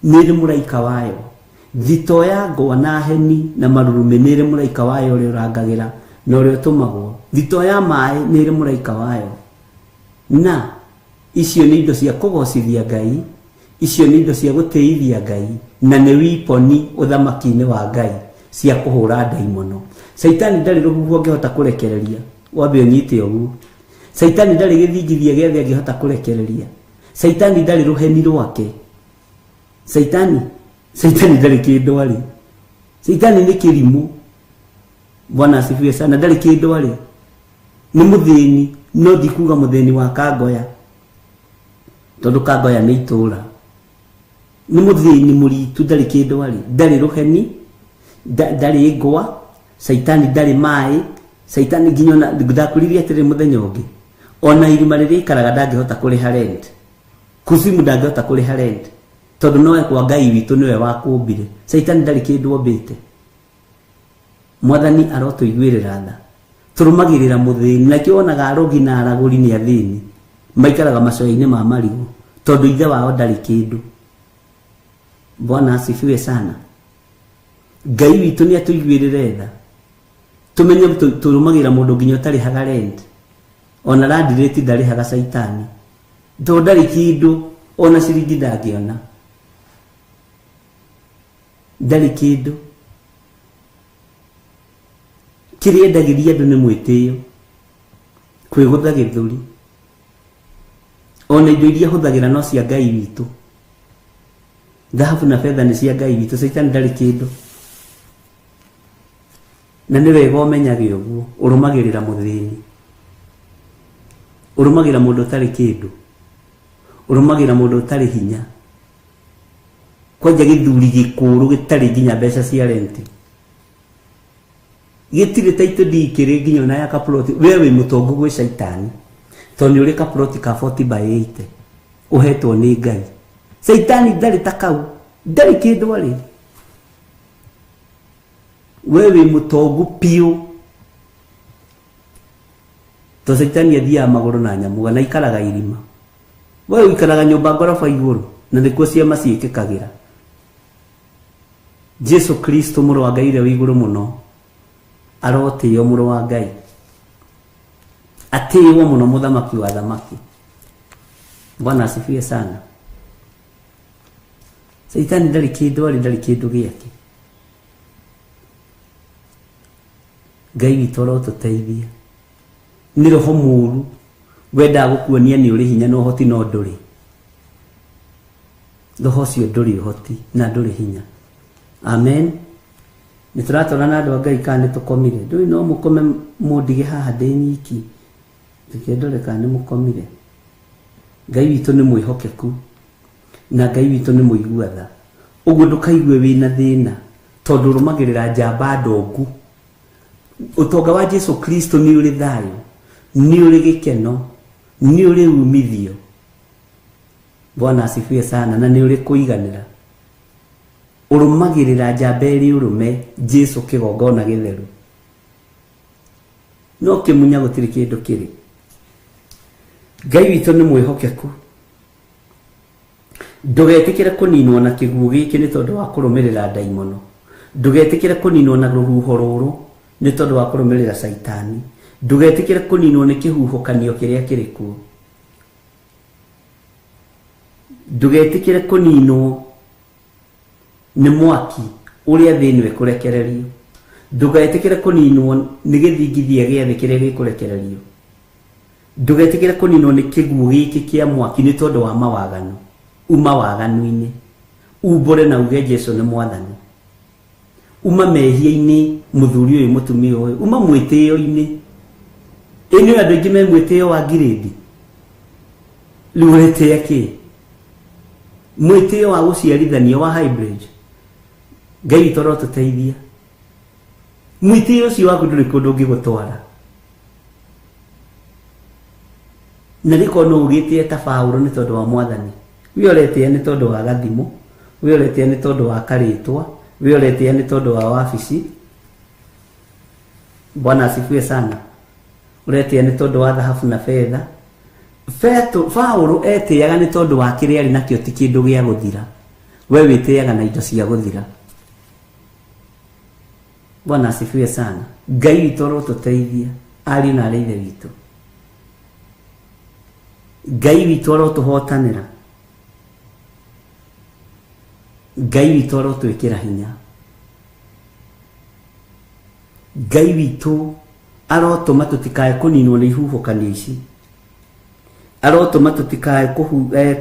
nĩ ĩrĩ mũraika wayo. Thitoo ya ngwa na heni na marurumĩ nĩ ĩrĩ mũraika wayo ũrĩa ũrangagĩra na ũrĩa ũtũmagwo. Thitoo ya maĩ nĩ ĩrĩ mũraika wayo. Na icio nĩ indo cia kũgocithia Ngai, icio nĩ indo cia gũtĩithia Ngai, na nĩ wiponi ũthamaki-inĩ wa Ngai cia kũhũra ndaimono. Caitani ndarĩ rũhuho angĩhota kũrekereria, wambe ũnyite ũguo. Caitani ndarĩ gĩthingithia gĩa thĩ angĩhota kũrekereria. Caitani ndarĩ rũheni rwake. Caitani ndarĩ kĩndũ arĩ. Caitani nĩ kĩrimũ. Bwana asifiwe sana. Ndarĩ kĩndũ arĩ. Nĩ mũthĩni, no ndikuga mũthĩni wa Kangoya. Tondũ Kangoya nĩ itũũra. Nĩ mũthĩni mũritu, ndarĩ kĩndũ arĩ. Ndarĩ rũheni, ndarĩ ngwa, Caitani ndarĩ maĩ, Caitani nginya ona ndakwĩrire atĩrĩ mũthenya ũngĩ. Ona irima rĩrĩa aikaraga ndangĩhota kũrĩha rent. Kuzimu ndangĩhota kũrĩha rent. Tondũ nowe kwa Ngai witũ nĩwe wakũmbire. Caitani ndarĩ kĩndũ ombĩte. Mwathani arotũiguĩrĩra tha. Tũrũmagĩrĩra mũthĩni, nakĩo wonaga arogi na aragũri nĩ athĩni. Maikaraga macoya-inĩ ma marigũ tondũ ithe wao ndarĩ kĩndũ. Bwana asifiwe sana. Ngai witũ nĩ atũiguĩrĩre tha. Tũmenye tũrũmagĩrĩra mũndũ nginya ũtarĩhaga rent. Ona landirĩti ndarĩhaga Caitani. Tondũ ndarĩ kĩndũ, ona ciringi ndangĩona. Ndarĩ kĩndũ. Kĩrĩa endagĩria andũ nĩ mwĩtĩo, kwĩgũtha gĩthũri. Ona indo iria hũthagĩra no cia Ngai witũ. Thahabu na betha nĩ cia Ngai witũ. Caitani ndarĩ kĩndũ. Na nĩ wega ũmenyage ũguo, ũrũmagĩrĩra mũthĩni. Ũrũmagĩrĩra mũndũ ũtarĩ kĩndũ. Ũrũmagĩrĩra mũndũ ũtarĩ hinya. Kwanja gĩthuri gĩkũrũ gĩtarĩ nginya mbeca cia rent. Gĩtirĩ title deed kĩrĩ nginya ona ya kaploti. We wĩ mũtongu gwĩ Caitani. Tondũ nĩ ũrĩ kaploti ka 40 by 80. Ũhetwo nĩ Ngai. Caitani ndarĩ ta kau. Ndarĩ kĩndũ arĩ. We wĩ mũtongu piũ. To Caitani athiaga magũrũ na nyamũga na ikaraga irima. We ũikaraga nyũmba ngoroba igũrũ na nĩkuo ciama ciĩkĩkagĩra. Jesu Kristo mũrũ wa Ngai ũrĩa wĩ igũrũ mũno arotĩo mũrũ wa Ngai. Atĩĩwo mũno mũthamaki wa thamaki. Bwana asifiwe sana. Caitani ndarĩ kĩndũ arĩ, ndarĩ kĩndũ gĩake. Ngai witũ arotũteithia. Nĩ roho mũũru wendaga gũkuonia nĩ ũrĩ hinya na ũhoti no ndũrĩ. Roho ũcio ndũrĩ ũhoti na ndũrĩ hinya. Amen. Nĩ tũratwarana na andũ a Ngai kana nĩ tũkomire? Ndũĩ no mũkome mũndige haha ndĩ nyiki. Reke ndore kana nĩ mũkomire. Ngai witũ nĩ mwĩhokeku na Ngai witũ nĩ mũigua tha. Ũguo ndũkaigue wĩna thĩna tondũ ũrũmagĩrĩra njamba ndongu. Ũtonga wa Jesu Kristo nĩ ũrĩ thayũ, nĩ ũrĩ gĩkeno, nĩ ũrĩ umithio. Bwana asifiwe sana. Na nĩ ũrĩ kũiganĩra. Ũrũmagĩrĩra njamba ĩrĩ ũrũme, Jesu kĩgongona gĩtheru. No kĩmunya gũtirĩ kĩndũ kĩrĩ. Ngai witũ nĩ mwĩhokeku. Ndũgetĩkĩre kũninwo na kĩguũ gĩkĩ nĩ tondũ wa kũrũmĩrĩra ndaimono. Ndũgetĩkĩre kũninwo na rũhuho rũrũ nĩ tondũ wa kũrũmĩrĩra caitani. Ndũgetĩkĩre kũninwo nĩ kĩhuhũkanio kĩrĩa kĩrĩ kuo. Ndũgetĩkĩre kũninwo nĩ mwaki ũrĩa thĩ ĩno ĩkũrekererio. Ndũgetĩkĩre kũninwo nĩ gĩthingithia gĩa thĩ kĩrĩa gĩkũrekererio. Ndũgetĩkĩre kũninwo nĩ kĩguũ gĩkĩ kĩa mwaki nĩ tondũ wa mawaganu. Uma waganu-inĩ, umbũre na uge Jesu nĩ mwathani. Uma mehia-inĩ mũthuri ũyũ mũtumia ũyũ, uma mwĩtĩo-inĩ. Ĩ nĩ andũ aingĩ me mwĩtĩo wa ngirĩndi. Rĩu ũretĩa kĩ? Mwĩtĩo wa gũciarithanio wa hybrid. Ngai witũ arotũteithia. Mwĩtĩo ũcio waku ndũrĩ kũndũ ũngĩgũtwara. Na rĩkorwo no ũgĩtĩe ta Paũlũ nĩ tondũ wa mwathani. We ũretĩa nĩ tondũ wa gathimũ, we ũretĩa nĩ tondũ wa karĩtwa, we ũretĩa nĩ tondũ wa wabici. Bwana asifiwe sana. Ũretĩa nĩ tondũ wa thahabu na betha. Paũlũ etĩaga nĩ tondũ wa kĩrĩa arĩ nakĩo ti kĩndũ gĩa gũthira. We wĩtĩaga na indo cia gũthira. Bwana asifiwe sana. Ngai witũ arotũteithia, ariũ na arĩ ithe witũ. Ngai witũ arotũhotanĩra. Ngai witũ arotwĩkĩra hinya. Ngai witũ arotũma tũtikae kũninwo nĩ ihuhũkanio ici. Arotũma tũtikae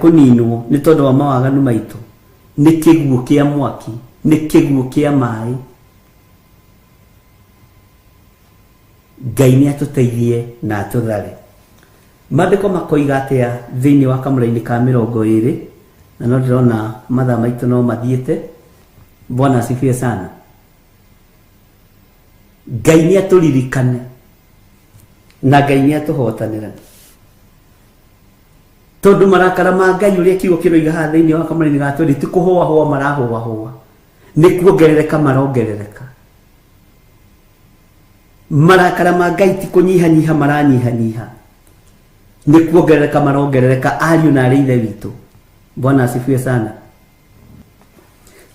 kũninwo nĩ tondũ wa mawaganu maitũ. Nĩ kĩguũ kĩa mwaki, nĩ kĩguũ kĩa maĩ. Ngai nĩ atũteithie na atũthare. Maandĩko makoiga atĩa thĩinĩ wa kamũra-inĩ ka 20, na no ndĩrona mathaa maitũ no mathiĩte. Bwana asifiwe sana. Ngai nĩ atũririkane na Ngai nĩ atũhotanĩra. Tondũ marakara ma Ngai ũrĩa kiugo kĩroiga haha thĩinĩ wa kamũra-inĩ ga 20 ti kũhũahũa marahũahũa, nĩ kuongerereka marongerereka. Marakara ma Ngai ti kũnyihanyiha maranyihanyiha, nĩ kuongerereka marongerereka. Ariũ na arĩ ithe witũ. Bwana asifiwe sana.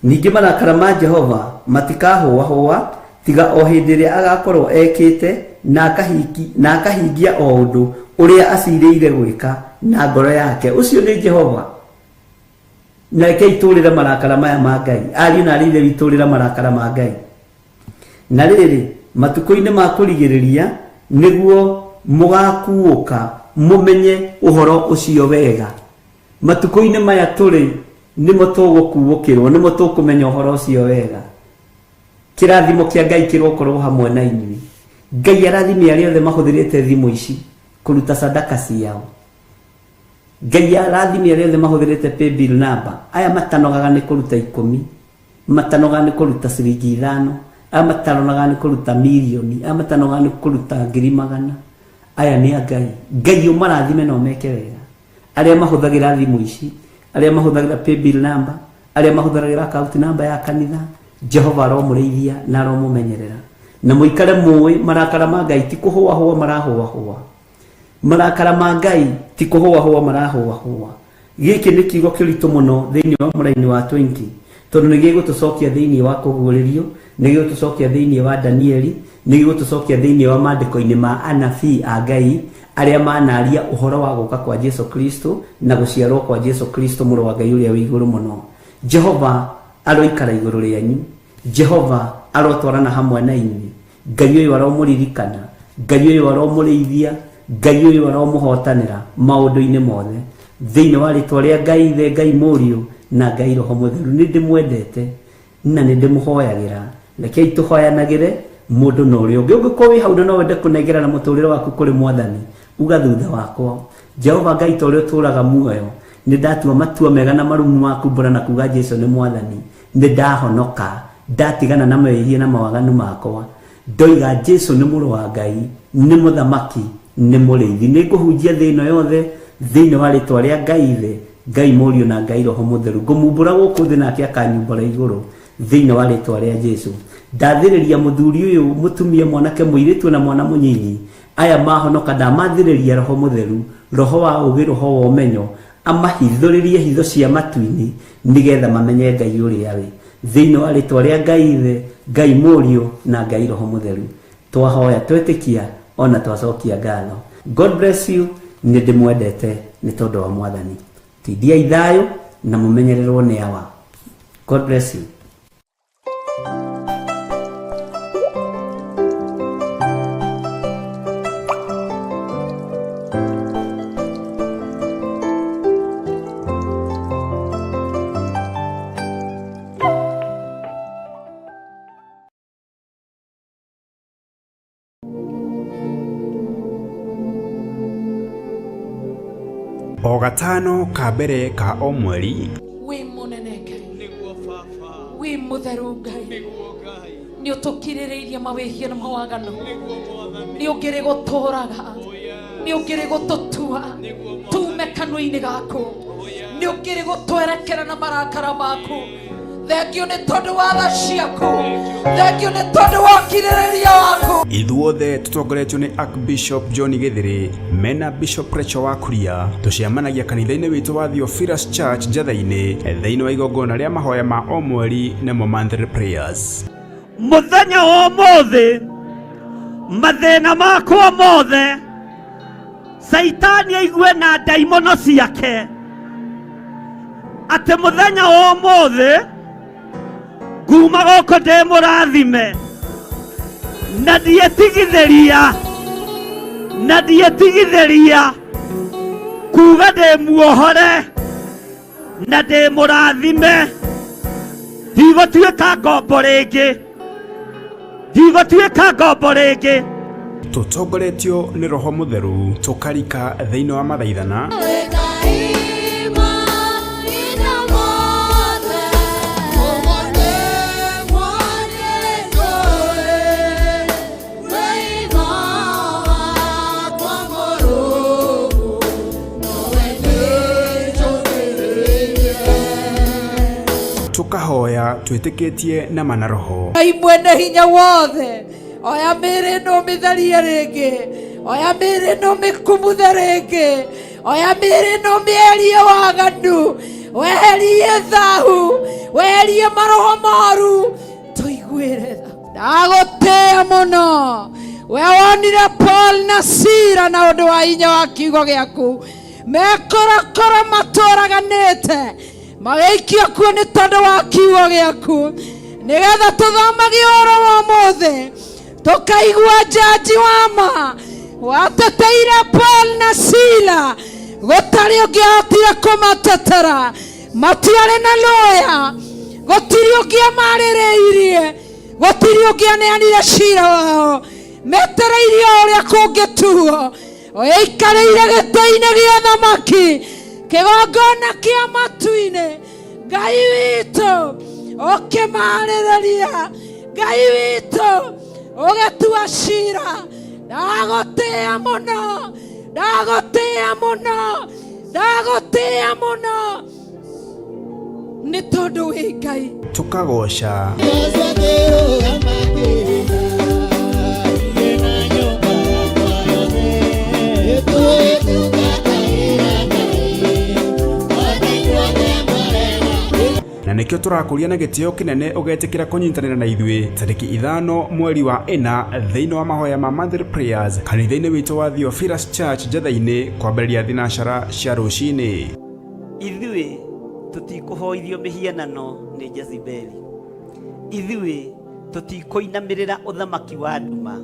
Ningĩ marakara ma Jehova matikahũahũa tiga o hĩndĩ ĩrĩa agakorwo ekĩte na akahingia o ũndũ ũrĩa acirĩire gwĩka na ngoro yake. Ũcio nĩ Jehova. Na reke itũrĩre marakara maya ma Ngai. Ariũ na arĩ ithe witũ rĩra marakara ma Ngai. Na rĩrĩ, matukũ-inĩ ma kũrigĩrĩria nĩguo mũgakuũka mũmenye ũhoro ũcio wega. Matukũ-inĩ maya tũrĩ nĩmo tũgũkuũkĩrwo, nĩmo tũkũmenya ũhoro ũcio wega. Kĩrathimo kĩa Ngai kĩrokorwo hamwe na inyuĩ. Ngai arathime arĩa othe mahũthĩrĩte thimũ ici kũruta sadaka ciao. Ngai arathime arĩa othe mahũthĩrĩte paybill number. Aya matanogaga nĩ kũruta 10, matanogaga nĩ kũruta ciringi 5, aya matanogaga nĩ kũruta mirioni, aya matanogaga nĩ kũruta 100,000. Aya nĩ a Ngai. Ngai ũmarathime na ũmeke wega. Arĩa mahũthagĩra thimũ ici, arĩa mahũthagĩra paybill number, arĩa mahũthagĩra account number ya kanitha, Jehova aromũrĩithia na aromũmenyerera. Na mũikare mũĩ marakara ma Ngai ti kũhũahũa marahũahũa. Marakara ma Ngai ti kũhũahũa marahũahũa. Gĩkĩ nĩ kiugo kĩritũ mũno thĩinĩ wa mũraini wa 20, tondũ nĩ gĩgũtũcokia thĩinĩ wa kũguũrĩrio, nĩ gĩgũtũcokia thĩinĩ wa Danieli, nĩ gĩgũtũcokia thĩinĩ wa maandĩko-inĩ ma anabii a Ngai arĩa manaria ũhoro wa gũka kwa Jesu Kristo na gũciarwo kwa Jesu Kristo mũrũ wa Ngai ũrĩa wĩ igũrũ mũno. Jehova aroikara igũrũ rĩanyu. Jehova arotwarana hamwe na inyuĩ. Ngai ũyũ aromũririkana, Ngai ũyũ aromũrĩithia, Ngai ũyũ aromũhotanĩra maũndũ-inĩ mothe. Thĩinĩ wa rĩtwa rĩa Ngai Ithe, Ngai Mũriũ na Ngai Roho Mũtheru, nĩ ndĩmwendete na nĩ ndĩmũhoyagĩra. Rekei tũhoyanagĩre mũndũ na ũrĩa ũngĩ. Ũngĩkorwo wĩ hau na no wende kũnengerana mũtũrĩre waku kũrĩ mwathani, uga thutha wakwa, Jehova Ngai ta ũrĩa ũtũũraga muoyo, nĩ ndatua matua mega na marumu ma kumbũra na kuga Jesu nĩ mwathani. Nĩ ndahonoka, ndatigana na mehia na mawaganu makwa. Ndoiga Jesu nĩ mũrũ wa Ngai, nĩ mũthamaki, nĩ mũrĩithi. Nĩ ngũhunjia thĩ ĩno yothe thĩinĩ wa rĩtwa rĩa Ngai Ithe, Ngai Mũriũ na Ngai Roho Mũtheru. Ngũmumbũra gũkũ thĩ nake akanyumbũra igũrũ thĩinĩ wa rĩtwa rĩa Jesu. Ndathĩrĩria mũthuri ũyũ, mũtumia, mwanake, mũirĩtu na mwana mũnyinyi, aya mahonoka ndamathĩrĩria Roho Mũtheru, roho wa ũũgĩ, roho wa ũmenyo. Amahithũrĩrie hitho cia matu-inĩ nĩgetha mamenye Ngai ũrĩa we. Thĩinĩ wa rĩtwa rĩa Ngai Ithe, Ngai Mũriũ na Ngai Roho Mũtheru, twahoya twetĩkia ona twacokia ngatho. God bless you. Nĩ ndĩmwendete nĩ tondũ wa Mwathani. Tindiai thayũ na mũmenyererwo nĩ Awa. God bless you. O gatano ka mbere ka o mweri. Wĩ mũnene Ngai, Nĩguo baba. Wĩ mũtheru Ngai, Nĩguo Ngai. Nĩ ũtũkirĩrĩirie mawĩhia na mawaganu, Nĩguo Mwathani. Nĩ ũngĩrĩ gũtũraga, nĩ ũngĩrĩ gũtũtua tume kanua-inĩ gaku, nĩ ũngĩrĩ gũtwerekera na marakara maku. Thengio nĩ tondũ wa tha ciaku, thengio nĩ tondũ wa ũkirĩrĩria waku. Ithuothe tũtongoretio nĩ Archbishop John Githiri mena Bishop Rachel wa Kuria, tũcemanagia kanitha-inĩ witũ wa Theophilus Church Njatha-inĩ thĩinĩ wa igongona rĩa mahoya ma o mweri nĩmo monthly prayers. Muthenya wa ũmũthĩ, mathĩna makwa mothe, Caitani aigue na ndaimono ciake atĩ mũthenya wa ũmũthĩ nguma gũkũ ndĩ mũrathime na ndietigithĩria na ndietigithĩria kuga ndĩ muohore na ndĩ mũrathime, ndigũtuĩka ngombo rĩngĩ, ndigũtuĩka ngombo rĩngĩ. Tũtongoretio nĩ Roho Mũtheru tũkarika thĩinĩ wa mathaithana. Tũkahoya twĩtĩkĩtie na mana roho. Ngai mwene hinya wothe, oya mĩĩrĩ ĩno ũmĩtherie rĩngĩ, oya mĩĩrĩ ĩno ũmĩkumuthe rĩngĩ, oya mĩĩrĩ ĩno ũmĩeherie waganu, weherie thahu, weherie maroho moru, tũiguĩre tha. Ndagũtĩĩa mũno we wonire Paul na Sila na ũndũ wa hinya wa kiugo gĩaku mekorokoro matũraganĩte magĩikio kuo nĩ tondũ wa kiugo gĩaku, nĩgetha tũthomage ũhoro wa ũmũthĩ tũkaigua njanji wa ma wateteire Paul na Sila, gũtarĩ ũngĩahotire kũmatetera, matiarĩ na lawyer, gũtirĩ ũngĩamarĩrĩirie, gũtirĩ ũngĩaneanire cira wao, metereirie o ũrĩa kũngĩtuo. Ũikarĩire gĩtĩ-inĩ gĩa thamaki, kĩgongona kĩa matu-inĩ, Ngai witũ ũkĩmarĩrĩria, Ngai witũ ũgĩtua cira. Ndagũtĩĩa mũno, ndagũtĩĩa mũno, ndagũtĩĩa mũno nĩ tondũ wĩ Ngai. Tũkagoca. Na nĩkĩo tũrakũria na gĩtĩo kĩnene ũgetĩkĩra kũnyitanĩra na ithuĩ tarĩki 5 mweri wa 4 thĩinĩ wa mahoya ma monthly prayers kanitha-inĩ witũ wa Theophilus Church Njatha-inĩ kwambĩrĩria thinacara cia rũcinĩ. Ithuĩ tũtikũhoithio mĩhianano nĩ Jezebeli, ithuĩ tũtikũinamĩrĩra ũthamaki wa nduma,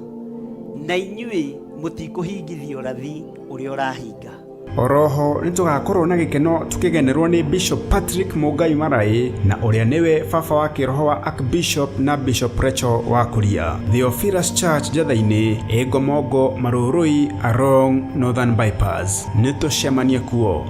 na inyuĩ mũtikũhingithio ũrathi ũrĩa ũrahinga. Oroho nĩ tũgakorwo na gĩkeno tũkĩgenerwo nĩ Bishop Patrick Mũngai Maraĩ na ũrĩa nĩwe baba wa kĩroho wa Archbishop na Bishop Rachel wa Kuria. Theophilus Church Njatha-inĩ, Ĩngomongo, Marũrũi, along Northern Bypass. Nĩ tũcemanie kuo.